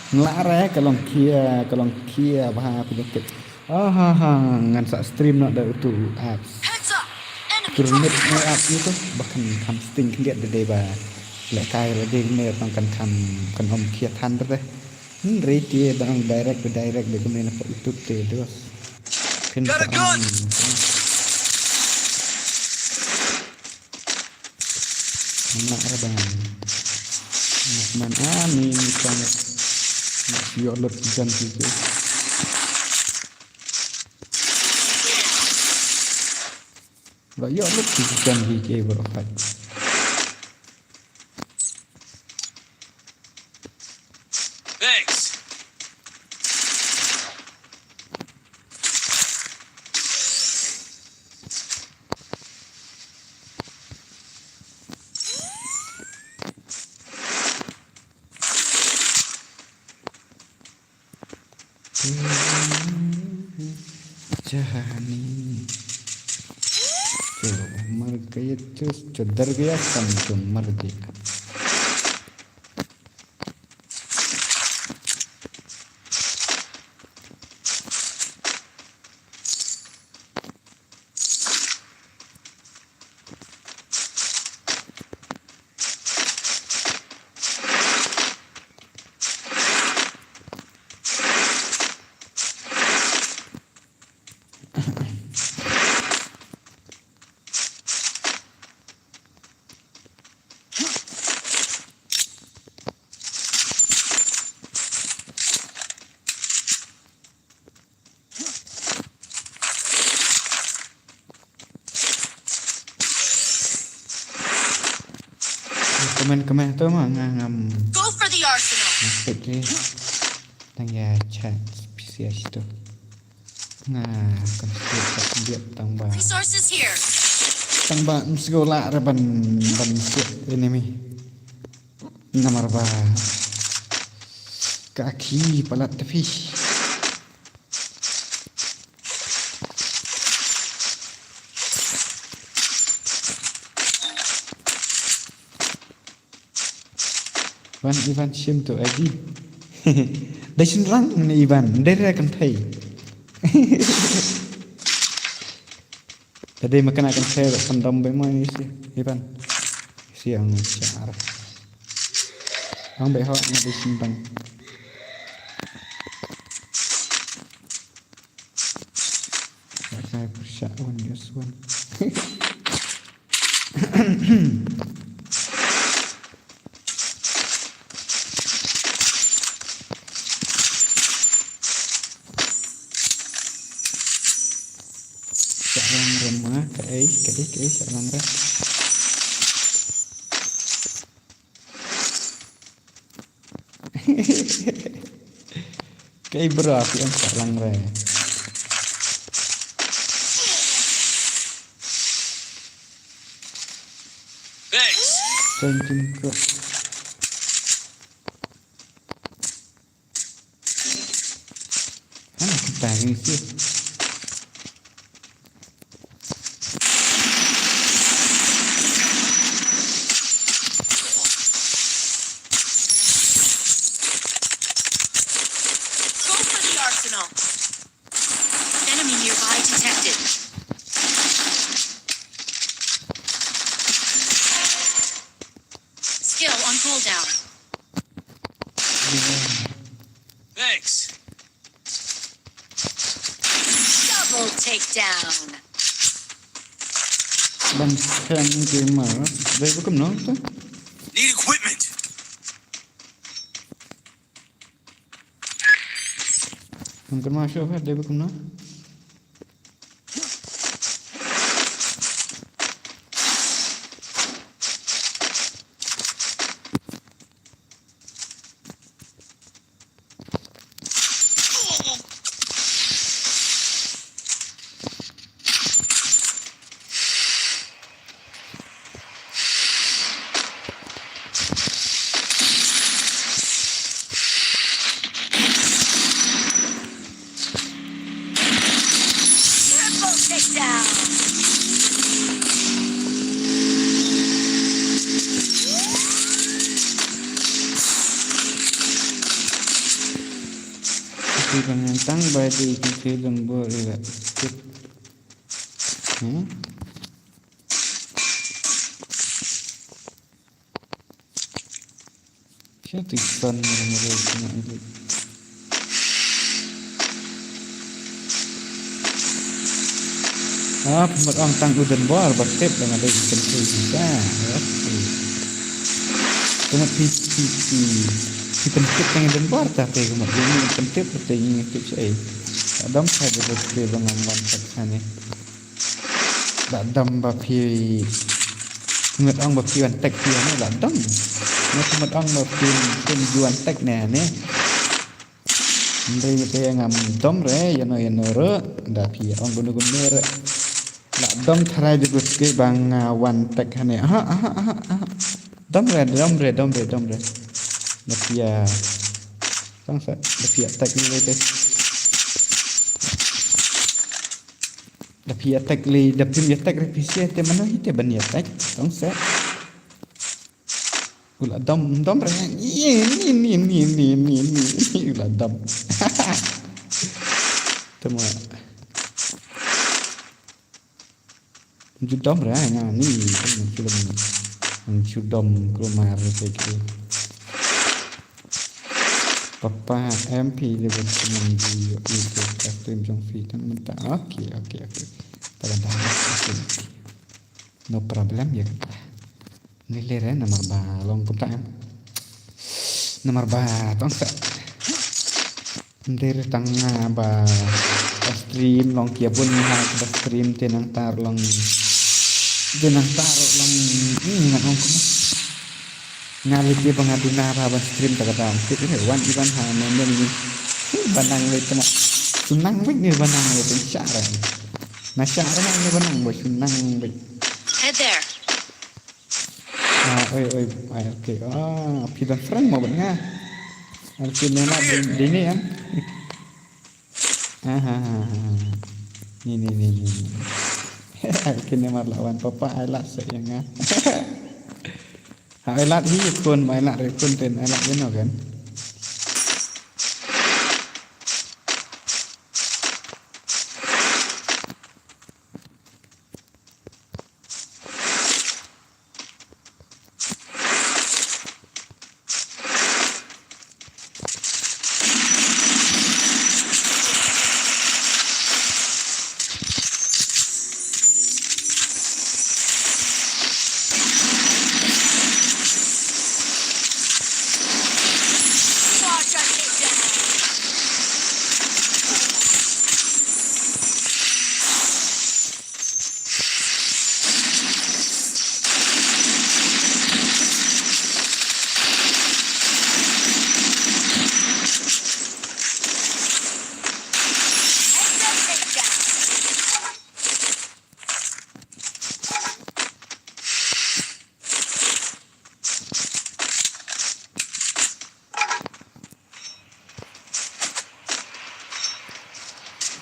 Nglare ka long khia, ka long khia bha phi tip. Ah ha ha, ngan sa stream noh da utu apps. Heads up! Enemy Kyrmit target no marked! App ïa tu ba kan kham sting khyndiat da dei ba lehkai la dei ne tang kan kham, kan ym khia than te. Hmm, rei te ba ong direct ba direct ba kumne na pok YouTube te dos. Phin Got a sa gun! Ong. Ym lah re ban. Ym lah man, ah, ni, ni tang. Ym lah ïoh lut ki gun ki ki. Ym lah ïoh lut ki gun ki ki baroh pat. Thanks. Jahani. To, mar gaya to, chadar gaya, kam to mar gaya. Comment, comment tu mah nga ngam. Go for the arsenal. Nga peit ri. Tang ïa chat P C S tu. Nga kan sngewthuh biang tang ba. Resources here. Tang ba ym sngewlah re ban, ban sngewthuh enemy. Namar ba ka khie palat te phi. Wan Ivan shim to agi. Dei shynrang ne Ivan, dei re kynthei. Tadi makan akan saya pandam be mo ni si Ivan. Si ang char. Ang be ho na di sintang. Saya persiap wan just wan. Sa lang rem ma, kaei, kaei, kaei, sa lang rem. Kei bro, aku yang salang re. Thanks. Thank you, bro. Hana kita ni sih. Go for the arsenal. Enemy nearby detected. Skill on cooldown. Thanks. Double takedown. Ban khem gamer. Dei ba kumno to? Need equipment. Ban khem ma shu ha dei ba kumno? Triple takedown. Ki bang tang ba di ki film bo ila. Hmm? Siya ti san mara mara sina ilu. Ah, pynmut ong tang u Donbor ba tip da nga dei ikan tu kita. Pynmut pi pi pi pi pyntip tang u Donbor ta te pynmut ini pyntip te ini tip siya. Adam sa de bote ba ngam wan tak sane. La dom ba phi ngut ong ba phi wan tek phi ne la dom. Ngut ngut ong ba phi phi ju wan tek ne ne. Ndei te ngam dom re yano yano re da phi ong gunu gunu re. La dom tharai de gus ke bang wan tek hane. Aha aha aha aha. Dom re dom re dom re dom re. Da phi ya. Tang sa da phi ya tek ne te. Da phi attack li, da phim attack re phi se te mano hi te ban attack. Tong se. Ula dom dom re. Ni ni ni ni ni ni ni ula dom. Tama. Ju dom re nga ni ju dom. Ju dom krumar te ki. Papa M P de bot nang di yo i ke ka stream jong phi tang mynta. Okay okay okay. Pada dah. Okay okay. No problem ya kata. Ni le re namar ba long kumta em. Namar ba tong sa. Ndir tang nga ba stream long kia bun ha ba stream te nang tar long. Te nang tar long. Ni nga ong kumta. Nga leit ba nga duna ba ban stream ta ka dam. Te te wan iban ha ne ne ni. Ba nang leit tama. Sunang wik ni ba nang leit sha ra. Na sha ra ni ba nang ba sunang wik. Head there. Ah, oi oi ai okay. Ah, phi don friend mo ban nga. Al phi ne ma dini ya. Aha. Ni ni ni ni. Al phi ne ma lawan papa ai la se ya nga. Ha, ai lat hi kun, ai lat re kun ten, ai lat ino kan.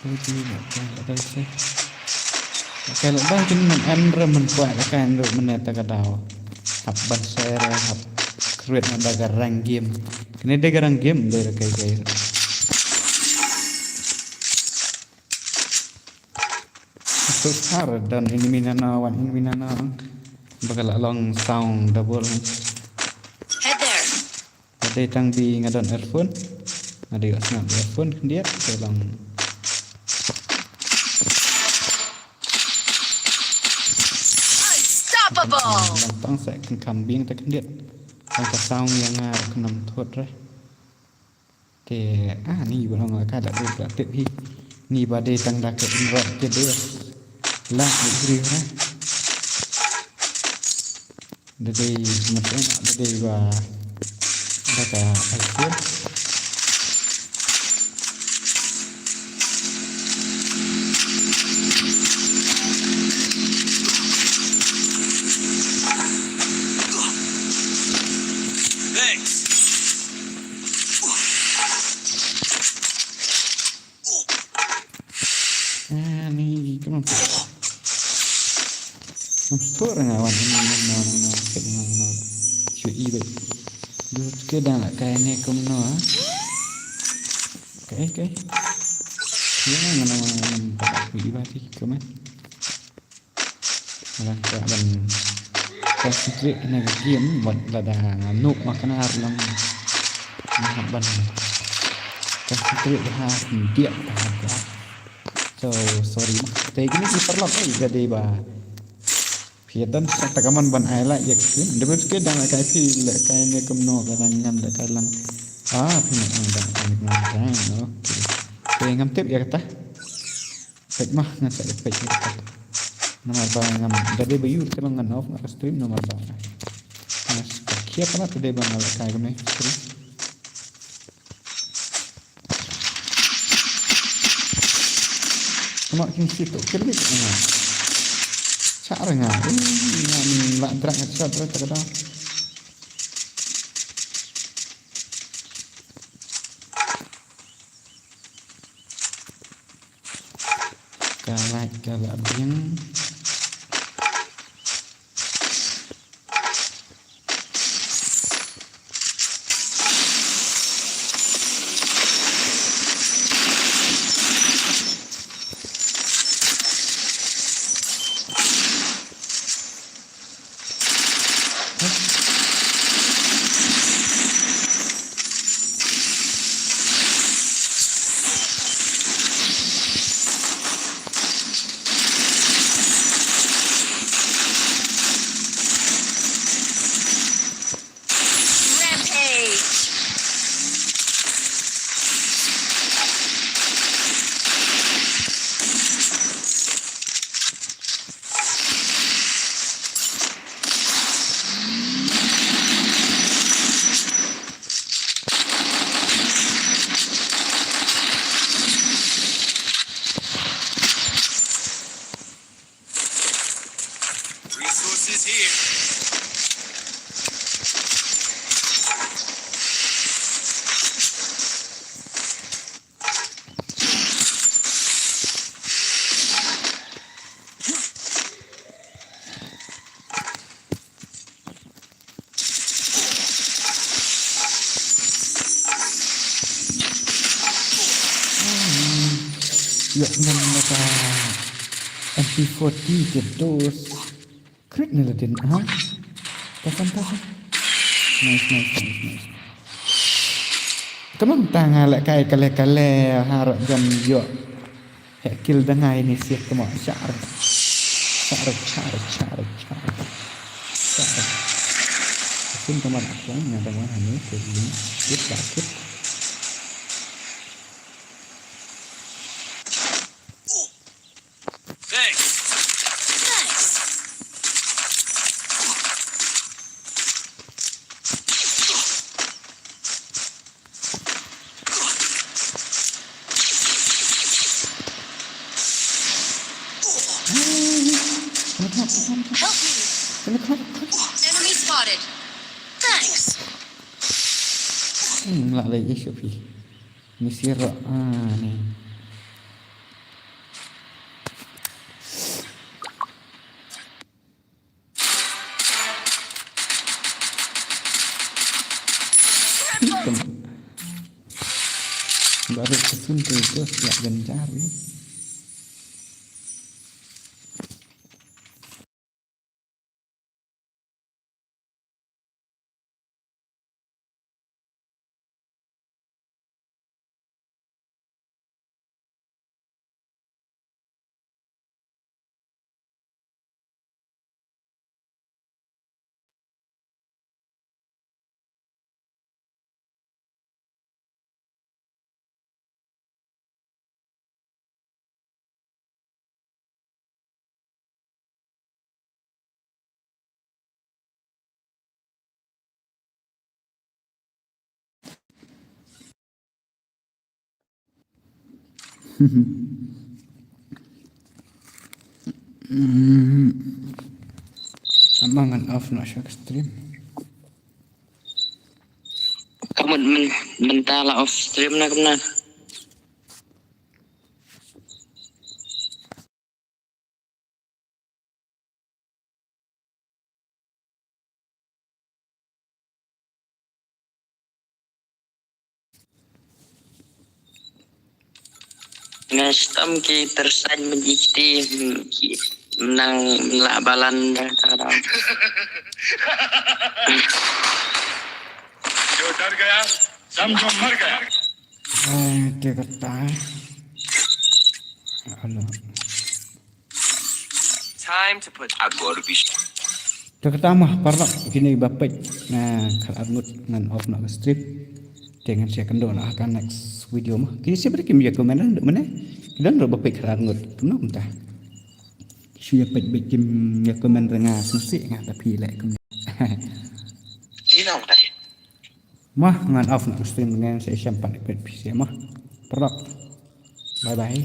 Video na ka la dei se. Ka la dei kin man an re man kwah ka kan ru man ta ka daw. Hap ban share hap create na da ka rank game. Kene de ka rank game de ra kai kai. So far don enemy na na wan enemy na na. Ba ka la long sound double. Head there. Nga dei tang bi nga don earphone. Nga dei snap earphone khyndiat te long. Unstoppable. Long tang sa kan kam bing te khyndiat. Long ka sound yang nga khnam thot re. Te ah ni ba long la ka da dei la tip hi. Ni ba dei tang da ka inrot ke dei. La ni ri re. Da dei mutton da dei ba da ka ice cream. Thanks. Ah, ni, come on. Stor nga wan ni no no no no. Shu i bet. Dut ke dang la kai ne kumno ah. Okay, okay. Ya nga no no no. Shu i bet kumno. Nga kwah ban concentrate na ka game bad lada nga noob ma kane ar lang. Nga hap ban concentrate ha khyndiat ha ka. So sorry ma. Te kine ki paralok ai ka dei ba. Phi don sa ta ka mon ban ai la ïa ka skin. Dei ba ke dang la kai phi la kai ne kumno ka dang ngan la kai lang. Ah phi ne dang kai ne kumno. Okay. Te ngam tip ïa kata. Peit ma ngan sa peit ïa kata. Namar ba ngam da dei ba ïoh te ba ngan off nga ka stream namar ba nga sa khia palat te dei ba nga la kai kumne stream. Kama kin situ kelik nga. Char nga. Ui, nga min la drak nga char drak ta ka da. Ka light ka la biang. Rampage. Resources here. Ïa, ngam na ka M P forty ke dos. Krik ni latin, ha? Tasan, tasan. Nice, nice, nice, nice. Tamam tang ha la kai kale kale harap jam yo. He kil dangai ni siat tamo. Char. Char, char, char, char. Char. Asin tamo akwang nga tamo hani ke ni. Kit, kit. Thanks. Thanks. Help me. Enemy spotted. Thanks. Hmm, la lei issue pi. Ni sirah, ah, ni. Baru kesun tu tu siap gencar ni. Ama ngan off noh sha ka stream. Ka mut myn-, mynta la off stream na kumno? Nga shitom ki tyrsaid mynta ki, ki nang la balan da ka dang. जो डर गया, समझो मर गया। Ai, te kata. Hello. Time to put a gorbish. Te kata mah paralok, kine ba peit nga khatar ngut ngan off noh ka stream. Te ngan sa ïakynduh noh ha ka next video mah. Kine sha ba kim ïa comment ruh mynne. Ki don ruh ba peit khatar ngut. Kumno kumta. Shu ïa peit ba kim ïa comment ruh nga sngewsih nga da phi leh kumne. Kino kumta. Mah ngan off noh ka stream, ngan sa ïashem pat ïa phi sha mah. Paralok. Bye bye.